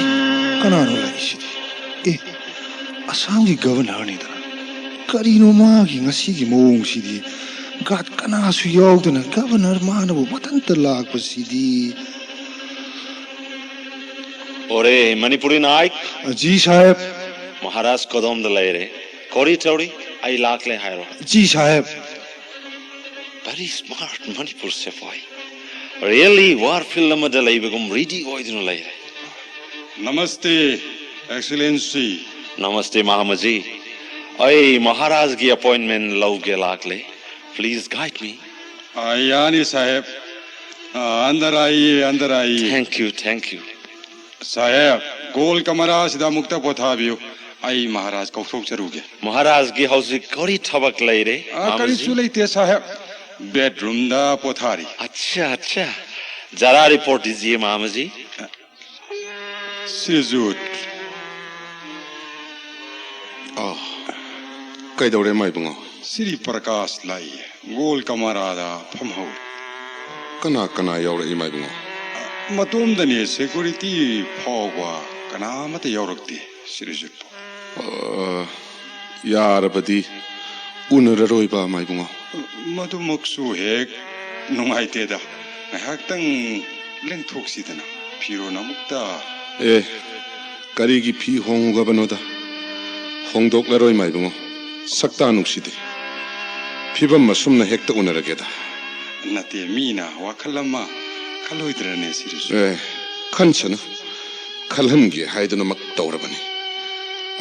ꯀꯅꯥꯅꯣ ꯂꯥꯛꯏꯁꯤꯗꯤ? ꯑꯦ, ꯑꯁꯥꯝꯒꯤ ꯒꯕꯔꯅꯔꯅꯤꯗꯅ꯫ ꯀꯔꯤꯅꯣ ꯃꯥꯒꯤ ꯉꯁꯤꯒꯤ ꯃꯑꯣꯡꯁꯤꯗꯤ? ꯒꯥꯔꯗ ꯀꯅꯥꯁꯨ ꯌꯥꯎꯗꯅ ꯒꯕꯔꯅꯔ ꯃꯥꯅꯕꯨ ꯃꯊꯟꯇ ꯂꯥꯛꯄꯁꯤꯗꯤ꯫ ꯑꯣꯔꯦ, ꯃꯅꯤꯄꯨꯔꯤ ꯅꯥꯏꯛ꯫ ꯖꯤ ꯁꯥꯍꯦꯕ꯫ ꯃꯍꯥꯔꯥꯖ ꯀꯗꯣꯝꯗ ꯂꯩꯔꯦ? ꯀꯣꯔꯤ ꯇꯧꯔꯤ, ꯑꯩ ꯂꯥꯛꯂꯦ ꯍꯥꯏꯔꯣ꯫ ꯖꯤ ꯁꯥꯍꯦꯕ꯫ Very smart ꯃꯅꯤꯄꯨꯔ ꯁꯤꯐꯥꯏ꯫ Really war field ꯑꯃꯗ ꯂꯩꯕꯒꯨꯝ ready ꯑꯣꯏꯗꯨꯅ ꯂꯩꯔꯦ꯫ Namaste, Excellency. Namaste, ꯃꯍꯥꯃꯖꯤ꯫ ꯑꯩ ꯃꯍꯥꯔꯥꯖꯒꯤ appointment ꯂꯧꯒꯦ ꯂꯥꯛꯂꯦ꯫ Please guide me. ꯑ, ꯌꯥꯅꯤ ꯁꯥꯍꯦꯕ꯫ ꯑ, अंदर आइए, अंदर आइए. Thank you, thank you. Sahib, ꯒꯣꯜ ꯀꯃꯔꯥꯁꯤꯗ ꯑꯃꯨꯛꯇ ꯄꯣꯊꯥꯕꯤꯌꯨ꯫ ꯑꯩ ꯃꯍꯥꯔꯥꯖ ꯀꯧꯊꯣꯛꯆꯔꯨꯒꯦ꯫ ꯃꯍꯥꯔꯥꯖꯒꯤ ꯍꯧꯖꯤꯛ ꯀꯔꯤ ꯊꯕꯛ ꯂꯩꯔꯦ, ꯑ, ꯃꯥꯃꯖꯤ? ꯀꯔꯤꯁꯨ ꯂꯩꯇꯦ ꯁꯥꯍꯦꯕ꯫ ꯕꯦꯗꯔꯨꯝꯗ ꯄꯣꯊꯥꯔꯤ꯫ ꯑꯠꯆꯥ, ꯑꯠꯆꯥ꯫ ꯖꯔꯥ ꯔꯤꯄꯣꯔꯠ ꯗꯤꯖꯤꯌꯦ, ꯃꯥꯃꯖꯤ꯫ ꯁ꯭ꯔꯤꯖꯨꯠ꯫ ꯑ, ꯀꯩꯗꯧꯔꯦ, ꯃꯥꯏꯕꯨꯡꯉꯣ? ꯁ꯭ꯔꯤ ꯄ꯭ꯔꯀꯥꯁ ꯂꯥꯛꯏ꯫ ꯒꯣꯜ ꯀꯃꯔꯥꯗ ꯐꯝꯍꯧꯔꯤ꯫ ꯀꯅꯥ ꯀꯅꯥ ꯌꯥꯎꯔꯛꯏ, ꯃꯥꯏꯕꯨꯡꯉꯣ? ꯃꯇꯣꯝꯗꯅꯤ, ꯁꯦꯀ꯭ꯌꯨꯔꯤꯇꯤ ꯐꯥꯎꯕ ꯀꯅꯥ ꯑꯃꯠꯇ ꯌꯥꯎꯔꯛꯇꯦ, ꯁ꯭ꯔꯤꯖꯨꯠꯄꯨ꯫ ꯑ, ꯌꯥꯔꯕꯗꯤ ꯎꯅꯔꯔꯣꯏꯕ, ꯃꯥꯏꯕꯨꯡꯉꯣ? ꯃꯗꯨꯃꯛꯁꯨ ꯍꯦꯛ ꯅꯨꯡꯉꯥꯏꯇꯦꯗ꯫ ꯉꯥꯏꯍꯥꯛꯇꯪ ꯂꯦꯡꯊꯣꯛꯁꯤꯗꯅ꯫ ꯐꯤꯔꯣꯟ ꯑꯃꯨꯛꯇ꯫ ꯑꯦ, ꯀꯔꯤꯒꯤ ꯐꯤ ꯍꯣꯡꯉꯨꯒꯕꯅꯣꯗ? ꯍꯣꯡꯗꯣꯛꯂꯔꯣꯏ, ꯃꯥꯏꯕꯨꯡꯉꯣ꯫ ꯁꯛꯇꯥ ꯅꯨꯡꯁꯤꯗꯦ꯫ ꯐꯤꯕꯝ ꯑꯁꯨꯝꯅ ꯍꯦꯛꯇ ꯎꯅꯔꯒꯦꯗ꯫ ꯅꯠꯇꯦ, ꯃꯤꯅ ꯋꯥꯈꯜ ꯑꯃ ꯈꯜꯂꯣꯏꯗ꯭ꯔꯅꯦ, ꯁ꯭ꯔꯤꯖꯨꯠ? ꯑꯦ, ꯈꯟꯁꯅꯨ꯫ ꯈꯜꯍꯟꯒꯦ ꯍꯥꯏꯗꯨꯅꯃꯛ ꯇꯧꯔꯕꯅꯤ꯫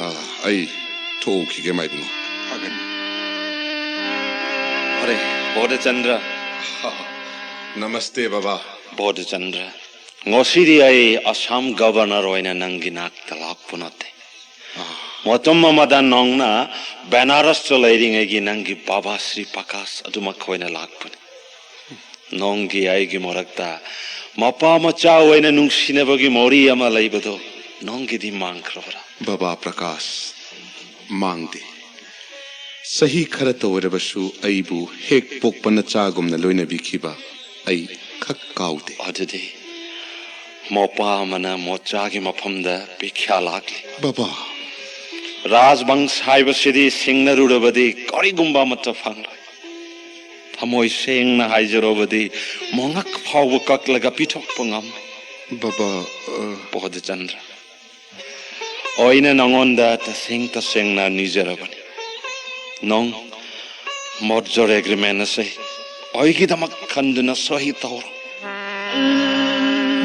ꯑ, ꯑꯩ ꯊꯣꯛꯎꯈꯤꯒꯦ, ꯃꯥꯏꯕꯨꯡꯉꯣ꯫ ꯐꯒꯅꯤ꯫ ꯑꯔꯦ, ꯕꯣꯙꯆꯟꯗ꯭ꯔ꯫ ꯅꯃꯁꯇꯦ, ꯕꯕꯥ꯫ ꯕꯣꯙꯆꯟꯗ꯭ꯔ, ꯉꯁꯤꯗꯤ ꯑꯩ ꯑꯁꯥꯝ ꯒꯕꯔꯅꯔ ꯑꯣꯏꯅ ꯅꯪꯒꯤ ꯅꯥꯛꯇ ꯂꯥꯛꯄ ꯅꯠꯇꯦ꯫ ꯑ꯫ ꯃꯇꯝ ꯑꯃꯗ ꯅꯪꯅ ꯕꯦꯅꯥꯔꯁꯇ ꯂꯩꯔꯤꯉꯩꯒꯤ ꯅꯪꯒꯤ ꯕꯕꯥ ꯁ꯭ꯔꯤ ꯄ꯭ꯔꯀꯥꯁ ꯑꯗꯨꯃꯛ ꯑꯣꯏꯅ ꯂꯥꯛꯄꯅꯤ꯫ ꯅꯪꯒꯤ ꯑꯩꯒꯤ ꯃꯔꯛꯇ ꯃꯄꯥ ꯃꯆꯥ ꯑꯣꯏꯅ ꯅꯨꯡꯁꯤꯅꯕꯒꯤ ꯃꯔꯤ ꯑꯃ ꯂꯩꯕꯗꯣ ꯅꯪꯒꯤꯗꯤ ꯃꯥꯡꯈ꯭ꯔꯕ꯭ꯔꯥ? ꯕꯕꯥ ꯄ꯭ꯔꯀꯥꯁ, ꯃꯥꯡꯗꯦ꯫ ꯆꯍꯤ ꯈꯔꯇ ꯑꯣꯏꯔꯕꯁꯨ ꯑꯩꯕꯨ ꯍꯦꯛ ꯄꯣꯛꯄ ꯅꯆꯥꯒꯨꯝꯅ ꯂꯣꯏꯅꯕꯤꯈꯤꯕ ꯑꯩ ꯈꯛ ꯀꯥꯎꯗꯦ꯫ ꯑꯗꯨꯗꯤ ꯃꯄꯥ ꯑꯃꯅ ꯃꯆꯥꯒꯤ ꯃꯐꯝꯗ ꯄꯤꯈ꯭ꯌꯥ ꯂꯥꯛꯂꯤ꯫ ꯕꯕꯥ꯫ ꯔꯥꯖꯕꯪꯁ ꯍꯥꯏꯕꯁꯤꯗꯤ ꯁꯤꯡꯅꯔꯨꯔꯕꯗꯤ ꯀꯔꯤꯒꯨꯝꯕ ꯑꯃꯠꯇ ꯐꯪꯂꯣꯏ꯫ ꯊꯃꯣꯏ ꯁꯦꯡꯅ ꯍꯥꯏꯖꯔꯕꯗꯤ ꯃꯉꯛ ꯐꯥꯎꯕ ꯀꯛꯂꯒ ꯄꯤꯊꯣꯛꯄ ꯉꯝꯃꯤ꯫ ꯕꯕꯥ, ꯑ, ꯕꯣꯙꯆꯟꯗ꯭ꯔ, ꯑꯩꯅ ꯅꯉꯣꯟꯗ ꯇꯁꯦꯡ ꯇꯁꯦꯡꯅ ꯅꯤꯖꯔꯕꯅꯤ꯫ ꯅꯪ merger agreement ꯑꯁꯤ ꯑꯩꯒꯤꯗꯃꯛ ꯈꯟꯗꯨꯅ ꯁꯣꯏ ꯇꯧꯔꯣ꯫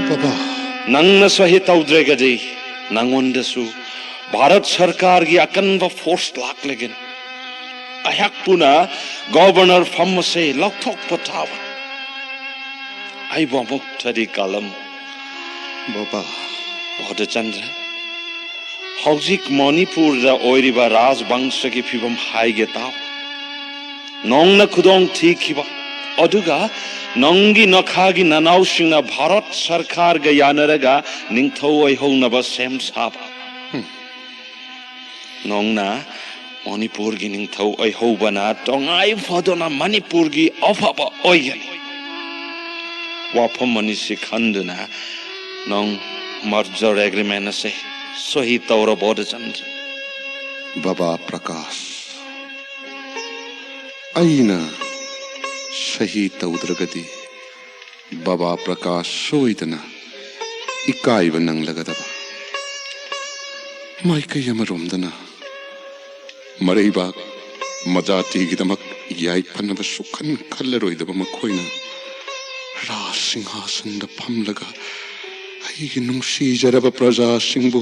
ꯕꯕꯥ꯫ ꯅꯪꯅ ꯁꯣꯏ ꯇꯧꯗ꯭ꯔꯒꯗꯤ ꯅꯉꯣꯟꯗꯁꯨ ꯚꯥꯔꯠ ꯁꯔꯀꯥꯔꯒꯤ ꯑꯀꯟꯕ force ꯂꯥꯛꯂꯒꯅꯤ꯫ ꯑꯩꯍꯥꯛ ꯄꯨꯅ ꯒꯣꯚꯔꯅꯔ ꯐꯝ ꯑꯁꯤ ꯂꯧꯊꯣꯛꯄ ꯇꯥꯕ꯫ ꯑꯩꯕꯨ ꯑꯃꯨꯛꯇꯗꯤ ꯀꯜꯂꯝꯃꯨ꯫ ꯕꯕꯥ꯫ ꯕꯣꯙꯆꯟꯗ꯭ꯔ, ꯍꯧꯖꯤꯛ ꯃꯅꯤꯄꯨꯔꯗ ꯑꯣꯏꯔꯤꯕ ꯔꯥꯖꯕꯪꯁꯒꯤ ꯐꯤꯕꯝ ꯍꯥꯏꯒꯦ ꯇꯥꯎ꯫ ꯅꯪꯅ ꯈꯨꯗꯣꯡ ꯊꯤꯈꯤꯕ, ꯑꯗꯨꯒ ꯅꯪꯒꯤ ꯅꯈꯥꯒꯤ ꯅꯅꯥꯎꯁꯤꯡꯅ ꯚꯥꯔꯠ ꯁꯔꯀꯥꯔꯒ ꯌꯥꯅꯔꯒ ꯅꯤꯡꯊꯧ ꯑꯣꯏꯍꯧꯅꯕ ꯁꯦꯝ ꯁꯥꯕ꯫ ꯅꯪꯅ ꯃꯅꯤꯄꯨꯔꯒꯤ ꯅꯤꯡꯊꯧ ꯑꯣꯏꯍꯧꯕꯅ ꯇꯉꯥꯏ ꯐꯗꯅ ꯃꯅꯤꯄꯨꯔꯒꯤ ꯑꯐꯕ ꯑꯣꯏꯒꯅꯤ꯫ ꯋꯥꯐꯝ ꯑꯅꯤꯁꯤ ꯈꯟꯗꯨꯅ ꯅꯪ merger agreement ꯑꯁꯦ ꯁꯣꯏ ꯇꯧꯔꯣ, ꯕꯣꯙꯆꯟꯗ꯭ꯔ꯫ ꯕꯕꯥ ꯄ꯭ꯔꯀꯥꯁ, ꯑꯩꯅ ꯁꯍꯤ ꯇꯧꯗ꯭ꯔꯒꯗꯤ ꯕꯕꯥ ꯄ꯭ꯔꯀꯥꯁ ꯁꯣꯏꯗꯅ ꯏꯀꯥꯏꯕ ꯅꯪꯂꯒꯗꯕ꯫ ꯃꯥꯏꯀꯩ ꯑꯃꯔꯣꯝꯗꯅ ꯃꯔꯩꯕꯥꯛ ꯃꯖꯥꯇꯤꯒꯤꯗꯃꯛ ꯌꯥꯏꯐꯅꯕ ꯁꯨꯛꯈꯟ ꯈꯜꯂꯔꯣꯏꯗꯕ ꯃꯈꯣꯏꯅ ꯔꯥꯖ ꯁꯤꯡꯍꯥꯁꯟꯗ ꯐꯝꯂꯒ ꯑꯩꯒꯤ ꯅꯨꯡꯁꯤꯖꯔꯕ ꯄ꯭ꯔꯖꯥꯁꯤꯡꯕꯨ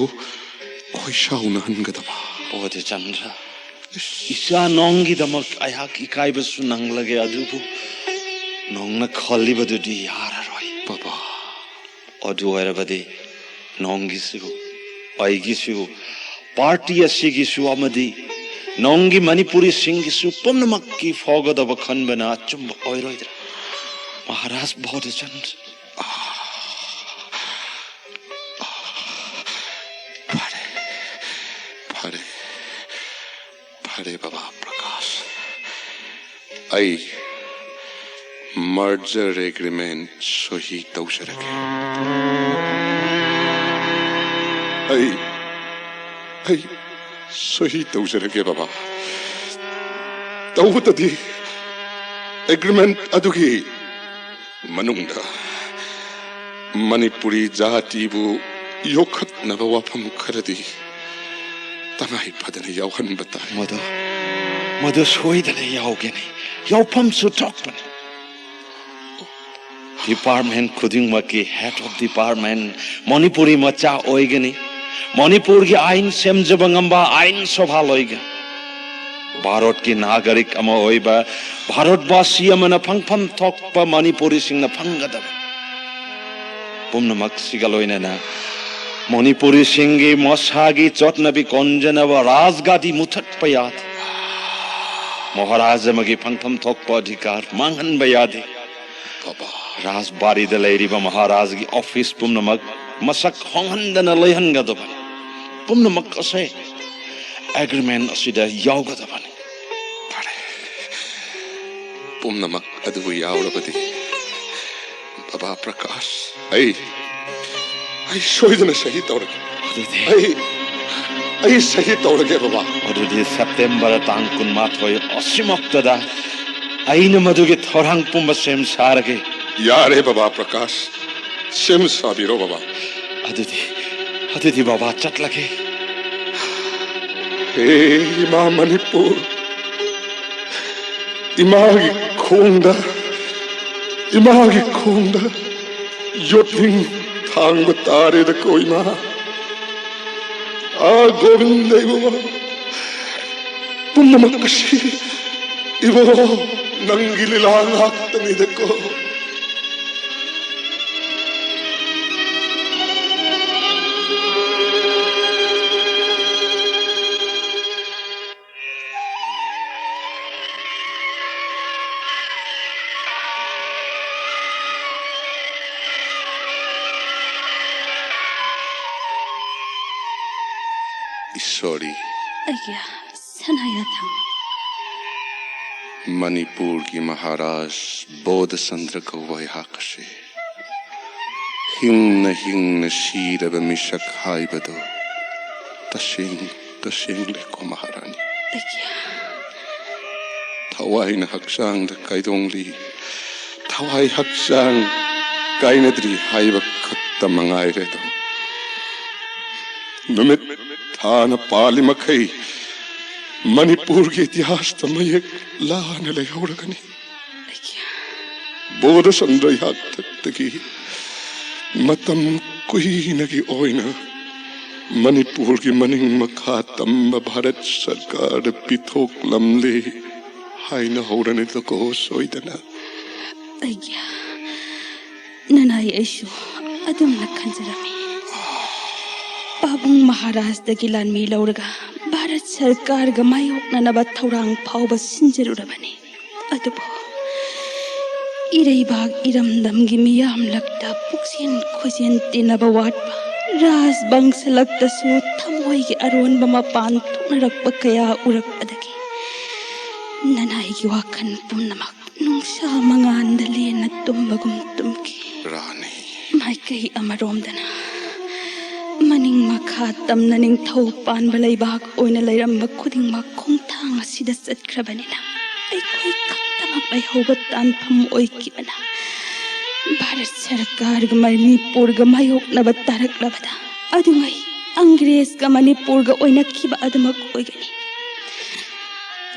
ꯈꯣꯏꯁꯥꯎꯅꯍꯟꯒꯗꯕ꯫ ꯕꯣꯙꯆꯟꯗ꯭ꯔ, ꯏꯆꯥ ꯅꯪꯒꯤꯗꯃꯛ ꯑꯩꯍꯥꯛ ꯏꯀꯥꯏꯕꯁꯨ ꯅꯪꯂꯒꯦ, ꯑꯗꯨꯕꯨ ꯅꯪꯅ ꯈꯜꯂꯤꯕꯗꯨꯗꯤ ꯌꯥꯔꯔꯣꯏ꯫ ꯕꯕꯥ꯫ ꯑꯗꯨ ꯑꯣꯏꯔꯕꯗꯤ ꯅꯪꯒꯤꯁꯨ, ꯑꯩꯒꯤꯁꯨ, ꯄꯥꯔꯇꯤ ꯑꯁꯤꯒꯤꯁꯨ ꯑꯃꯗꯤ ꯅꯪꯒꯤ ꯃꯅꯤꯄꯨꯔꯤꯁꯤꯡꯒꯤꯁꯨ ꯄꯨꯝꯅꯃꯛꯀꯤ ꯐꯒꯗꯕ ꯈꯟꯕꯅ ꯑꯆꯨꯝꯕ ꯑꯣꯏꯔꯣꯏꯗ꯭ꯔꯥ? ꯃꯍꯥꯔꯥꯖ ꯕꯣꯙꯆꯟꯗ꯭ꯔ꯫ ꯌꯥꯔꯦ ꯕꯕꯥ ꯄ꯭ꯔꯀꯥꯁ, ꯑꯩ merger agreement ꯁꯣꯏꯍꯤ ꯇꯧꯖꯔꯒꯦ꯫ ꯑꯩ ꯑꯩ ꯁꯣꯏꯍꯤ ꯇꯧꯖꯔꯒꯦ ꯕꯕꯥ꯫ ꯇꯧꯕꯇꯗꯤ agreement ꯑꯗꯨꯒꯤ ꯃꯅꯨꯡꯗ ꯃꯅꯤꯄꯨꯔꯤ ꯖꯥꯇꯤꯕꯨ ꯌꯣꯛꯈꯠꯅꯕ ꯋꯥꯐꯝ ꯈꯔꯗꯤ ꯇꯉꯥꯏ ꯐꯗꯅ ꯌꯥꯎꯍꯟꯕ ꯇꯥꯏ꯫ ꯃꯗꯨ ꯃꯗꯨ ꯁꯣꯏꯗꯅ ꯌꯥꯎꯒꯅꯤ꯫ ꯌꯥꯎꯐꯝꯁꯨ ꯊꯣꯛꯄꯅꯤ꯫ Department ꯈꯨꯗꯤꯡꯃꯛꯀꯤ head of department ꯃꯅꯤꯄꯨꯔꯤ ꯃꯆꯥ ꯑꯣꯏꯒꯅꯤ꯫ ꯃꯅꯤꯄꯨꯔꯒꯤ ꯑꯥꯏꯟ ꯁꯦꯝꯖꯕ ꯉꯝꯕ ꯑꯥꯏꯟ ꯁꯣꯚꯥ ꯂꯣꯏꯒꯅꯤ꯫ ꯚꯥꯔꯠꯀꯤ ꯅꯥꯒꯔꯤꯛ ꯑꯃ ꯑꯣꯏꯕ ꯚꯥꯔꯠꯕꯥꯁꯤ ꯑꯃꯅ ꯐꯪꯐꯝ ꯊꯣꯛꯄ ꯃꯅꯤꯄꯨꯔꯤꯁꯤꯡꯅ ꯐꯪꯒꯗꯕ ꯄꯨꯝꯅꯃꯛꯁꯤꯒ ꯂꯣꯏꯅꯅ ꯃꯅꯤꯄꯨꯔꯤꯁꯤꯡꯒꯤ ꯃꯁꯥꯒꯤ ꯆꯠꯅꯕꯤ ꯀꯣꯟꯖꯅꯕ ꯔꯥꯖꯒꯥꯗꯤ ꯃꯨꯊꯠꯄ ꯌꯥꯗꯦ꯫ ꯃꯍꯥꯔꯥꯖ ꯑꯃꯒꯤ ꯐꯪꯐꯝ ꯊꯣꯛꯄ ꯑꯙꯤꯀꯥꯔ ꯃꯥꯡꯍꯟꯕ ꯌꯥꯗꯦ꯫ ꯕꯕꯥ꯫ ꯔꯥꯖꯕꯥꯔꯤꯗ ꯂꯩꯔꯤꯕ ꯃꯍꯥꯔꯥꯖꯒꯤ ꯑꯣꯐꯤꯁ ꯄꯨꯝꯅꯃꯛ ꯃꯁꯛ ꯍꯣꯡꯍꯟꯗꯅ ꯂꯩꯍꯟꯒꯗꯕꯅꯤ꯫ ꯄꯨꯝꯅꯃꯛ ꯑꯁꯦ agreement ꯑꯁꯤꯗ ꯌꯥꯎꯒꯗꯕꯅꯤ꯫ ꯐꯔꯦ, ꯄꯨꯝꯅꯃꯛ ꯑꯗꯨꯕꯨ ꯌꯥꯎꯔꯕꯗꯤ, ꯕꯕꯥ ꯄ꯭ꯔꯀꯥꯁ, ꯑꯩ ꯑꯩ ꯁꯣꯏꯗꯅ ꯁꯍꯤ ꯇꯧꯔꯒꯦ꯫ ꯑꯗꯨꯗꯤ ꯑꯩ ꯑꯩ ꯁꯍꯤ ꯇꯧꯔꯒꯦ ꯕꯕꯥ꯫ ꯑꯗꯨꯗꯤ ꯁꯦꯞꯇꯦꯝꯕꯔ ꯇꯥꯡ ꯀꯨꯟꯃꯥꯊꯣꯏ ꯑꯁꯤꯃꯛꯇꯗ ꯑꯩꯅ ꯃꯗꯨꯒꯤ ꯊꯧꯔꯥꯡ ꯄꯨꯝꯕ ꯁꯦꯝ ꯁꯥꯔꯒꯦ꯫ ꯌꯥꯔꯦ ꯕꯕꯥ ꯄ꯭ꯔꯀꯥꯁ, ꯁꯦꯝ ꯁꯥꯕꯤꯔꯣ ꯕꯕꯥ꯫ ꯑꯗꯨꯗꯤ ꯑꯗꯨꯗꯤ ꯕꯕꯥ ꯆꯠꯂꯒꯦ꯫ ꯍꯦ ꯏꯃꯥ ꯃꯅꯤꯄꯨꯔ, ꯏꯃꯥꯒꯤ ꯈꯣꯡꯗ ꯏꯃꯥꯒꯤ ꯈꯣꯡꯗ ꯌꯣꯠꯂꯤꯡ ꯊꯥꯡꯕ ꯇꯥꯔꯦꯗꯀꯣ ꯏꯃꯥ꯫ ꯑꯥ ꯒꯣꯕꯤꯟꯗ ꯏꯕꯨꯡꯉꯣ, ꯄꯨꯝꯅꯃꯛ ꯑꯁꯤ ꯏꯕꯨꯡꯉꯣ ꯅꯪꯒꯤ ꯂꯤꯂꯥ ꯉꯥꯛꯇꯅꯤꯗꯀꯣ꯫ ꯏꯁꯣꯔꯤ꯫ ꯑꯩꯒꯤ ꯊꯅꯥꯌꯥꯊꯥꯡ꯫ ꯃꯅꯤꯄꯨꯔꯒꯤ ꯃꯍꯥꯔꯥꯖ ꯕꯣꯙꯆꯟꯗ꯭ꯔ ꯀꯧꯕ ꯑꯩꯍꯥꯛ ꯑꯁꯤ ꯍꯤꯡꯅ ꯍꯤꯡꯅ ꯁꯤꯔꯕ ꯃꯤꯁꯛ ꯍꯥꯏꯕꯗꯨ ꯇꯁꯦꯡ ꯇꯁꯦꯡꯂꯦꯀꯣ ꯃꯍꯥꯔꯥꯅꯤ꯫ ꯑꯩꯒꯤ ꯊꯋꯥꯏꯅ ꯍꯛꯆꯥꯡꯗ ꯀꯥꯏꯗꯣꯡꯂꯤ, ꯊꯋꯥꯏ ꯍꯛꯆꯥꯡ ꯀꯥꯏꯅꯗ꯭ꯔꯤ ꯍꯥꯏꯕ ꯈꯛꯇ ꯃꯉꯥꯏꯔꯦꯗꯣ꯫ ꯅꯨꯃꯤꯠ ꯊꯥꯅ ꯄꯥꯜꯂꯤ ꯃꯈꯩ ꯃꯅꯤꯄꯨꯔꯒꯤ ꯏꯇꯤꯍꯥꯁꯇ ꯃꯌꯦꯛ ꯂꯥꯅ ꯂꯩꯍꯧꯔꯒꯅꯤ꯫ ꯑꯩꯒꯤ ꯕꯣꯙꯆꯟꯗ꯭ꯔ ꯑꯩꯍꯥꯛꯇꯒꯤ ꯃꯇꯝ ꯀꯨꯏꯅꯒꯤ ꯑꯣꯏꯅ ꯃꯅꯤꯄꯨꯔꯒꯤ ꯃꯅꯤꯡ ꯃꯈꯥ ꯇꯝꯕ ꯚꯥꯔꯠ ꯁꯔꯀꯥꯔꯗ ꯄꯤꯊꯣꯛꯂꯝꯂꯦ ꯍꯥꯏꯅ ꯍꯧꯔꯅꯤꯗꯀꯣ ꯁꯣꯏꯗꯅ꯫ ꯑꯩꯒꯤ ꯅꯅꯥꯏ ꯑꯩꯁꯨ ꯑꯗꯨꯝꯅ ꯈꯟꯖꯔꯝꯃꯤ꯫ ꯄꯥꯕꯨꯡ ꯃꯍꯥꯔꯥꯖꯇꯒꯤ ꯂꯥꯟꯃꯤ ꯂꯧꯔꯒ ꯚꯥꯔꯠ ꯁꯔꯀꯥꯔꯒ ꯃꯥꯌꯣꯛꯅꯅꯕ ꯊꯧꯔꯥꯡ ꯐꯥꯎꯕ ꯁꯤꯟꯖꯔꯨꯔꯕꯅꯤ꯫ ꯑꯗꯨꯕꯨ ꯏꯔꯩꯕꯥꯛ ꯏꯔꯝꯗꯝꯒꯤ ꯃꯤꯌꯥꯝꯂꯛꯇ ꯄꯨꯛꯆꯦꯟ ꯈꯣꯏꯖꯦꯟ ꯇꯤꯟꯅꯕ ꯋꯥꯠꯄ, ꯔꯥꯖ ꯕꯪꯁꯂꯛꯇꯁꯨ ꯊꯃꯣꯏꯒꯤ ꯑꯔꯣꯟꯕ ꯃꯄꯥꯟ ꯊꯣꯛꯅꯔꯛꯄ ꯀꯌꯥ ꯎꯔꯛꯄꯗꯒꯤ ꯅꯅꯥꯏꯒꯤ ꯋꯥꯈꯜ ꯄꯨꯝꯅꯃꯛ ꯅꯨꯡꯁꯥ ꯃꯉꯥꯟꯗ ꯂꯦꯟꯅ ꯇꯨꯝꯕꯒꯨꯝ ꯇꯨꯝꯈꯤ꯫ ꯔꯥꯅꯤ꯫ ꯃꯥꯏꯀꯩ ꯑꯃꯔꯣꯝꯗꯅ ꯃꯅꯤꯡ ꯃꯈꯥ ꯇꯝꯅ ꯅꯤꯡꯊꯧ ꯄꯥꯟꯕ ꯂꯩꯕꯥꯛ ꯑꯣꯏꯅ ꯂꯩꯔꯝꯕ ꯈꯨꯗꯤꯡꯃꯛ ꯈꯣꯡꯊꯥꯡ ꯑꯁꯤꯗ ꯆꯠꯈ꯭ꯔꯕꯅꯤꯅ ꯑꯩꯈꯣꯏ ꯈꯛꯇꯃꯛ ꯂꯩꯍꯧꯕ ꯇꯥꯟꯐꯝ ꯑꯣꯏꯈꯤꯕꯅ ꯚꯥꯔꯠ ꯁꯔꯀꯥꯔꯒ ꯃꯅꯤꯄꯨꯔꯒ ꯃꯥꯌꯣꯛꯅꯕ ꯇꯥꯔꯛꯂꯕꯗ ꯑꯗꯨꯉꯩ ꯑꯪꯒ꯭ꯔꯦꯖꯀ ꯃꯅꯤꯄꯨꯔꯒ ꯑꯣꯏꯅꯈꯤꯕ ꯑꯗꯨꯃꯛ ꯑꯣꯏꯒꯅꯤ꯫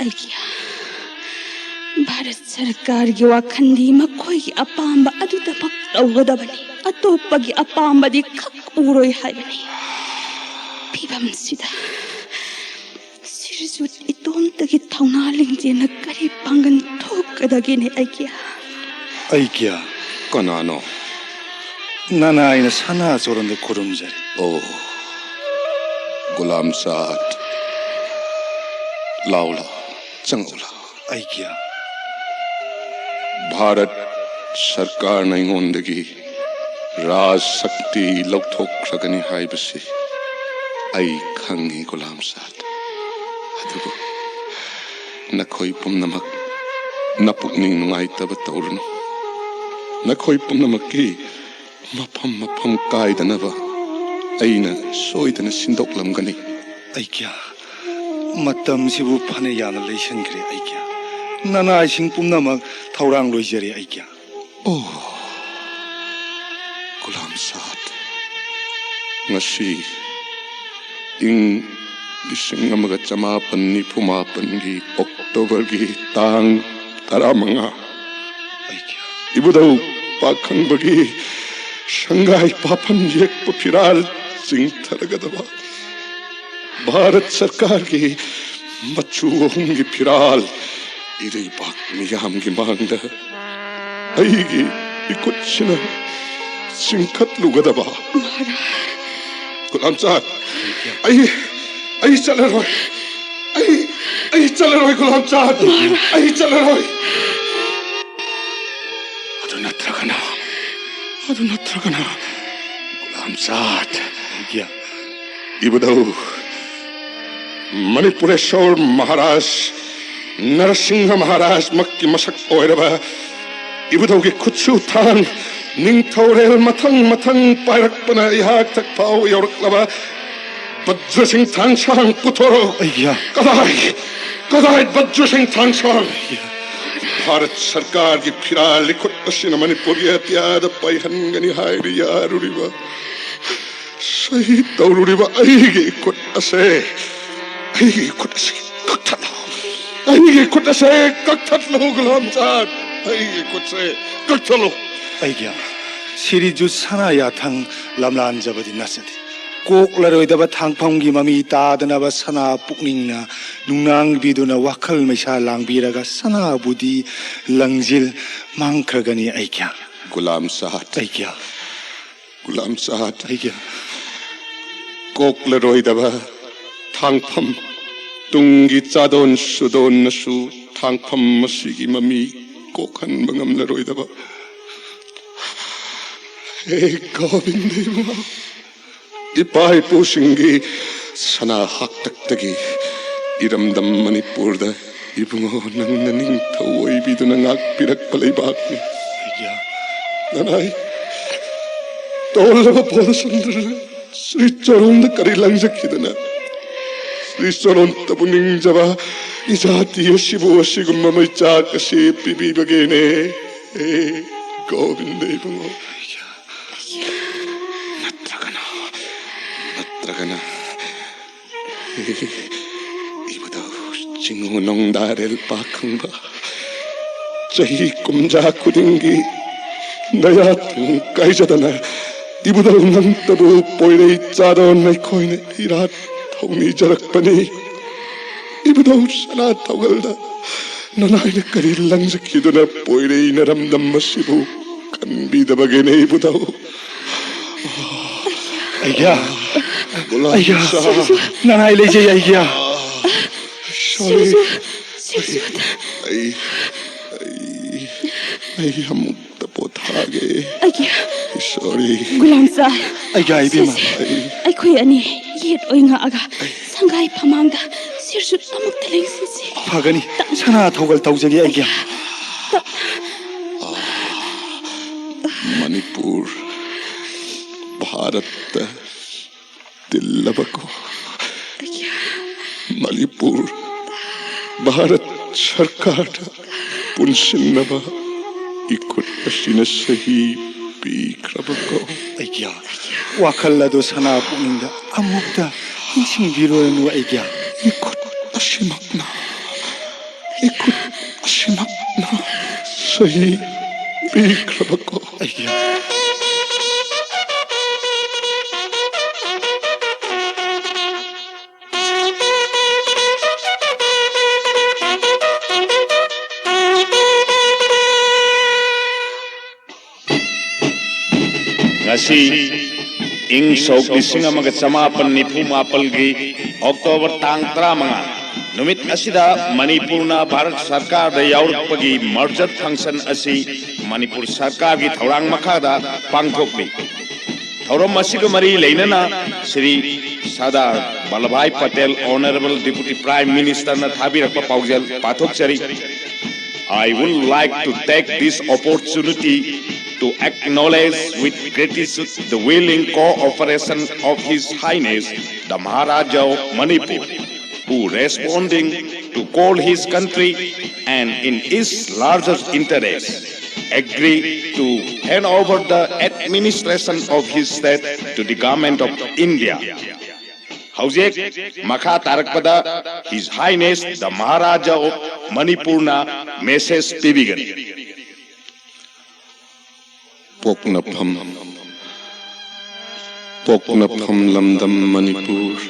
ꯑꯩꯒꯤ ꯚꯥꯔꯠ ꯁꯔꯀꯥꯔꯒꯤ ꯋꯥꯈꯜꯗꯤ ꯃꯈꯣꯏꯒꯤ ꯑꯄꯥꯝꯕ ꯑꯗꯨꯗꯃꯛ ꯇꯧꯒꯗꯕꯅꯤ, ꯑꯇꯣꯞꯄꯒꯤ ꯑꯄꯥꯝꯕꯗꯤ ꯈꯛ ꯎꯔꯣꯏ ꯍꯥꯏꯕꯅꯤ꯫ ꯐꯤꯕꯝꯁꯤꯗ ꯁꯤꯔꯖꯨꯠ ꯏꯇꯣꯝꯇꯒꯤ ꯊꯧꯅꯥ ꯂꯤꯡꯖꯦꯜꯅ ꯀꯔꯤ ꯄꯥꯡꯒꯜ ꯊꯣꯛꯀꯗꯒꯦꯅꯦ ꯑꯩꯒꯤ? ꯑꯩꯒꯤ ꯀꯅꯥꯅꯣ? ꯅꯅꯥꯏꯅ ꯁꯅꯥ ꯆꯣꯔꯟꯗ ꯈꯨꯔꯨꯝꯖꯔꯤ꯫ ꯑꯣ, ꯒꯨꯂꯥꯝ ꯁꯥꯗ, ꯂꯥꯎ ꯂꯥꯎ, ꯆꯪꯉꯛꯎ ꯂꯥꯎ꯫ ꯑꯩꯒꯤ ꯚꯥꯔꯠ ꯁꯔꯀꯥꯔꯅ ꯑꯩꯉꯣꯟꯗꯒꯤ ꯔꯥꯖ ꯁꯛꯇꯤ ꯂꯧꯊꯣꯛꯈ꯭ꯔꯒꯅꯤ ꯍꯥꯏꯕꯁꯤ ꯑꯩ ꯈꯪꯉꯤ, ꯒꯨꯂꯥꯝ ꯁꯥꯗ꯫ ꯑꯗꯨꯕꯨ ꯅꯈꯣꯏ ꯄꯨꯝꯅꯃꯛ ꯅꯄꯨꯛꯅꯤꯡ ꯅꯨꯡꯉꯥꯏꯇꯕ ꯇꯧꯔꯨꯅꯨ꯫ ꯅꯈꯣꯏ ꯄꯨꯝꯅꯃꯛꯀꯤ ꯃꯐꯝ ꯃꯐꯝ ꯀꯥꯏꯗꯅꯕ ꯑꯩꯅ ꯁꯣꯏꯗꯅ ꯁꯤꯟꯗꯣꯛꯂꯝꯒꯅꯤ꯫ ꯑꯩꯒ꯭ꯌꯥ, ꯃꯇꯝꯁꯤꯕꯨ ꯐꯅ ꯌꯥꯝꯅ ꯂꯩꯁꯟꯈ꯭ꯔꯦ꯫ ꯑꯩꯒ꯭ꯌꯥ, ꯅꯅꯥꯏꯁꯤꯡ ꯄꯨꯝꯅꯃꯛ ꯊꯧꯔꯥꯡ ꯂꯣꯏꯖꯔꯦ꯫ ꯑꯩꯒ꯭ꯌꯥ꯫ ꯑꯣ, ꯒꯨꯂꯥꯝ ꯁꯥꯗ, ꯉꯁꯤ ꯏꯪ ꯂꯤꯁꯤꯡ ꯑꯃꯒ ꯆꯃꯥꯄꯟ ꯅꯤꯐꯨ ꯃꯥꯄꯟꯒꯤ ꯑꯣꯛꯇꯣꯕꯔꯒꯤ ꯇꯥꯡ ꯇꯔꯥꯃꯉꯥ, ꯑꯩꯒꯤ ꯏꯕꯨꯙꯧ ꯄꯥꯈꯪꯕꯒꯤ ꯁꯪꯒꯥꯏ ꯄꯥꯐꯝ ꯌꯦꯛꯄ ꯐꯤꯔꯥꯜ ꯆꯤꯡꯊꯔꯒꯗꯕ ꯚꯥꯔꯠ ꯁꯔꯀꯥꯔꯒꯤ ꯃꯆꯨ ꯑꯍꯨꯝꯒꯤ ꯐꯤꯔꯥꯜ ꯏꯔꯩꯕꯥꯛ ꯃꯤꯌꯥꯝꯒꯤ ꯃꯥꯡꯗ ꯑꯩꯒꯤ ꯏꯈꯨꯠꯁꯤꯅ ꯆꯤꯡꯈꯠꯂꯨꯒꯗꯕ꯫ ꯒꯨꯂꯥꯝ ꯆꯥꯟ, ꯑꯩ, ꯑꯩ ꯆꯠꯂꯔꯣꯏ꯫ ꯑꯩ, ꯑꯩ ꯆꯠꯂꯔꯣꯏ, ꯒꯨꯂꯥꯝ ꯆꯥꯟ꯫ ꯑꯩ ꯆꯠꯂꯔꯣꯏ꯫ ꯑꯗꯨ ꯅꯠꯇ꯭ꯔꯒꯅ, ꯑꯗꯨ ꯅꯠꯇ꯭ꯔꯒꯅ, ꯒꯨꯂꯥꯝ ꯆꯥꯟ꯫ ꯏꯕꯨꯙꯧ ꯃꯅꯤꯄꯨꯔꯦꯁꯣꯔ ꯃꯍꯥꯔꯥꯖ, ꯅꯔꯁꯤꯡꯍ ꯃꯍꯥꯔꯥꯖꯃꯛꯀꯤ ꯃꯁꯛ ꯑꯣꯏꯔꯕ ꯏꯕꯨꯙꯧꯒꯤ ꯈꯨꯠꯁꯨ ꯊꯥꯡ, ꯅꯤꯡꯊꯧꯔꯦꯜ ꯃꯊꯪ ꯃꯊꯪ ꯄꯥꯏꯔꯛꯄꯅ ꯑꯩꯍꯥꯛ ꯊꯛ ꯐꯥꯎ ꯌꯧꯔꯛꯂꯕ ꯕꯖ꯭ꯔꯁꯤꯡ ꯊꯥꯡꯁꯥꯡ ꯄꯨꯊꯣꯔꯛꯎ꯫ ꯑꯩꯒ꯭ꯌꯥ꯫ ꯀꯗꯥꯏ? ꯀꯗꯥꯏ ꯕꯖ꯭ꯔꯁꯤꯡ ꯊꯥꯡꯁꯥꯡ? ꯚꯥꯔꯠ ꯁꯔꯀꯥꯔꯒꯤ ꯐꯤꯔꯥꯜ ꯂꯤꯈꯨꯠ ꯑꯁꯤꯅ ꯃꯅꯤꯄꯨꯔꯒꯤ ꯑꯇꯤꯌꯥꯗ ꯄꯥꯏꯍꯟꯒꯅꯤ ꯍꯥꯏꯔꯤ ꯌꯥꯔꯨꯔꯤꯕ꯫ ꯁꯍꯤ ꯇꯧꯔꯨꯔꯤꯕ ꯑꯩꯒꯤ ꯏꯈꯨꯠ ꯑꯁꯦ, ꯑꯩꯒꯤ ꯏꯈꯨꯠ ꯑꯁꯦ ꯀꯛꯊꯠꯂꯣ꯫ ꯑꯩꯒꯤ ꯏꯈꯨꯠ ꯑꯁꯦ ꯀꯛꯊꯠꯂꯣ, ꯒꯨꯂꯥꯝ ꯆꯥꯟ꯫ ꯑꯩꯒꯤ ꯏꯈꯨꯠꯁꯦ ꯀꯛꯊꯠꯂꯣ꯫ ꯑꯩꯒꯤ ꯁꯤꯔꯤꯖꯨ ꯁꯅꯥ ꯌꯥꯊꯪ ꯂꯝꯂꯥꯟꯖꯕꯗꯤ ꯅꯠꯆꯗꯦ꯫ ꯀꯣꯛꯂꯔꯣꯏꯗꯕ ꯊꯥꯡꯐꯝꯒꯤ ꯃꯃꯤ ꯇꯥꯗꯅꯕ ꯁꯅꯥ ꯄꯨꯛꯅꯤꯡꯅ ꯅꯨꯡꯅꯥꯡꯕꯤꯗꯨꯅ ꯋꯥꯈꯜ ꯃꯩꯁꯥ ꯂꯥꯡꯕꯤꯔꯒ ꯁꯅꯥꯕꯨꯗꯤ ꯂꯪꯖꯤꯜ ꯃꯥꯡꯈ꯭ꯔꯒꯅꯤ꯫ ꯑꯩꯒꯤ ꯒꯨꯂꯥꯝ ꯆꯥꯟ꯫ ꯑꯩꯒꯤ ꯒꯨꯂꯥꯝ ꯆꯥꯟ꯫ ꯑꯩꯒꯤ ꯀꯣꯛꯂꯔꯣꯏꯗꯕ ꯊꯥꯡꯐꯝ, ꯇꯨꯡꯒꯤ ꯆꯥꯗꯣꯟ ꯁꯨꯗꯣꯟꯅꯁꯨ ꯊꯥꯡꯐꯝ ꯑꯁꯤꯒꯤ ꯃꯃꯤ ꯀꯣꯛꯍꯟꯕ ꯉꯝꯂꯔꯣꯏꯗꯕ꯫ ꯍꯦ ꯒꯣꯕꯤꯟꯗ ꯏꯕꯨꯡꯉꯣ, ꯏꯄꯥ ꯏꯄꯨꯁꯤꯡꯒꯤ ꯁꯅꯥ ꯍꯥꯛꯇꯛꯇꯒꯤ ꯏꯔꯝꯗꯝ ꯃꯅꯤꯄꯨꯔꯗ ꯏꯕꯨꯡꯉꯣ ꯅꯪꯅ ꯅꯤꯡꯊꯧ ꯑꯣꯏꯕꯤꯗꯨꯅ ꯉꯥꯛꯄꯤꯔꯛꯄ ꯂꯩꯕꯥꯛꯅꯤ꯫ ꯅꯅꯥꯏ ꯇꯣꯜꯂꯕ ꯕꯣꯙꯆꯟꯗ꯭ꯔꯅ ꯁ꯭ꯔꯤ ꯆꯔꯣꯟꯗ ꯀꯔꯤ ꯂꯪꯖꯈꯤꯗꯅ ꯁ꯭ꯔꯤ ꯆꯔꯣꯟꯇꯕꯨ ꯅꯤꯡꯖꯕ ꯏꯖꯥꯇꯤ ꯑꯁꯤꯕꯨ ꯑꯁꯤꯒꯨꯝꯕ ꯃꯩꯆꯥꯛ ꯑꯁꯤ ꯄꯤꯕꯤꯕꯒꯦꯅꯦ꯫ ꯑꯦ ꯒꯣꯕꯤꯟꯗ ꯏꯕꯨꯡꯉꯣ꯫ ꯅꯠꯇ꯭ꯔꯒꯅ, ꯅꯠꯇ꯭ꯔꯒꯅ ꯏꯕꯨꯙꯧ ꯆꯤꯡꯉꯨ ꯅꯣꯡꯗꯥꯔꯦꯜ ꯄꯥꯈꯪꯕ ꯆꯍꯤ ꯀꯨꯝꯖꯥ ꯈꯨꯗꯤꯡꯒꯤ ꯅꯌꯥ ꯊꯨꯡ ꯀꯥꯏꯖꯗꯅ ꯏꯕꯨꯙꯧ ꯅꯪꯇꯕꯨ ꯄꯣꯏꯔꯩ ꯆꯥꯗꯣꯟ ꯑꯩꯈꯣꯏꯅ ꯏꯔꯥꯠ ꯊꯧꯅꯤꯖꯔꯛꯄꯅꯤ꯫ ꯏꯕꯨꯙꯧ ꯁꯅꯥ ꯊꯧꯒꯜꯗ ꯅꯅꯥꯏꯅ ꯀꯔꯤ ꯂꯪꯖꯈꯤꯗꯨꯅ ꯄꯣꯏꯔꯩ ꯅꯔꯝꯗꯝ ꯑꯁꯤꯕꯨ ꯀꯟꯕꯤꯗꯕꯒꯤꯅꯦ ꯏꯕꯨꯙꯧ꯫ ꯑꯩꯒ꯭ꯌꯥ, ꯑꯩꯒ꯭ꯌꯥ, ꯅꯅꯥꯏ ꯂꯩꯖꯩ ꯑꯩꯒ꯭ꯌꯥ꯫ ꯁꯣꯔꯤ꯫ ꯁꯤꯔꯖꯨ, ꯁꯤꯔꯖꯨ꯫ ꯑꯩ, ꯑꯩ, ꯑꯩ ꯑꯃꯨꯛꯇ ꯄꯣꯊꯥꯒꯦ꯫ ꯑꯩꯒꯤ ꯁꯣꯔꯤ꯫ ꯒꯨꯂꯥꯝ ꯁꯥꯍ꯫ ꯑꯩꯒ꯭ꯌꯥ ꯏꯕꯦꯝꯃ꯫ ꯁꯤꯁꯦ ꯑꯩꯈꯣꯏ ꯑꯅꯤ ꯌꯦꯠ ꯑꯣꯏ ꯉꯥꯛꯑꯒ ꯁꯪꯒꯥꯏ ꯐꯃꯥꯡꯗ ꯁꯤꯔꯖꯨ ꯑꯃꯨꯛꯇ ꯂꯦꯡꯁꯤꯁꯦ꯫ ꯐꯒꯅꯤ꯫ ꯁꯅꯥ ꯊꯧꯒꯜ ꯇꯧꯖꯒꯦ ꯑꯩꯒ꯭ꯌꯥ꯫ ꯃꯅꯤꯄꯨꯔ ꯚꯥꯔꯠꯇ ꯇꯤꯜꯂꯕꯀꯣ꯫ ꯃꯅꯤꯄꯨꯔ ꯚꯥꯔꯠ ꯁꯔꯀꯥꯔꯗ ꯄꯨꯟꯁꯤꯟꯅꯕ ꯏꯈꯨꯠ ꯑꯁꯤꯅ ꯁꯍꯤ ꯄꯤꯈ꯭ꯔꯕꯀꯣ꯫ ꯑꯩꯒ꯭ꯌꯥ, ꯋꯥꯈꯜ ꯑꯗꯨ ꯁꯅꯥ ꯄꯨꯛꯅꯤꯡꯗ ꯑꯃꯨꯛꯇ ꯅꯤꯡꯁꯤꯡꯕꯤꯔꯨꯔꯅꯨ ꯑꯩꯒ꯭ꯌꯥ꯫ ꯏꯈꯨꯠ ꯑꯁꯤꯃꯛꯅ, ꯏꯈꯨꯠ ꯑꯁꯤꯃꯛꯅ ꯁꯍꯤ ꯄꯤꯈ꯭ꯔꯕꯀꯣ꯫ ꯑꯩꯒ꯭ꯌꯥ꯫ ꯉꯁꯤ ꯏꯪ ꯁꯣꯛ ꯂꯤꯁꯤꯡ ꯑꯃꯒ ꯆꯃꯥꯄꯟ ꯅꯤꯐꯨ ꯃꯥꯄꯜꯒꯤ ꯑꯣꯛꯇꯣꯕꯔ ꯇꯥꯡ ꯇꯔꯥꯃꯉꯥ ꯅꯨꯃꯤꯠ ꯑꯁꯤꯗ ꯃꯅꯤꯄꯨꯔꯅ ꯚꯥꯔꯠ ꯁꯔꯀꯥꯔꯗ ꯌꯥꯎꯔꯛꯄꯒꯤ merger function ꯑꯁꯤ ꯃꯅꯤꯄꯨꯔ ꯁꯔꯀꯥꯔꯒꯤ ꯊꯧꯔꯥꯡ ꯃꯈꯥꯗ ꯄꯥꯡꯊꯣꯛꯂꯤ꯫ ꯊꯧꯔꯝ ꯑꯁꯤꯒ ꯃꯔꯤ ꯂꯩꯅꯅ Shri Sardar ꯕꯜꯂꯚꯥꯏ Patel, Honourable Deputy Prime Minister ꯅ ꯊꯥꯕꯤꯔꯛꯄ ꯄꯥꯎꯖꯦꯜ ꯄꯥꯊꯣꯛꯆꯔꯤ꯫ I would like to take this opportunity to acknowledge with gratitude the willing cooperation of His Highness the Maharaja of Manipur, who, responding to call his country and in its larger interest, agreed to hand over the administration of his state to the Government of India. ꯍꯧꯖꯤꯛ ꯃꯈꯥ ꯇꯥꯔꯛꯄꯗ His Highness the Maharaja of ꯃꯅꯤꯄꯨꯔꯅ message ꯄꯤꯕꯤꯒꯅꯤ꯫ ꯄꯣꯛꯅꯐꯝ ꯄꯣꯛꯅꯐꯝ ꯂꯝꯗꯝ ꯃꯅꯤꯄꯨꯔ,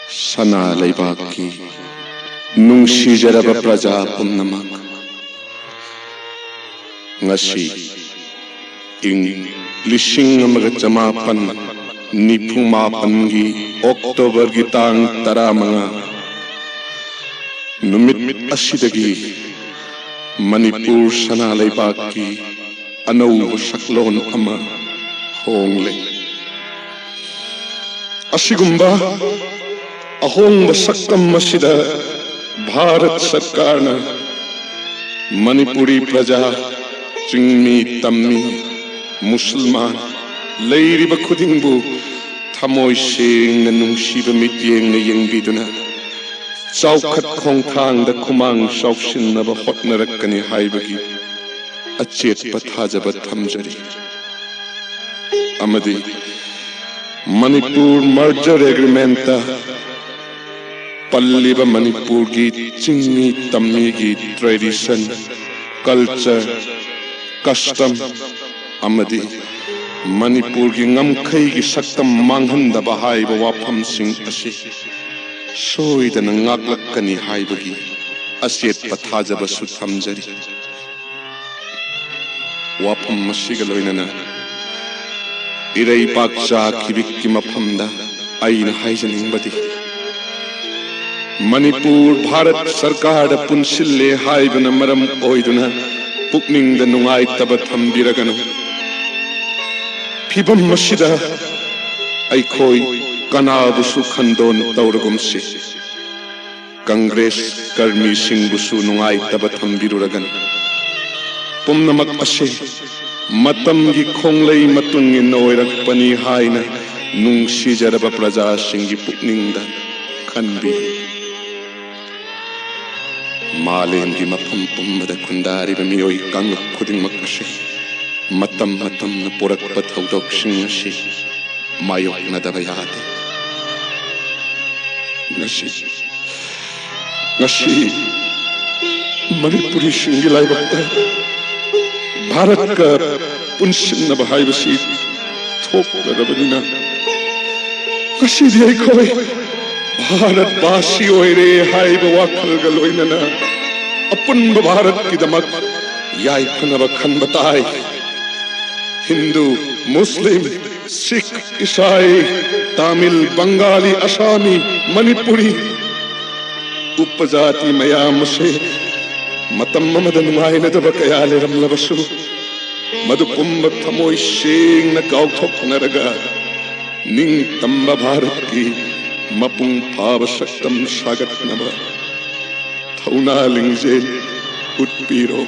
ꯁꯅꯥ ꯂꯩꯕꯥꯛꯀꯤ ꯅꯨꯡꯁꯤꯖꯔꯕ ꯄ꯭ꯔꯖꯥ ꯄꯨꯝꯅꯃꯛ, ꯉꯁꯤ ꯏꯪ ꯂꯤꯁꯤꯡ ꯑꯃꯒ ꯆꯃꯥꯄꯟ ꯅꯤꯐꯨ ꯃꯥꯄꯟꯒꯤ ꯑꯣꯛꯇꯣꯕꯔꯒꯤ ꯇꯥꯡ ꯇꯔꯥꯃꯉꯥ ꯅꯨꯃꯤꯠ ꯑꯁꯤꯗꯒꯤ ꯃꯅꯤꯄꯨꯔ ꯁꯅꯥ ꯂꯩꯕꯥꯛꯀꯤ ꯑꯅꯧꯕ ꯁꯛꯂꯣꯟ ꯑꯃ ꯍꯣꯡꯂꯦ꯫ ꯑꯁꯤꯒꯨꯝꯕ ꯑꯍꯣꯡꯕ ꯁꯛꯇꯝ ꯑꯁꯤꯗ ꯚꯥꯔꯠ ꯁꯔꯀꯥꯔꯅ ꯃꯅꯤꯄꯨꯔꯤ ꯄ꯭ꯔꯖꯥ, ꯆꯤꯡꯃꯤ, ꯇꯝꯃꯤ, ꯃꯨꯁꯜꯃꯥꯟ ꯂꯩꯔꯤꯕ ꯈꯨꯗꯤꯡꯕꯨ ꯊꯃꯣꯏ ꯁꯦꯡꯅ ꯅꯨꯡꯁꯤꯕ ꯃꯤꯠꯌꯦꯡꯅ ꯌꯦꯡꯕꯤꯗꯨꯅ ꯆꯥꯎꯈꯠ ꯈꯣꯡꯊꯥꯡꯗ ꯈꯨꯃꯥꯡ ꯆꯥꯎꯁꯤꯟꯅꯕ ꯍꯣꯠꯅꯔꯛꯀꯅꯤ ꯍꯥꯏꯕꯒꯤ ꯑꯆꯦꯠꯄ ꯊꯥꯖꯕ ꯊꯝꯖꯔꯤ꯫ ꯑꯃꯗꯤ ꯃꯅꯤꯄꯨꯔ merger agreement ꯇ ꯄꯜꯂꯤꯕ ꯃꯅꯤꯄꯨꯔꯒꯤ ꯆꯤꯡꯃꯤ ꯇꯝꯃꯤꯒꯤ tradition, culture, custom ꯑꯃꯗꯤ ꯃꯅꯤꯄꯨꯔꯒꯤ ꯉꯝꯈꯩꯒꯤ ꯁꯛꯇꯝ ꯃꯥꯡꯍꯟꯗꯕ ꯍꯥꯏꯕ ꯋꯥꯐꯝꯁꯤꯡ ꯑꯁꯤ ꯁꯣꯏꯗꯅ ꯉꯥꯛꯂꯛꯀꯅꯤ ꯍꯥꯏꯕꯒꯤ ꯑꯆꯦꯠꯄ ꯊꯥꯖꯕꯁꯨ ꯊꯝꯖꯔꯤ꯫ ꯋꯥꯐꯝ ꯑꯁꯤꯒ ꯂꯣꯏꯅꯅ ꯏꯔꯩꯄꯥꯛ ꯆꯥꯈꯤꯕꯤꯛꯀꯤ ꯃꯐꯝꯗ ꯑꯩꯅ ꯍꯥꯏꯖꯅꯤꯡꯕꯗꯤ, ꯃꯅꯤꯄꯨꯔ ꯚꯥꯔꯠ ꯁꯔꯀꯥꯔꯗ ꯄꯨꯟꯁꯤꯜꯂꯦ ꯍꯥꯏꯕꯅ ꯃꯔꯝ ꯑꯣꯏꯗꯨꯅ ꯄꯨꯛꯅꯤꯡꯗ ꯅꯨꯡꯉꯥꯏꯇꯕ ꯊꯝꯕꯤꯔꯒꯅꯨ꯫ ꯐꯤꯚꯝ ꯑꯁꯤꯗ ꯑꯩꯈꯣꯏ ꯀꯅꯥꯕꯨꯁꯨ ꯈꯟꯗꯣꯟ ꯇꯧꯔꯒꯨꯝꯁꯤ꯫ ꯀꯪꯒ꯭ꯔꯦꯁ ꯀꯔꯃꯤꯁꯤꯡꯕꯨꯁꯨ ꯅꯨꯡꯉꯥꯏꯇꯕ ꯊꯝꯕꯤꯔꯨꯔꯒꯅꯤ꯫ ꯄꯨꯝꯅꯃꯛ ꯑꯁꯤ ꯃꯇꯝꯒꯤ ꯈꯣꯡꯂꯩ ꯃꯇꯨꯡ ꯏꯟꯅ ꯑꯣꯏꯔꯛꯄꯅꯤ ꯍꯥꯏꯅ ꯅꯨꯡꯁꯤꯖꯔꯕ ꯄ꯭ꯔꯖꯥꯁꯤꯡꯒꯤ ꯄꯨꯛꯅꯤꯡꯗ ꯈꯟꯕꯤꯌꯨ꯫ ꯃꯥꯂꯦꯝꯒꯤ ꯃꯐꯝ ꯄꯨꯝꯕꯗ ꯈꯨꯟꯗꯥꯔꯤꯕ ꯃꯤꯑꯣꯏ ꯀꯥꯡꯂꯨꯞ ꯈꯨꯗꯤꯡꯃꯛ ꯑꯁꯤ ꯃꯇꯝ ꯃꯇꯝꯅ ꯄꯨꯔꯛꯄ ꯊꯧꯗꯣꯛꯁꯤꯡ ꯑꯁꯤ ꯃꯥꯌꯣꯛꯅꯗꯕ ꯌꯥꯗꯦ꯫ ꯉꯁꯤ, ꯉꯁꯤ ꯃꯅꯤꯄꯨꯔꯤꯁꯤꯡꯒꯤ ꯂꯥꯏꯕꯛꯇ ꯚꯥꯔꯠꯀ ꯄꯨꯟꯁꯤꯟꯅꯕ ꯍꯥꯏꯕꯁꯤ ꯊꯣꯛꯂꯔꯕꯅꯤꯅ, ꯉꯁꯤꯗꯤ ꯑꯩꯈꯣꯏ ꯚꯥꯔꯠ ꯚꯥꯁꯤ ꯑꯣꯏꯔꯦ ꯍꯥꯏꯕ ꯋꯥꯈꯜꯒ ꯂꯣꯏꯅꯅ ꯑꯄꯨꯟꯕ ꯚꯥꯔꯠꯀꯤꯗꯃꯛ ꯌꯥꯏꯐꯅꯕ ꯈꯟꯕ ꯇꯥꯏ꯫ ꯍꯤꯟꯗꯨ, ꯃꯨꯁꯂꯤꯝ, ꯁꯤꯈ, ꯏꯁꯥꯏ, ꯇꯥꯃꯤꯜ, ꯕꯪꯒꯥꯂꯤ, ꯑꯁꯥꯃꯤ, ꯃꯅꯤꯄꯨꯔꯤ, ꯎꯄꯖꯥꯇꯤ ꯃꯌꯥꯝ ꯑꯁꯤ ꯃꯇꯝ ꯑꯃꯗ ꯅꯨꯡꯉꯥꯏꯅꯗꯕ ꯀꯌꯥ ꯂꯩꯔꯝꯂꯕꯁꯨ, ꯃꯗꯨ ꯄꯨꯝꯕ ꯊꯃꯣꯏ ꯁꯦꯡꯅ ꯀꯥꯎꯊꯣꯛꯅꯔꯒ ꯅꯤꯡꯇꯝꯕ ꯚꯥꯔꯠꯀꯤ ꯃꯄꯨꯡ ꯐꯥꯕ ꯁꯛꯇꯝ ꯁꯥꯒꯠꯅꯕ ꯊꯧꯅꯥ ꯂꯤꯡꯖꯦꯜ ꯎꯠꯄꯤꯔꯣ꯫